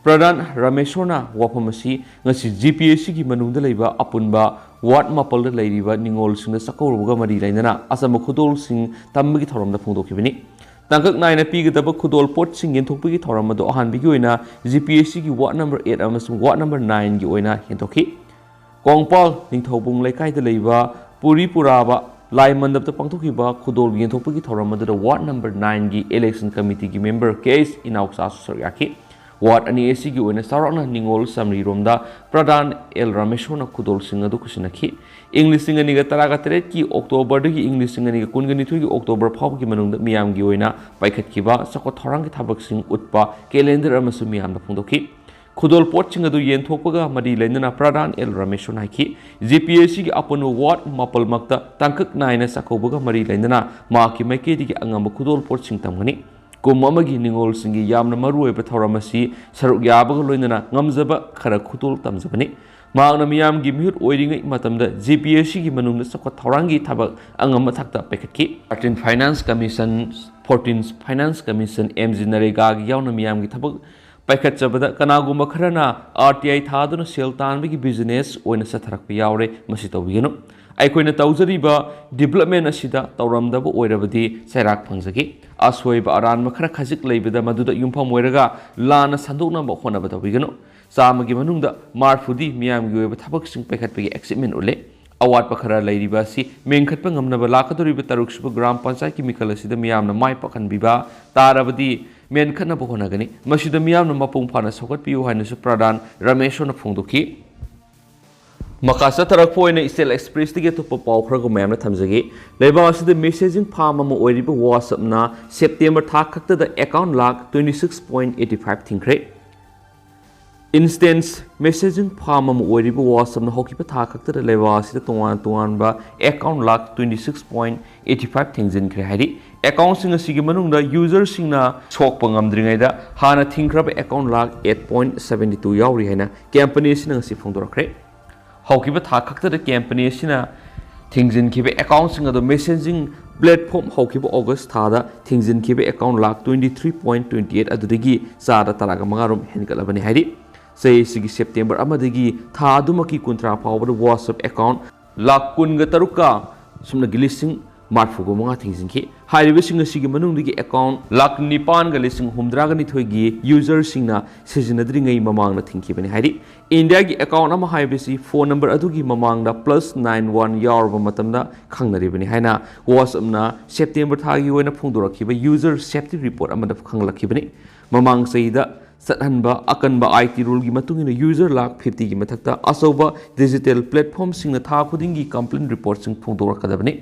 ꯄ꯭ꯔꯙꯥꯟ ꯔꯥꯃꯦꯁꯣꯔꯅ ꯋꯥꯐꯝ ꯑꯁꯤ ꯉꯁꯤ ꯖꯤ ꯄꯤ ꯑꯦꯁ ꯁꯤꯒꯤ ꯃꯅꯨꯡꯗ ꯂꯩꯕ ꯑꯄꯨꯟꯕ ꯋꯥꯔꯗ ꯃꯥꯄꯜꯗ ꯂꯩꯔꯤꯕ ꯅꯤꯉꯣꯜꯁꯤꯡꯗ ꯆꯥꯛꯀꯧꯔꯨꯕꯒ ꯃꯔꯤ ꯂꯩꯅꯅ ꯑꯆꯝꯕ ꯈꯨꯗꯣꯜꯁꯤꯡ ꯇꯝꯕꯒꯤ ꯊꯧꯔꯝꯗ ꯐꯣꯡꯗꯣꯛꯈꯤꯕꯅꯤ꯫ ꯇꯥꯡꯀꯛ ꯅꯥꯏꯅ ꯄꯤꯒꯗꯕ ꯈꯨꯗꯣꯜ ꯄꯣꯠꯁꯤꯡ ꯌꯦꯟꯊꯣꯛꯄꯒꯤ ꯊꯧꯔꯝ ꯑꯗꯨ ꯑꯍꯥꯟꯕꯒꯤ ꯑꯣꯏꯅ ꯖꯤ ꯄꯤ ꯑꯦꯁ ꯁꯤꯒꯤ ꯋꯥꯔꯗ ꯅꯝꯕꯔ ꯑꯩꯠ ꯑꯃꯁꯨꯡ ꯋꯥꯔꯗ ꯅꯝꯕꯔ ꯅꯥꯏꯟꯒꯤ ꯑꯣꯏꯅ ꯌꯦꯟꯊꯣꯛꯈꯤ꯫ ꯀꯣꯡꯄꯥꯜ ꯅꯤꯡꯊꯧꯕꯨꯡ ꯂꯩꯀꯥꯏꯗ ꯂꯩꯕ ꯄꯨꯔꯤ ꯄꯨꯔꯥꯕ ꯂꯥꯏ ꯃꯟꯗꯞꯇ ꯄꯥꯡꯊꯣꯛꯈꯤꯕ ꯈꯨꯗꯣꯜ ꯌꯦꯟꯊꯣꯛꯄꯒꯤ ꯊꯧꯔꯝ ꯑꯗꯨꯗ ꯋꯥꯔꯗ ꯅꯝꯕꯔ ꯅꯥꯏꯟꯒꯤ ꯏꯂꯦꯛꯁꯟ ꯀꯃꯤꯇꯤꯒꯤ ꯃꯦꯝꯕꯔ ꯀꯦ ꯑꯩꯆ ꯏꯅꯥꯎꯆꯥꯁꯨ ꯁꯔꯨꯛ ꯌꯥꯈꯤ꯫ ꯋꯥꯔꯗ ꯑꯅꯤ ꯑꯁꯤꯒꯤ ꯑꯣꯏꯅ ꯆꯥꯎꯔꯥꯛꯅ ꯅꯤꯉꯣꯜ ꯆꯥꯃꯔꯤꯔꯣꯝꯗ ꯄ꯭ꯔꯙꯥꯟ ꯑꯦꯜ ꯔꯥꯃꯦꯁꯣꯔꯅ ꯈꯨꯗꯣꯜꯁꯤꯡ ꯑꯗꯨ ꯈꯨꯠꯁꯤꯟꯅꯈꯤ꯫ ꯏꯪ ꯂꯤꯁꯤꯡ ꯑꯅꯤꯒ ꯇꯔꯥꯒ ꯇꯔꯦꯠꯀꯤ ꯑꯣꯛꯇꯣꯕꯔꯗꯒꯤ ꯏꯪ ꯂꯤꯁꯤꯡ ꯑꯅꯤꯒ ꯀꯨꯟꯒ ꯅꯤꯊꯣꯏꯒꯤ ꯑꯣꯛꯇꯣꯕꯔ ꯐꯥꯎꯕꯒꯤ ꯃꯅꯨꯡꯗ ꯃꯤꯌꯥꯝꯒꯤ ꯑꯣꯏꯅ ꯄꯥꯏꯈꯠꯈꯤꯕ ꯆꯥꯎꯈꯠ ꯊꯧꯔꯥꯡꯒꯤ ꯊꯕꯛꯁꯤꯡ ꯎꯠꯄ ꯀꯦꯂꯦꯟꯗꯔ ꯑꯃꯁꯨ ꯃꯤꯌꯥꯝꯗ ꯐꯣꯡꯗꯣꯛꯈꯤ꯫ ꯈꯨꯗꯣꯜ ꯄꯣꯠꯁꯤꯡ ꯑꯗꯨ ꯌꯦꯟꯊꯣꯛꯄꯒ ꯃꯔꯤ ꯂꯩꯅꯅ ꯄ꯭ꯔꯗꯥꯟ ꯑꯦꯜ ꯔꯃꯦꯁꯣꯟ ꯍꯥꯏꯈꯤ꯫ ꯖꯦ ꯄꯤ ꯑꯦꯁ ꯁꯤꯒꯤ ꯑꯄꯨꯟꯕ ꯋꯥꯔꯗ ꯃꯥꯄꯜꯃꯛꯇ ꯇꯥꯡꯀꯛ ꯅꯥꯏꯅ ꯆꯥꯛꯀꯧꯕꯒ ꯃꯔꯤ ꯂꯩꯅꯅ ꯃꯍꯥꯛꯀꯤ ꯃꯥꯏꯀꯩꯗꯒꯤ ꯑꯉꯝꯕ ꯈꯨꯗꯣꯜ ꯄꯣꯠꯁꯤꯡ ꯇꯝꯒꯅꯤ꯫ ꯀꯨꯝ ꯑꯃꯒꯤ ꯅꯤꯉꯣꯜꯁꯤꯡꯒꯤ ꯌꯥꯝꯅ ꯃꯔꯨꯑꯣꯏꯕ ꯊꯧꯔꯝ ꯑꯁꯤ ꯁꯔꯨꯛ ꯌꯥꯕꯒ ꯂꯣꯏꯅꯅ ꯉꯝꯖꯕ ꯈꯔ ꯈꯨꯗꯣꯜ ꯇꯝꯖꯕꯅꯤ꯫ ꯃꯍꯥꯛꯅ ꯃꯤꯌꯥꯝꯒꯤ ꯃꯤꯍꯨꯠ ꯑꯣꯏꯔꯤꯉꯩ ꯃꯇꯝꯗ ꯖꯦ ꯄꯤ ꯑꯦꯁ ꯁꯤꯒꯤ ꯃꯅꯨꯡꯗ ꯆꯥꯎꯈꯠ ꯊꯧꯔꯥꯡꯒꯤ ꯊꯕꯛ ꯑꯉꯝꯕ ꯊꯥꯛꯇ ꯄꯥꯏꯈꯠꯈꯤ꯫ Thirteenth finance commission, fourteenth finance commission, M G ꯅꯔꯦꯒꯥꯒꯤ ꯌꯥꯎꯅ ꯃꯤꯌꯥꯝꯒꯤ ꯊꯕꯛ ꯄꯥꯏꯈꯠꯆꯕꯗ ꯀꯅꯥꯒꯨꯝꯕ ꯈꯔꯅ ꯑꯥꯔ ꯇꯤ ꯑꯥꯏ ꯊꯥꯗꯨꯅ ꯁꯦꯜ ꯇꯥꯟꯕꯒꯤ ꯕꯤꯖꯤꯅꯦꯁ ꯑꯣꯏꯅ ꯆꯠꯊꯔꯛꯄ ꯌꯥꯎꯔꯦ꯫ ꯃꯁꯤ ꯇꯧꯕꯤꯒꯅꯨ꯫ ꯑꯩꯈꯣꯏꯅ ꯇꯧꯖꯔꯤꯕ ꯗꯤꯕꯂꯞꯃꯦꯟ ꯑꯁꯤꯗ ꯇꯧꯔꯝꯗꯕ ꯑꯣꯏꯔꯕꯗꯤ ꯆꯩꯔꯥꯛ ꯐꯪꯖꯒꯦ꯫ ꯑꯁꯣꯏꯕ ꯑꯔꯥꯟꯕ ꯈꯔ ꯈꯖꯤꯛ ꯂꯩꯕꯗ ꯃꯗꯨꯗ ꯌꯨꯝꯐꯝ ꯑꯣꯏꯔꯒ ꯂꯥꯟꯅ ꯁꯟꯗꯣꯛꯅꯕ ꯍꯣꯠꯅꯕ ꯇꯧꯕꯤꯒꯅꯨ꯫ ꯆꯥꯝꯃꯒꯤ ꯃꯅꯨꯡꯗ ꯃꯔꯤꯐꯨꯗꯤ ꯃꯤꯌꯥꯝꯒꯤ ꯑꯣꯏꯕ ꯊꯕꯛꯁꯤꯡ ꯄꯥꯏꯈꯠꯄꯒꯤ ꯑꯦꯆꯤꯞꯃꯦꯟ ꯎꯠꯂꯦ꯫ ꯑꯋꯥꯠꯄ ꯈꯔ ꯂꯩꯔꯤꯕ ꯑꯁꯤ ꯃꯦꯟꯈꯠꯄ ꯉꯝꯅꯕ ꯂꯥꯛꯀꯗꯧꯔꯤꯕ ꯇꯔꯨꯛꯁꯨꯕ ꯒ꯭ꯔꯥꯝ ꯄꯟꯆꯥꯌꯠꯀꯤ ꯃꯤꯈꯜ ꯑꯁꯤꯗ ꯃꯤꯌꯥꯝꯅ ꯃꯥꯏ ꯄꯥꯛꯍꯟꯕꯤꯕ ꯇꯥꯔꯕꯗꯤ ꯃꯦꯟꯈꯠꯅꯕ ꯍꯣꯠꯅꯒꯅꯤ꯫ ꯃꯁꯤꯗ ꯃꯤꯌꯥꯝꯅ ꯃꯄꯨꯡ ꯐꯥꯅ ꯁꯧꯒꯠꯄꯤꯌꯨ ꯍꯥꯏꯅꯁꯨ ꯄ꯭ꯔꯗꯥꯟ ꯔꯃꯦꯁꯣꯟꯅ ꯐꯣꯡꯗꯣꯛꯈꯤ꯫ ꯃꯈꯥ ꯆꯠꯊꯔꯛꯄ ꯑꯣꯏꯅ ꯏꯁꯇꯦꯜ ꯑꯦꯛꯁꯄ꯭ꯔꯦꯁꯇꯒꯤ ꯑꯇꯣꯞꯄ ꯄꯥꯎ ꯈꯔꯒ ꯃꯌꯥꯝꯅ ꯊꯝꯖꯒꯦ꯫ ꯂꯩꯕꯥꯛ ꯑꯁꯤꯗ ꯃꯦꯁꯦꯖꯤꯡ ꯐꯥꯔꯝ ꯑꯃ ꯑꯣꯏꯔꯤꯕ ꯋꯥꯆꯞꯅ ꯁꯦꯞꯇꯦꯝꯕꯔ ꯊꯥ ꯈꯛꯇꯗ account lakh twenty six point eighty five ꯊꯤꯡꯈ꯭ꯔꯦ꯫ ꯏꯟꯁꯇꯦꯟꯁ ꯃꯦꯁꯦꯖꯤꯡ ꯐꯥꯔꯝ ꯑꯃ ꯑꯣꯏꯔꯤꯕ ꯋꯥꯆꯞꯅ ꯍꯧꯈꯤꯕ ꯊꯥ ꯈꯛꯇꯗ ꯂꯩꯕꯥꯛ ꯑꯁꯤꯗ ꯇꯣꯉꯥꯟ ꯇꯣꯉꯥꯟꯕ account lakh twenty six point eighty five ꯊꯤꯡꯖꯤꯟꯈ꯭ꯔꯦ ꯍꯥꯏꯔꯤ꯫ ꯑꯦꯀꯥꯎꯟꯁꯤꯡ ꯑꯁꯤꯒꯤ ꯃꯅꯨꯡꯗ ꯌꯨꯖꯔꯁꯤꯡꯅ ꯁꯣꯛꯄ ꯉꯝꯗ꯭ꯔꯤꯉꯩꯗ ꯍꯥꯟꯅ ꯊꯤꯡꯈ꯭ꯔꯕ account lakh eight point seventy two ꯌꯥꯎꯔꯤ ꯍꯥꯏꯅ ꯀꯝꯄꯅꯤ ꯑꯁꯤꯅ ꯉꯁꯤ ꯐꯣꯡꯗꯣꯔꯛꯈ꯭ꯔꯦ꯫ ꯍꯧꯈꯤꯕ ꯊꯥ ꯈꯛꯇꯗ ꯀꯝꯄꯅꯤ ꯑꯁꯤꯅ ꯊꯤꯡꯖꯤꯟꯈꯤꯕ ꯑꯦꯀꯥꯎꯟꯁꯤꯡ ꯑꯗꯨ ꯃꯦꯁꯦꯖꯤꯡ ꯄ꯭ꯂꯦꯠꯐꯣꯝ ꯍꯧꯈꯤꯕ ꯑꯣꯒꯁ ꯊꯥꯗ ꯊꯤꯡꯖꯤꯟꯈꯤꯕ account lakh twenty three point twenty eight ꯑꯗꯨꯗꯒꯤ ꯆꯥꯗ ꯇꯔꯥꯒ ꯃꯉꯥ ꯔꯣꯝ ꯍꯦꯟꯒꯠꯂꯕꯅꯤ ꯍꯥꯏꯔꯤ꯫ ꯆꯍꯤ ꯑꯁꯤꯒꯤ ꯁꯦꯞꯇꯦꯝꯕꯔ ꯑꯃꯗꯒꯤ ꯊꯥ ꯑꯗꯨꯃꯛꯀꯤ ꯀꯨꯟꯊ꯭ꯔꯥ ꯐꯥꯎꯕꯗ ꯋꯥꯆꯞ ꯑꯦꯀꯥꯎꯟ ꯂꯥꯈ ꯀꯨꯟꯒ ꯇꯔꯨꯛꯀ ꯁꯨꯞꯅꯒꯤ ꯂꯤꯁꯤꯡ ꯃꯔꯤꯐꯨꯒ ꯃꯉꯥ ꯊꯤꯡꯖꯤꯟꯈꯤ꯫ ꯍꯥꯏꯔꯤꯕꯁꯤꯡ ꯑꯁꯤꯒꯤ ꯃꯅꯨꯡꯗꯒꯤ ꯑꯦꯀꯥꯎꯟ ꯂꯥꯈ ꯅꯤꯄꯥꯟꯒ ꯂꯤꯁꯤꯡ ꯍꯨꯝꯗ꯭ꯔꯥꯒ ꯅꯤꯊꯣꯏꯒꯤ ꯌꯨꯖꯔꯁꯤꯡꯅ ꯁꯤꯖꯤꯟꯅꯗ꯭ꯔꯤꯉꯩ ꯃꯃꯥꯡꯗ ꯊꯤꯡꯈꯤꯕꯅꯤ ꯍꯥꯏꯔꯤ꯫ ꯏꯟꯗꯤꯌꯥꯒꯤ ꯑꯦꯀꯥꯎꯟ ꯑꯃ ꯍꯥꯏꯕꯁꯤ ꯐꯣꯟ ꯅꯝꯕꯔ ꯑꯗꯨꯒꯤ ꯃꯃꯥꯡꯗ plus nine one ꯌꯥꯎꯔꯕ ꯃꯇꯝꯗ ꯈꯪꯅꯔꯤꯕꯅꯤ ꯍꯥꯏꯅ ꯋꯥꯆꯞꯅ ꯁꯦꯞꯇꯦꯝꯕꯔ ꯊꯥꯒꯤ ꯑꯣꯏꯅ ꯐꯣꯡꯗꯣꯔꯛꯈꯤꯕ ꯌꯨꯖꯔ ꯁꯦꯐꯇꯤ ꯔꯤꯄꯣꯔꯠ ꯑꯃꯗ ꯈꯪꯂꯛꯈꯤꯕꯅꯤ꯫ ꯃꯃꯥꯡ ꯆꯍꯤꯗ ꯆꯠꯍꯟꯕ ꯑꯀꯟꯕ ꯑꯥꯏ ꯇꯤ ꯔꯨꯜꯒꯤ ꯃꯇꯨꯡ ꯏꯟꯅ ꯌꯨꯖꯔ ꯂꯥꯈ fiftyꯒꯤ ꯃꯊꯛꯇ ꯑꯆꯧꯕ ꯗꯤꯖꯤꯇꯦꯜ ꯄ꯭ꯂꯦꯠꯐꯣꯝꯁꯤꯡꯅ ꯊꯥ ꯈꯨꯗꯤꯡꯒꯤ ꯀꯝꯄ꯭ꯂꯦꯟ ꯔꯤꯄꯣꯔꯠꯁꯤꯡ ꯐꯣꯡꯗꯣꯔꯛꯀꯗꯕꯅꯤ꯫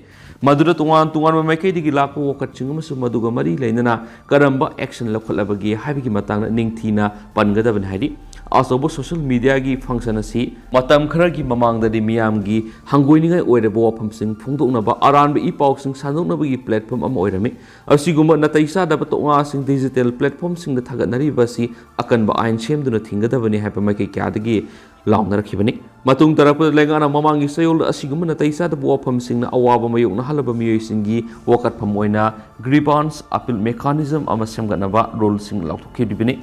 ꯃꯗꯨꯗ ꯇꯣꯉꯥꯟ ꯇꯣꯉꯥꯟꯕ ꯃꯥꯏꯀꯩꯗꯒꯤ ꯂꯥꯛꯄ ꯋꯥꯀꯠꯁꯤꯡ ꯑꯃꯁꯨꯡ ꯃꯗꯨꯒ ꯃꯔꯤ ꯂꯩꯅꯅ ꯀꯔꯝꯕ ꯑꯦꯛꯁꯟ ꯂꯧꯈꯠꯂꯕꯒꯦ ꯍꯥꯏꯕꯒꯤ ꯃꯇꯥꯡꯗ ꯅꯤꯡꯊꯤꯅ ꯄꯟꯒꯗꯕꯅꯤ ꯍꯥꯏꯔꯤ꯫ ꯑꯆꯧꯕ ꯁꯣꯁꯤꯌꯦꯜ ꯃꯤꯗꯤꯌꯥꯒꯤ ꯐꯪꯁꯟ ꯑꯁꯤ ꯃꯇꯝ ꯈꯔꯒꯤ ꯃꯃꯥꯡꯗꯗꯤ ꯃꯤꯌꯥꯝꯒꯤ ꯍꯪꯒꯣꯏꯅꯤꯡꯉꯥꯏ ꯑꯣꯏꯔꯕ ꯋꯥꯐꯝꯁꯤꯡ ꯐꯣꯡꯗꯣꯛꯅꯕ, ꯑꯔꯥꯟꯕ ꯏ ꯄꯥꯎꯁꯤꯡ ꯁꯟꯗꯣꯛꯅꯕꯒꯤ ꯄ꯭ꯂꯦꯠꯐꯣꯝ ꯑꯃ ꯑꯣꯏꯔꯝꯃꯤ꯫ ꯑꯁꯤꯒꯨꯝꯕ ꯅꯥꯇꯩ ꯆꯥꯗꯕ ꯇꯣꯛꯉꯥꯁꯤꯡ ꯗꯤꯖꯤꯇꯦꯜ ꯄ꯭ꯂꯦꯠꯐꯣꯝꯁꯤꯡꯗ ꯊꯥꯒꯠꯅꯔꯤꯕ ꯑꯁꯤ ꯑꯀꯟꯕ ꯑꯥꯏꯟ ꯁꯦꯝꯗꯨꯅ ꯊꯤꯡꯒꯗꯕꯅꯤ ꯍꯥꯏꯕ ꯃꯥꯏꯀꯩ ꯀꯌꯥꯗꯒꯤ ꯂꯥꯎꯅꯔꯛꯈꯤꯕꯅꯤ꯫ ꯃꯇꯨꯡ ꯇꯥꯔꯛꯄꯗ ꯂꯩꯉꯥꯛꯅ ꯃꯃꯥꯡꯒꯤ ꯆꯌꯣꯜꯗ ꯑꯁꯤꯒꯨꯝꯕ ꯅꯥꯇꯩ ꯆꯥꯗꯕ ꯋꯥꯐꯝꯁꯤꯡꯅ ꯑꯋꯥꯕ ꯃꯥꯌꯣꯛꯅꯍꯜꯂꯕ ꯃꯤꯑꯣꯏꯁꯤꯡꯒꯤ ꯋꯥꯀꯠꯐꯝ ꯑꯣꯏꯅ ꯒ꯭ꯔꯤꯚꯥꯟꯁ ꯑꯄꯤꯜ ꯃꯦꯀꯥꯅꯤꯖꯝ ꯑꯃ ꯁꯦꯝꯒꯠꯅꯕ ꯔꯨꯜꯁꯤꯡ ꯂꯥꯎꯊꯣꯛꯈꯤꯕꯅꯤ꯫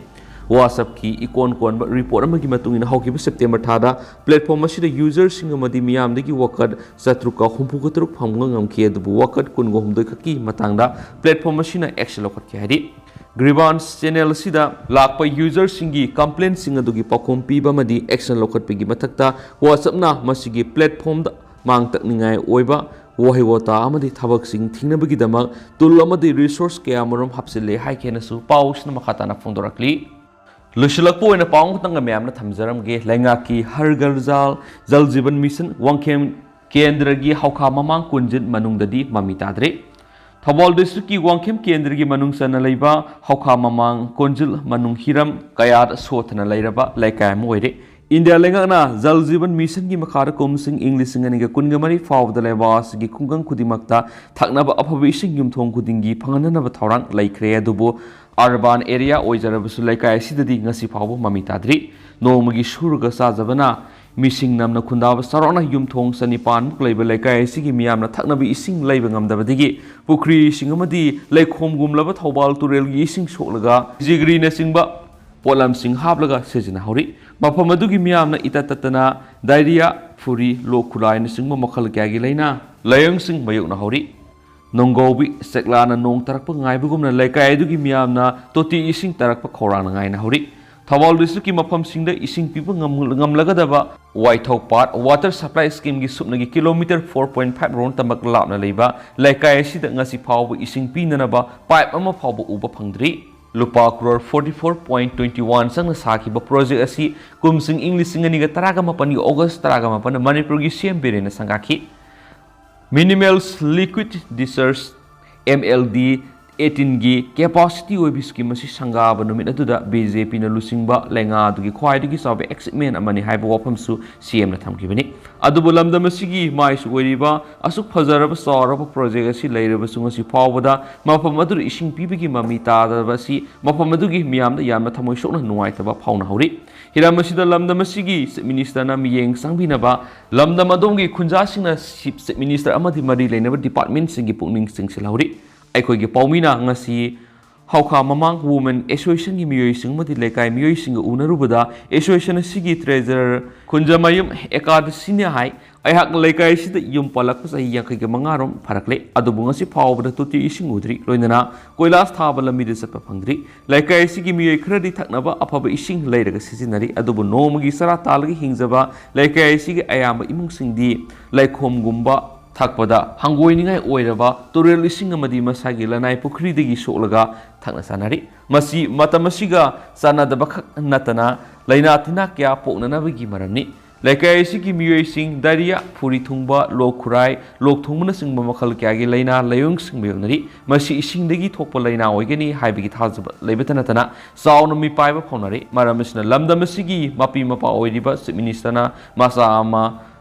WhatsApp-ꯀꯤ ꯏꯀꯣꯟ ꯀꯣꯟꯕ ꯔꯤꯄꯣꯔꯠ ꯑꯃꯒꯤ ꯃꯇꯨꯡ ꯏꯟꯅ, ꯍꯧꯈꯤꯕ ꯁꯦꯞꯇꯦꯝꯕꯔ ꯊꯥꯗ ꯄ꯭ꯂꯦꯠꯐꯣꯔꯝ ꯑꯁꯤꯗ ꯌꯨꯖꯔꯁꯤꯡ ꯑꯃꯗꯤ ꯃꯤꯌꯥꯝꯗꯒꯤ ꯋꯥꯀꯠ ꯆꯥꯇ꯭ꯔꯨꯛꯀ ꯍꯨꯝꯐꯨꯒ ꯇꯔꯨꯛ ꯐꯪꯕ ꯉꯝꯈꯤ, ꯑꯗꯨꯕꯨ ꯋꯥꯀꯠ ꯀꯨꯟꯒ ꯍꯨꯝꯗꯣꯏ ꯈꯛꯀꯤ ꯃꯇꯥꯡꯗ ꯄ꯭ꯂꯦꯠꯐꯣꯔꯝ ꯑꯁꯤꯅ ꯑꯦꯛꯁꯟ ꯂꯧꯈꯠꯈꯤ ꯍꯥꯏꯔꯤ꯫ ꯒ꯭ꯔꯤꯚꯥꯟꯁ ꯆꯦꯅꯦꯜ ꯑꯁꯤꯗ ꯂꯥꯛꯄ ꯌꯨꯖꯔꯁꯤꯡꯒꯤ ꯀꯝꯄ꯭ꯂꯦꯟꯁꯤꯡ ꯑꯗꯨꯒꯤ ꯄꯥꯎꯈꯨꯝ ꯄꯤꯕ ꯑꯃꯗꯤ ꯑꯦꯛꯁꯟ ꯂꯧꯈꯠꯄꯒꯤ ꯃꯊꯛꯇ, WhatsApp-ꯅ ꯃꯁꯤꯒꯤ ꯄ꯭ꯂꯦꯠꯐꯣꯔꯝꯗ ꯃꯥꯡ ꯇꯛꯅꯤꯡꯉꯥꯏ ꯑꯣꯏꯕ ꯋꯥꯍꯩ ꯋꯥꯇꯥ ꯑꯃꯗꯤ ꯊꯕꯛꯁꯤꯡ ꯊꯤꯡꯅꯕꯒꯤꯗꯃꯛ ꯇꯨꯜ ꯑꯃꯗꯤ ꯔꯤꯁꯣꯔꯁ ꯀꯌꯥꯃꯔꯨꯝ ꯍꯥꯞꯆꯤꯜꯂꯦ ꯍꯥꯏꯈꯤ ꯍꯥꯏꯅꯁꯨ ꯄꯥꯎꯁꯤꯅ ꯃꯈꯥ ꯇꯥꯅ ꯐꯣꯡꯗꯣꯔꯛꯂꯤ꯫ ꯂꯣꯏꯁꯤꯜꯂꯛꯄ ꯑꯣꯏꯅ ꯄꯥꯎ ꯑꯃꯈꯛꯇꯪꯒ ꯃꯌꯥꯝꯅ ꯊꯝꯖꯔꯝꯒꯦ꯫ ꯂꯩꯉꯥꯛꯀꯤ ꯍꯔ ꯘꯔ ꯖꯥꯜ ꯖꯜ ꯖꯤꯕꯟ ꯃꯤꯁꯟ ꯋꯥꯡꯈꯦꯝ ꯀꯦꯟꯗ꯭ꯔꯒꯤ ꯍꯧꯈꯥ ꯃꯃꯥꯡ ꯀꯣꯟꯖꯤꯟ ꯃꯅꯨꯡꯗꯗꯤ ꯃꯃꯤ ꯇꯥꯗ꯭ꯔꯤ꯫ ꯊꯧꯕꯥꯜ ꯗꯤꯁꯇ꯭ꯔꯤꯛꯀꯤ ꯋꯥꯡꯈꯦꯝ ꯀꯦꯟꯗ꯭ꯔꯒꯤ ꯃꯅꯨꯡ ꯆꯟꯅ ꯂꯩꯕ ꯍꯧꯈꯥ ꯃꯃꯥꯡ ꯀꯣꯟꯖꯤꯜ ꯃꯅꯨꯡ ꯍꯤꯔꯝ ꯀꯌꯥꯗ ꯁꯣꯠꯊꯅ ꯂꯩꯔꯕ ꯂꯩꯀꯥꯏ ꯑꯃ ꯑꯣꯏꯔꯦ꯫ ꯏꯟꯗꯤꯌꯥ ꯂꯩꯉꯥꯛꯅ ꯖꯜ ꯖꯤꯕꯟ ꯃꯤꯁꯟꯒꯤ ꯃꯈꯥꯗ ꯀꯨꯝꯁꯤꯡ ꯏꯪ ꯂꯤꯁꯤꯡ ꯑꯅꯤꯒ ꯀꯨꯟꯒ ꯃꯔꯤ ꯐꯥꯎꯕꯗ ꯂꯩꯕꯥꯛ ꯑꯁꯤꯒꯤ ꯈꯨꯡꯒꯪ ꯈꯨꯗꯤꯡꯃꯛꯇ ꯊꯛꯅꯕ ꯑꯐꯕ ꯏꯁꯤꯡ ꯌꯨꯝꯊꯣꯡ ꯈꯨꯗꯤꯡꯒꯤ ꯐꯪꯍꯟꯅꯅꯕ ꯊꯧꯔꯥꯡ ꯂꯩꯈ꯭ꯔꯦ, ꯑꯗꯨꯕꯨ ꯑꯔꯕꯥꯟ ꯑꯦꯔꯤꯌꯥ ꯑꯣꯏꯖꯔꯕꯁꯨ ꯂꯩꯀꯥꯏ ꯑꯁꯤꯗꯗꯤ ꯉꯁꯤ ꯐꯥꯎꯕ ꯃꯃꯤ ꯇꯥꯗ꯭ꯔꯤ꯫ ꯅꯣꯡꯃꯒꯤ ꯁꯨꯔꯒ ꯆꯥꯖꯕꯅ ꯃꯤꯁꯤꯡ ꯅꯝꯅ ꯈꯨꯟꯗꯥꯕ ꯆꯥꯎꯔꯥꯛꯅ ꯌꯨꯝꯊꯣꯡ ꯆꯅꯤꯄꯥꯟꯃꯨꯛ ꯂꯩꯕ ꯂꯩꯀꯥꯏ ꯑꯁꯤꯒꯤ ꯃꯤꯌꯥꯝꯅ ꯊꯛꯅꯕ ꯏꯁꯤꯡ ꯂꯩꯕ ꯉꯝꯗꯕꯗꯒꯤ ꯄꯨꯈ꯭ꯔꯤꯁꯤꯡ ꯑꯃꯗꯤ ꯂꯩꯈꯣꯝꯒꯨꯝꯂꯕ ꯊꯧꯕꯥꯜ ꯇꯨꯔꯦꯜꯒꯤ ꯏꯁꯤꯡ ꯁꯣꯛꯂꯒ ꯖꯤꯒ꯭ꯔꯤꯅꯆꯤꯡꯕ ꯄꯣꯠꯂꯝꯁꯤꯡ ꯍꯥꯞꯂꯒ ꯁꯤꯖꯤꯟꯅꯍꯧꯔꯤ꯫ ꯃꯐꯝ ꯑꯗꯨꯒꯤ ꯃꯤꯌꯥꯝꯅ ꯏꯇꯠ ꯇꯠꯇꯅ ꯗꯥꯏꯔꯤꯌꯥ, ꯐꯨꯔꯤ, ꯂꯣꯛ ꯈꯨꯂꯥꯏꯅꯆꯤꯡꯕ ꯃꯈꯜ ꯀꯌꯥꯒꯤ ꯂꯥꯏꯅꯥ ꯂꯥꯏꯑꯣꯡꯁꯤꯡ ꯃꯥꯌꯣꯛꯅꯍꯧꯔꯤ꯫ ꯅꯣꯡꯒꯧꯕꯤ ꯆꯦꯛꯂꯥꯅ ꯅꯣꯡ ꯇꯥꯔꯛꯄ ꯉꯥꯏꯕꯒꯨꯝꯅ ꯂꯩꯀꯥꯏ ꯑꯗꯨꯒꯤ ꯃꯤꯌꯥꯝꯅ ꯇꯣꯇꯤ ꯏꯁꯤꯡ ꯇꯥꯔꯛꯄ ꯈꯧꯔꯥꯡꯅ ꯉꯥꯏꯅꯍꯧꯔꯤ꯫ ꯊꯧꯕꯥꯜ ꯗꯤꯁꯇ꯭ꯔꯤꯛꯀꯤ ꯃꯐꯝꯁꯤꯡꯗ ꯏꯁꯤꯡ ꯄꯤꯕ ꯉꯝ-, ꯉꯝꯂꯒꯗꯕ ꯋꯥꯏꯊꯧ ꯄꯥꯠ ꯋꯥꯇꯔ ꯁꯄ꯭ꯂꯥꯏ ꯁ꯭ꯀꯤꯝꯒꯤ ꯁꯨꯞꯅꯒꯤ ꯀꯤꯂꯣꯃꯤꯇꯔ ꯐꯣꯔ ꯄꯣꯏꯟ ꯐꯥꯏꯚ ꯔꯣꯟ ꯇꯃꯛ ꯂꯥꯞꯅ ꯂꯩꯕ ꯂꯩꯀꯥꯏ ꯑꯁꯤꯗ ꯉꯁꯤ ꯐꯥꯎꯕ ꯏꯁꯤꯡ ꯄꯤꯅꯅꯕ ꯄꯥꯏꯞ ꯑꯃ ꯐꯥꯎꯕ ꯎꯕ ꯐꯪꯗ꯭ꯔꯤ꯫ ꯂꯨꯄꯥ crore forty four point twenty one ꯆꯪꯅ ꯁꯥꯈꯤꯕ ꯄ꯭ꯔꯣꯖꯦꯛ ꯑꯁꯤ ꯀꯨꯝꯁꯤꯡ ꯏꯪ ꯂꯤꯁꯤꯡ ꯑꯅꯤꯒ ꯇꯔꯥꯒ ꯃꯥꯄꯟꯒꯤ ꯑꯣꯒꯁ ꯇꯔꯥꯒ ꯃꯥꯄꯟꯗ ꯃꯅꯤꯄꯨꯔꯒꯤ ꯁꯤ ꯑꯦꯝ ꯕꯤꯔꯦꯟꯅ ꯁꯪꯒꯥꯈꯤ꯫ Minimal Liquid Discharge, M L D, ꯑꯩꯠꯇꯤꯟꯒꯤ ꯀꯦꯄꯥꯁꯤꯇꯤ ꯑꯣꯏꯕ ꯁ꯭ꯀꯤꯝ ꯑꯁꯤ ꯁꯪꯒꯥꯕ ꯅꯨꯃꯤꯠ ꯑꯗꯨꯗ ꯕꯤ ꯖꯦ ꯄꯤꯅ ꯂꯨꯆꯤꯡꯕ ꯂꯩꯉꯥꯛ ꯑꯗꯨꯒꯤ ꯈ꯭ꯋꯥꯏꯗꯒꯤ ꯆꯥꯎꯕ ꯑꯦꯆꯤꯞꯃꯦꯟ ꯑꯃꯅꯤ ꯍꯥꯏꯕ ꯋꯥꯐꯝꯁꯨ ꯁꯤ ꯑꯦꯝꯅ ꯊꯝꯈꯤꯕꯅꯤ꯫ ꯑꯗꯨꯕꯨ ꯂꯝꯗꯝ ꯑꯁꯤꯒꯤ ꯃꯥꯏꯁꯨ ꯑꯣꯏꯔꯤꯕ ꯑꯁꯨꯛ ꯐꯖꯔꯕ ꯆꯥꯎꯔꯕ ꯄ꯭ꯔꯣꯖꯦꯛ ꯑꯁꯤ ꯂꯩꯔꯕꯁꯨ ꯉꯁꯤ ꯐꯥꯎꯕꯗ ꯃꯐꯝ ꯑꯗꯨꯗ ꯏꯁꯤꯡ ꯄꯤꯕꯒꯤ ꯃꯃꯤ ꯇꯥꯗꯕ ꯑꯁꯤ ꯃꯐꯝ ꯑꯗꯨꯒꯤ ꯃꯤꯌꯥꯝꯗ ꯌꯥꯝꯅ ꯊꯃꯣꯏ ꯁꯣꯛꯅ ꯅꯨꯡꯉꯥꯏꯇꯕ ꯐꯥꯎꯅꯍꯧꯔꯤ꯫ ꯍꯤꯔꯝ ꯑꯁꯤꯗ ꯂꯝꯗꯝ ꯑꯁꯤꯒꯤ ꯆꯤꯐ ꯃꯤꯅꯤꯁꯇꯔꯅ ꯃꯤꯠꯌꯦꯡ ꯆꯪꯕꯤꯅꯕ ꯂꯝꯗꯝ ꯑꯗꯣꯝꯒꯤ ꯈꯨꯟꯖꯥꯁꯤꯡꯅ ꯆꯤꯐ ꯃꯤꯅꯤꯁꯇꯔ ꯑꯃꯗꯤ ꯃꯔꯤ ꯂꯩꯅꯕ ꯗꯤꯄꯥꯔꯠꯃꯦꯟꯁꯤꯡꯒꯤ ꯄꯨꯛꯅꯤꯡ ꯆꯤꯡꯁꯤꯜꯍꯧꯔꯤ꯫ ꯑꯩꯈꯣꯏꯒꯤ ꯄꯥꯎꯃꯤꯅ ꯉꯁꯤ ꯍꯧꯈꯥ ꯃꯃꯥꯡ ꯋꯨꯃꯦꯟ ꯑꯦꯁꯣꯁꯤꯌꯦꯁꯟꯒꯤ ꯃꯤꯑꯣꯏꯁꯤꯡ ꯑꯃꯗꯤ ꯂꯩꯀꯥꯏ ꯃꯤꯑꯣꯏꯁꯤꯡꯒ ꯎꯅꯔꯨꯕꯗ ꯑꯦꯁꯣꯁꯤꯌꯦꯁꯟ ꯑꯁꯤꯒꯤ ꯇ꯭ꯔꯦꯖꯔꯔ ꯈꯨꯟꯖꯃꯌꯨꯝ ꯑꯦꯀꯥꯗꯁꯤꯅ ꯍꯥꯏ, "ꯑꯩꯍꯥꯛꯅ ꯂꯩꯀꯥꯏ ꯑꯁꯤꯗ ꯌꯨꯝ ꯄꯥꯜꯂꯛꯄ ꯆꯍꯤ ꯌꯥꯡꯈꯩꯒ ꯃꯉꯥ ꯔꯣꯝ ꯐꯥꯔꯛꯂꯦ, ꯑꯗꯨꯕꯨ ꯉꯁꯤ ꯐꯥꯎꯕꯗ ꯇꯣꯇꯤ ꯏꯁꯤꯡ ꯎꯗ꯭ꯔꯤ, ꯂꯣꯏꯅꯅ ꯀꯣꯏꯂꯥꯁ ꯊꯥꯕ ꯂꯝꯕꯤꯗ ꯆꯠꯄ ꯐꯪꯗ꯭ꯔꯤ꯫ ꯂꯩꯀꯥꯏ ꯑꯁꯤꯒꯤ ꯃꯤꯑꯣꯏ ꯈꯔꯗꯤ ꯊꯛꯅꯕ ꯑꯐꯕ ꯏꯁꯤꯡ ꯂꯩꯔꯒ ꯁꯤꯖꯤꯟꯅꯔꯤ, ꯑꯗꯨꯕꯨ ꯅꯣꯡꯃꯒꯤ ꯆꯔꯥ ꯇꯥꯜꯂꯒ ꯍꯤꯡꯖꯕ ꯂꯩꯀꯥꯏ ꯑꯁꯤꯒꯤ ꯑꯌꯥꯝꯕ ꯏꯃꯨꯡꯁꯤꯡꯗꯤ ꯂꯩꯈꯣꯝꯒꯨꯝꯕ ꯊꯛꯄꯗ ꯍꯪꯒꯣꯏꯅꯤꯡꯉꯥꯏ ꯑꯣꯏꯔꯕ ꯇꯨꯔꯦꯜ ꯏꯁꯤꯡ ꯑꯃꯗꯤ ꯃꯁꯥꯒꯤ ꯂꯅꯥꯏ ꯄꯨꯈ꯭ꯔꯤꯗꯒꯤ ꯁꯣꯛꯂꯒ ꯊꯛꯅ ꯆꯥꯅꯔꯤ꯫ ꯃꯁꯤ ꯃꯇꯝ ꯑꯁꯤꯒ ꯆꯥꯟꯅꯗꯕ ꯈꯛ ꯅꯠꯇꯅ ꯂꯥꯏꯅꯥ ꯇꯤꯟꯅꯥ ꯀꯌꯥ ꯄꯣꯛꯅꯅꯕꯒꯤ ꯃꯔꯝꯅꯤ꯫ ꯂꯩꯀꯥꯏ ꯑꯁꯤꯒꯤ ꯃꯤꯑꯣꯏꯁꯤꯡ ꯗꯥꯏꯔꯤꯌꯥ, ꯐꯨꯔꯤ ꯊꯨꯡꯕ, ꯂꯣꯛ ꯈꯨꯔꯥꯏ, ꯂꯣꯛ ꯊꯨꯡꯕꯅꯆꯤꯡꯕ ꯃꯈꯜ ꯀꯌꯥꯒꯤ ꯂꯥꯏꯅꯥ ꯂꯥꯏꯑꯣꯡꯁꯤꯡ ꯃꯥꯌꯣꯛꯅꯔꯤ꯫ ꯃꯁꯤ ꯏꯁꯤꯡꯗꯒꯤ ꯊꯣꯛꯄ ꯂꯥꯏꯅꯥ ꯑꯣꯏꯒꯅꯤ ꯍꯥꯏꯕꯒꯤ ꯊꯥꯖꯕ ꯂꯩꯕꯇ ꯅꯠꯇꯅ ꯆꯥꯎꯅ ꯃꯤꯄꯥꯏꯕ ꯐꯥꯎꯅꯔꯤ꯫ ꯃꯔꯝ ꯑꯁꯤꯅ ꯂꯝꯗꯝ ꯑꯁꯤꯒꯤ ꯃꯄꯤ ꯃꯄꯥ ꯑꯣꯏꯔꯤꯕ ꯆꯤꯐ ꯃꯤꯅꯤꯁꯇꯔꯅ ꯃꯆꯥ ꯑꯃ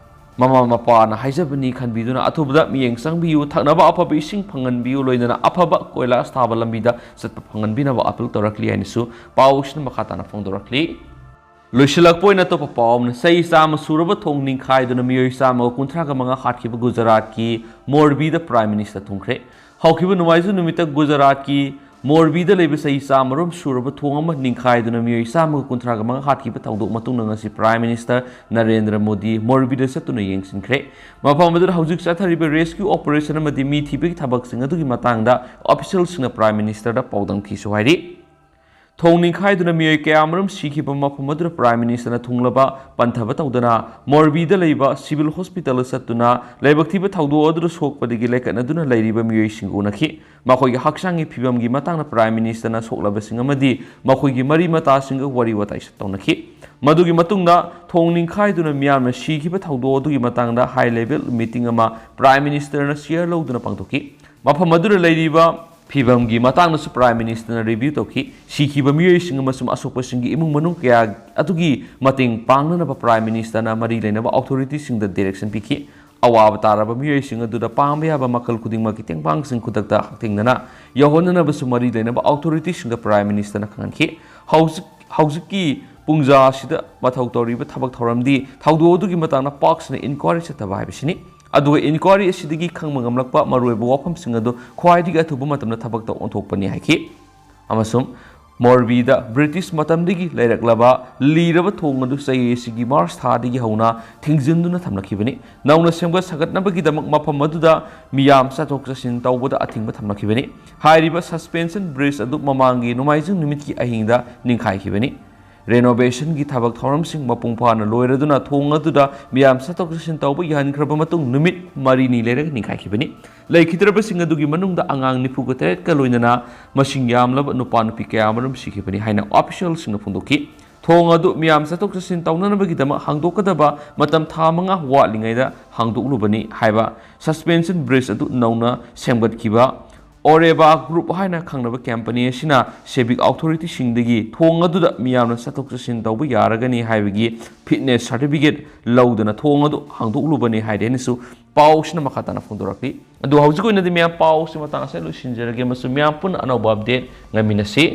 ꯃꯃꯥ ꯃꯄꯥꯅ ꯍꯥꯏꯖꯕꯅꯤ ꯈꯟꯕꯤꯗꯨꯅ ꯑꯊꯨꯕꯗ ꯃꯤꯠꯌꯦꯡ ꯆꯪꯕꯤꯌꯨ, ꯊꯛꯅꯕ ꯑꯐꯕ ꯏꯁꯤꯡ ꯐꯪꯍꯟꯕꯤꯌꯨ, ꯂꯣꯏꯅꯅ ꯑꯐꯕ ꯀꯣꯏꯂꯥꯁ ꯊꯥꯕ ꯂꯝꯕꯤꯗ ꯆꯠꯄ ꯐꯪꯍꯟꯕꯤꯅꯕ ꯑꯄꯤꯜ ꯇꯧꯔꯛꯂꯤ ꯍꯥꯏꯅꯁꯨ ꯄꯥꯎꯁꯤꯅ ꯃꯈꯥ ꯇꯥꯅ ꯐꯣꯡꯗꯣꯔꯛꯂꯤ꯫ ꯂꯣꯏꯁꯤꯜꯂꯛꯄ ꯑꯣꯏꯅ ꯑꯇꯣꯞꯄ ꯄꯥꯎ ꯑꯃꯅ, ꯆꯍꯤ ꯆꯥꯝꯃ ꯁꯨꯔꯕ ꯊꯣꯡ ꯅꯤꯡꯈꯥꯏꯗꯨꯅ ꯃꯤꯑꯣꯏ ꯆꯥꯝꯃꯒ ꯀꯨꯟꯊ꯭ꯔꯥꯒ ꯃꯉꯥ ꯍꯥꯠꯈꯤꯕ ꯒꯨꯖꯔꯥꯠꯀꯤ ꯃꯣꯔꯕꯤꯗ ꯄ꯭ꯔꯥꯏꯝ ꯃꯤꯅꯤꯁꯇꯔ ꯊꯨꯡꯈ꯭ꯔꯦ꯫ ꯍꯧꯈꯤꯕ ꯅꯣꯡꯃꯥꯏꯖꯤꯡ ꯅꯨꯃꯤꯠꯇ ꯒꯨꯖꯔꯥꯠꯀꯤ ꯃꯣꯔꯕꯤꯗ ꯂꯩꯕ ꯆꯍꯤ ꯆꯥꯝꯃꯔꯣꯝ ꯁꯨꯔꯕ ꯊꯣꯡ ꯑꯃ ꯅꯤꯡꯈꯥꯏꯗꯨꯅ ꯃꯤꯑꯣꯏ ꯆꯥꯝꯃꯒ ꯀꯨꯟꯊ꯭ꯔꯥꯒ ꯃꯉꯥ ꯍꯥꯠꯈꯤꯕ ꯊꯧꯗꯣꯛ ꯃꯇꯨꯡꯗ ꯉꯁꯤ ꯄ꯭ꯔꯥꯏꯝ ꯃꯤꯅꯤꯁꯇꯔ ꯅꯔꯦꯟꯗ꯭ꯔ ꯃꯣꯗꯤ ꯃꯣꯔꯕꯤꯗ ꯆꯠꯇꯨꯅ ꯌꯦꯡꯁꯤꯟꯈ꯭ꯔꯦ꯫ ꯃꯐꯝ ꯑꯗꯨꯗ ꯍꯧꯖꯤꯛ ꯆꯠꯊꯔꯤꯕ ꯔꯦꯁꯀ꯭ꯌꯨ ꯑꯣꯄꯔꯦꯁꯟ ꯑꯃꯗꯤ ꯃꯤ ꯊꯤꯕꯒꯤ ꯊꯕꯛꯁꯤꯡ ꯑꯗꯨꯒꯤ ꯃꯇꯥꯡꯗ ꯑꯣꯐꯤꯁꯤꯌꯦꯜꯁꯤꯡꯅ ꯄ꯭ꯔꯥꯏꯝ ꯃꯤꯅꯤꯁꯇꯔꯗ ꯄꯥꯎꯗꯝꯈꯤꯁꯨ ꯍꯥꯏꯔꯤ꯫ ꯊꯣꯡ ꯅꯤꯡꯈꯥꯏꯗꯨꯅ ꯃꯤꯑꯣꯏ ꯀꯌꯥꯃꯔꯨꯝ ꯁꯤꯈꯤꯕ ꯃꯐꯝ ꯑꯗꯨꯗ ꯄ꯭ꯔꯥꯏꯝ ꯃꯤꯅꯤꯁꯇꯔꯅ ꯊꯨꯡꯂꯕ ꯄꯟꯊꯕ ꯇꯧꯗꯅ ꯃꯣꯔꯕꯤꯗ ꯂꯩꯕ ꯁꯤꯚꯤꯜ ꯍꯣꯁꯄꯤꯇꯥꯜꯗ ꯆꯠꯇꯨꯅ ꯂꯥꯏꯕꯛ ꯊꯤꯕ ꯊꯧꯗꯣꯛ ꯑꯗꯨꯗ ꯁꯣꯛꯄꯗꯒꯤ ꯂꯥꯏꯀꯠꯅꯗꯨꯅ ꯂꯩꯔꯤꯕ ꯃꯤꯑꯣꯏꯁꯤꯡꯒ ꯎꯅꯈꯤ꯫ ꯃꯈꯣꯏꯒꯤ ꯍꯛꯆꯥꯡꯒꯤ ꯐꯤꯕꯝꯒꯤ ꯃꯇꯥꯡꯗ ꯄ꯭ꯔꯥꯏꯝ ꯃꯤꯅꯤꯁꯇꯔꯅ ꯁꯣꯛꯂꯕꯁꯤꯡ ꯑꯃꯗꯤ ꯃꯈꯣꯏꯒꯤ ꯃꯔꯤ ꯃꯇꯥꯁꯤꯡꯒ ꯋꯥꯔꯤ ꯋꯥꯇꯥꯏ ꯇꯧꯅꯈꯤ꯫ ꯃꯗꯨꯒꯤ ꯃꯇꯨꯡꯗ ꯊꯣꯡ ꯅꯤꯡꯈꯥꯏꯗꯨꯅ ꯃꯤꯌꯥꯝꯅ ꯁꯤꯈꯤꯕ ꯊꯧꯗꯣꯛ ꯑꯗꯨꯒꯤ ꯃꯇꯥꯡꯗ ꯍꯥꯏ ꯂꯦꯚꯦꯜ ꯃꯤꯇꯤꯡ ꯑꯃ ꯄ꯭ꯔꯥꯏꯝ ꯃꯤꯅꯤꯁꯇꯔꯅ ꯆꯤꯌꯔ ꯂꯧꯗꯨꯅ ꯄꯥꯡꯊꯣꯛꯈꯤ꯫ ꯃꯐꯝ ꯑꯗꯨꯗ ꯂꯩꯔꯤꯕ ꯐꯤꯕꯝꯒꯤ ꯃꯇꯥꯡꯗꯁꯨ Prime Ministerꯅ review ꯇꯧꯈꯤ꯫ ꯁꯤꯈꯤꯕ ꯃꯤꯑꯣꯏꯁꯤꯡ ꯑꯃꯁꯨꯡ ꯑꯁꯣꯛꯄꯁꯤꯡꯒꯤ ꯏꯃꯨꯡ ꯃꯅꯨꯡ ꯀꯌꯥ ꯑꯗꯨꯒꯤ ꯃꯇꯦꯡ ꯄꯥꯡꯅꯅꯕ Prime Ministerꯅ ꯃꯔꯤ ꯂꯩꯅꯕ authorityꯁꯤꯡꯗ direction ꯄꯤꯈꯤ꯫ ꯑꯋꯥꯕ ꯇꯥꯔꯕ ꯃꯤꯑꯣꯏꯁꯤꯡ ꯑꯗꯨꯗ ꯄꯥꯡꯕ ꯌꯥꯕ ꯃꯈꯜ ꯈꯨꯗꯤꯡꯃꯛꯀꯤ ꯇꯦꯡꯕꯥꯡꯁꯤꯡ ꯈꯨꯗꯛꯇ ꯍꯛꯊꯦꯡꯅꯅ ꯌꯧꯍꯟꯅꯅꯕꯁꯨ ꯃꯔꯤ ꯂꯩꯅꯕ authorityꯁꯤꯡꯗ Prime Ministerꯅ ꯈꯪꯍꯟꯈꯤ꯫ ꯍꯧꯖꯤꯛ, ꯍꯧꯖꯤꯛꯀꯤ ꯄꯨꯡꯖꯥ ꯑꯁꯤꯗ ꯃꯊꯧ ꯇꯧꯔꯤꯕ ꯊꯕꯛ ꯊꯧꯔꯝꯗꯤ ꯊꯧꯗꯣꯛ ꯑꯗꯨꯒꯤ ꯃꯇꯥꯡꯗ ꯄꯥꯛ ꯁꯟꯅ inquiry ꯆꯠꯊꯕ ꯍꯥꯏꯕꯁꯤꯅꯤ꯫ ꯑꯗꯨꯒ inquiry ꯑꯁꯤꯗꯒꯤ ꯈꯪꯕ ꯉꯝꯂꯛꯄ ꯃꯔꯨꯑꯣꯏꯕ ꯋꯥꯐꯝꯁꯤꯡ ꯑꯗꯨ ꯈ꯭ꯋꯥꯏꯗꯒꯤ ꯑꯊꯨꯕ ꯃꯇꯝꯗ ꯊꯕꯛꯇ ꯑꯣꯟꯊꯣꯛꯄꯅꯤ ꯍꯥꯏꯈꯤ꯫ ꯑꯃꯁꯨꯡ ꯃꯣꯔꯕꯤꯗ British ꯃꯇꯝꯗꯒꯤ ꯂꯩꯔꯛꯂꯕ ꯂꯤꯔꯕ ꯊꯣꯡ ꯑꯗꯨ ꯆꯍꯤ ꯑꯁꯤꯒꯤ March ꯊꯥꯗꯒꯤ ꯍꯧꯅ ꯊꯤꯡꯖꯤꯟꯗꯨꯅ ꯊꯝꯂꯛꯈꯤꯕꯅꯤ꯫ ꯅꯧꯅ ꯁꯦꯝꯒꯠ ꯁꯥꯒꯠꯅꯕꯒꯤꯗꯃꯛ ꯃꯐꯝ ꯑꯗꯨꯗ ꯃꯤꯌꯥꯝ ꯆꯠꯊꯣꯛ ꯆꯠꯁꯤꯟ ꯇꯧꯕꯗ ꯑꯊꯤꯡꯕ ꯊꯝꯂꯛꯈꯤꯕꯅꯤ꯫ ꯍꯥꯏꯔꯤꯕ suspension bridge ꯑꯗꯨ ꯃꯃꯥꯡꯒꯤ ꯅꯣꯡꯃꯥꯏꯖꯤꯡ ꯅꯨꯃꯤꯠꯀꯤ ꯑꯍꯤꯡꯗ ꯅꯤꯡꯈꯥꯏꯈꯤꯕꯅꯤ꯫ Renovationꯒꯤ ꯊꯕꯛ ꯊꯧꯔꯝꯁꯤꯡ ꯃꯄꯨꯡ ꯐꯥꯅ ꯂꯣꯏꯔꯗꯨꯅ ꯊꯣꯡ ꯑꯗꯨꯗ ꯃꯤꯌꯥꯝ ꯆꯠꯊꯣꯛ ꯆꯠꯁꯤꯟ ꯇꯧꯕ ꯌꯥꯍꯟꯈ꯭ꯔꯕ ꯃꯇꯨꯡ ꯅꯨꯃꯤꯠ ꯃꯔꯤꯅꯤ ꯂꯩꯔꯒ ꯅꯤꯡꯈꯥꯏꯈꯤꯕꯅꯤ꯫ ꯂꯩꯈꯤꯗ꯭ꯔꯕꯁꯤꯡ ꯑꯗꯨꯒꯤ ꯃꯅꯨꯡꯗ ꯑꯉꯥꯡ ꯅꯤꯐꯨꯒ ꯇꯔꯦꯠꯀ ꯂꯣꯏꯅꯅ ꯃꯁꯤꯡ ꯌꯥꯝꯂꯕ ꯅꯨꯄꯥ ꯅꯨꯄꯤ ꯀꯌꯥ ꯑꯃꯔꯣꯝ ꯁꯤꯈꯤꯕꯅꯤ ꯍꯥꯏꯅ officialꯁꯤꯡꯅ ꯐꯣꯡꯗꯣꯛꯈꯤ꯫ ꯊꯣꯡ ꯑꯗꯨ ꯃꯤꯌꯥꯝ ꯆꯠꯊꯣꯛ ꯆꯠꯁꯤꯟ ꯇꯧꯅꯅꯕꯒꯤꯗꯃꯛ ꯍꯥꯡꯗꯣꯛꯀꯗꯕ ꯃꯇꯝ ꯊꯥ ꯃꯉꯥ ꯋꯥꯠꯂꯤꯉꯩꯗ ꯍꯥꯡꯗꯣꯛꯂꯨꯕꯅꯤ ꯍꯥꯏꯕ suspension bridge ꯑꯗꯨ ꯅꯧꯅ ꯁꯦꯝꯒꯠꯈꯤꯕ Oreva Group ꯍꯥꯏꯅ ꯈꯪꯅꯕ company ꯑꯁꯤꯅ civic authorityꯁꯤꯡꯗꯒꯤ ꯊꯣꯡ ꯑꯗꯨꯗ ꯃꯤꯌꯥꯝꯅ ꯆꯠꯊꯣꯛ ꯆꯠꯁꯤꯟ ꯇꯧꯕ ꯌꯥꯔꯒꯅꯤ ꯍꯥꯏꯕꯒꯤ fitness certificate ꯂꯧꯗꯨꯅ ꯊꯣꯡ ꯑꯗꯨ ꯍꯥꯡꯗꯣꯛꯂꯨꯕꯅꯤ ꯍꯥꯏꯗꯦꯅꯁꯨ ꯄꯥꯎꯁꯤꯅ ꯃꯈꯥ ꯇꯥꯅ ꯐꯣꯡꯗꯣꯔꯛꯂꯤ꯫ ꯑꯗꯨ ꯍꯧꯖꯤꯛ ꯑꯣꯏꯅꯗꯤ ꯃꯌꯥꯝ ꯄꯥꯎꯁꯤ ꯃꯇꯥꯡ ꯑꯁꯤꯗ ꯂꯣꯏꯁꯤꯟꯖꯔꯒꯦ ꯑꯃꯁꯨꯡ ꯃꯌꯥꯝ ꯄꯨꯟꯅ ꯑꯅꯧꯕ update ꯉꯥꯏꯃꯤꯟꯅꯁꯤ꯫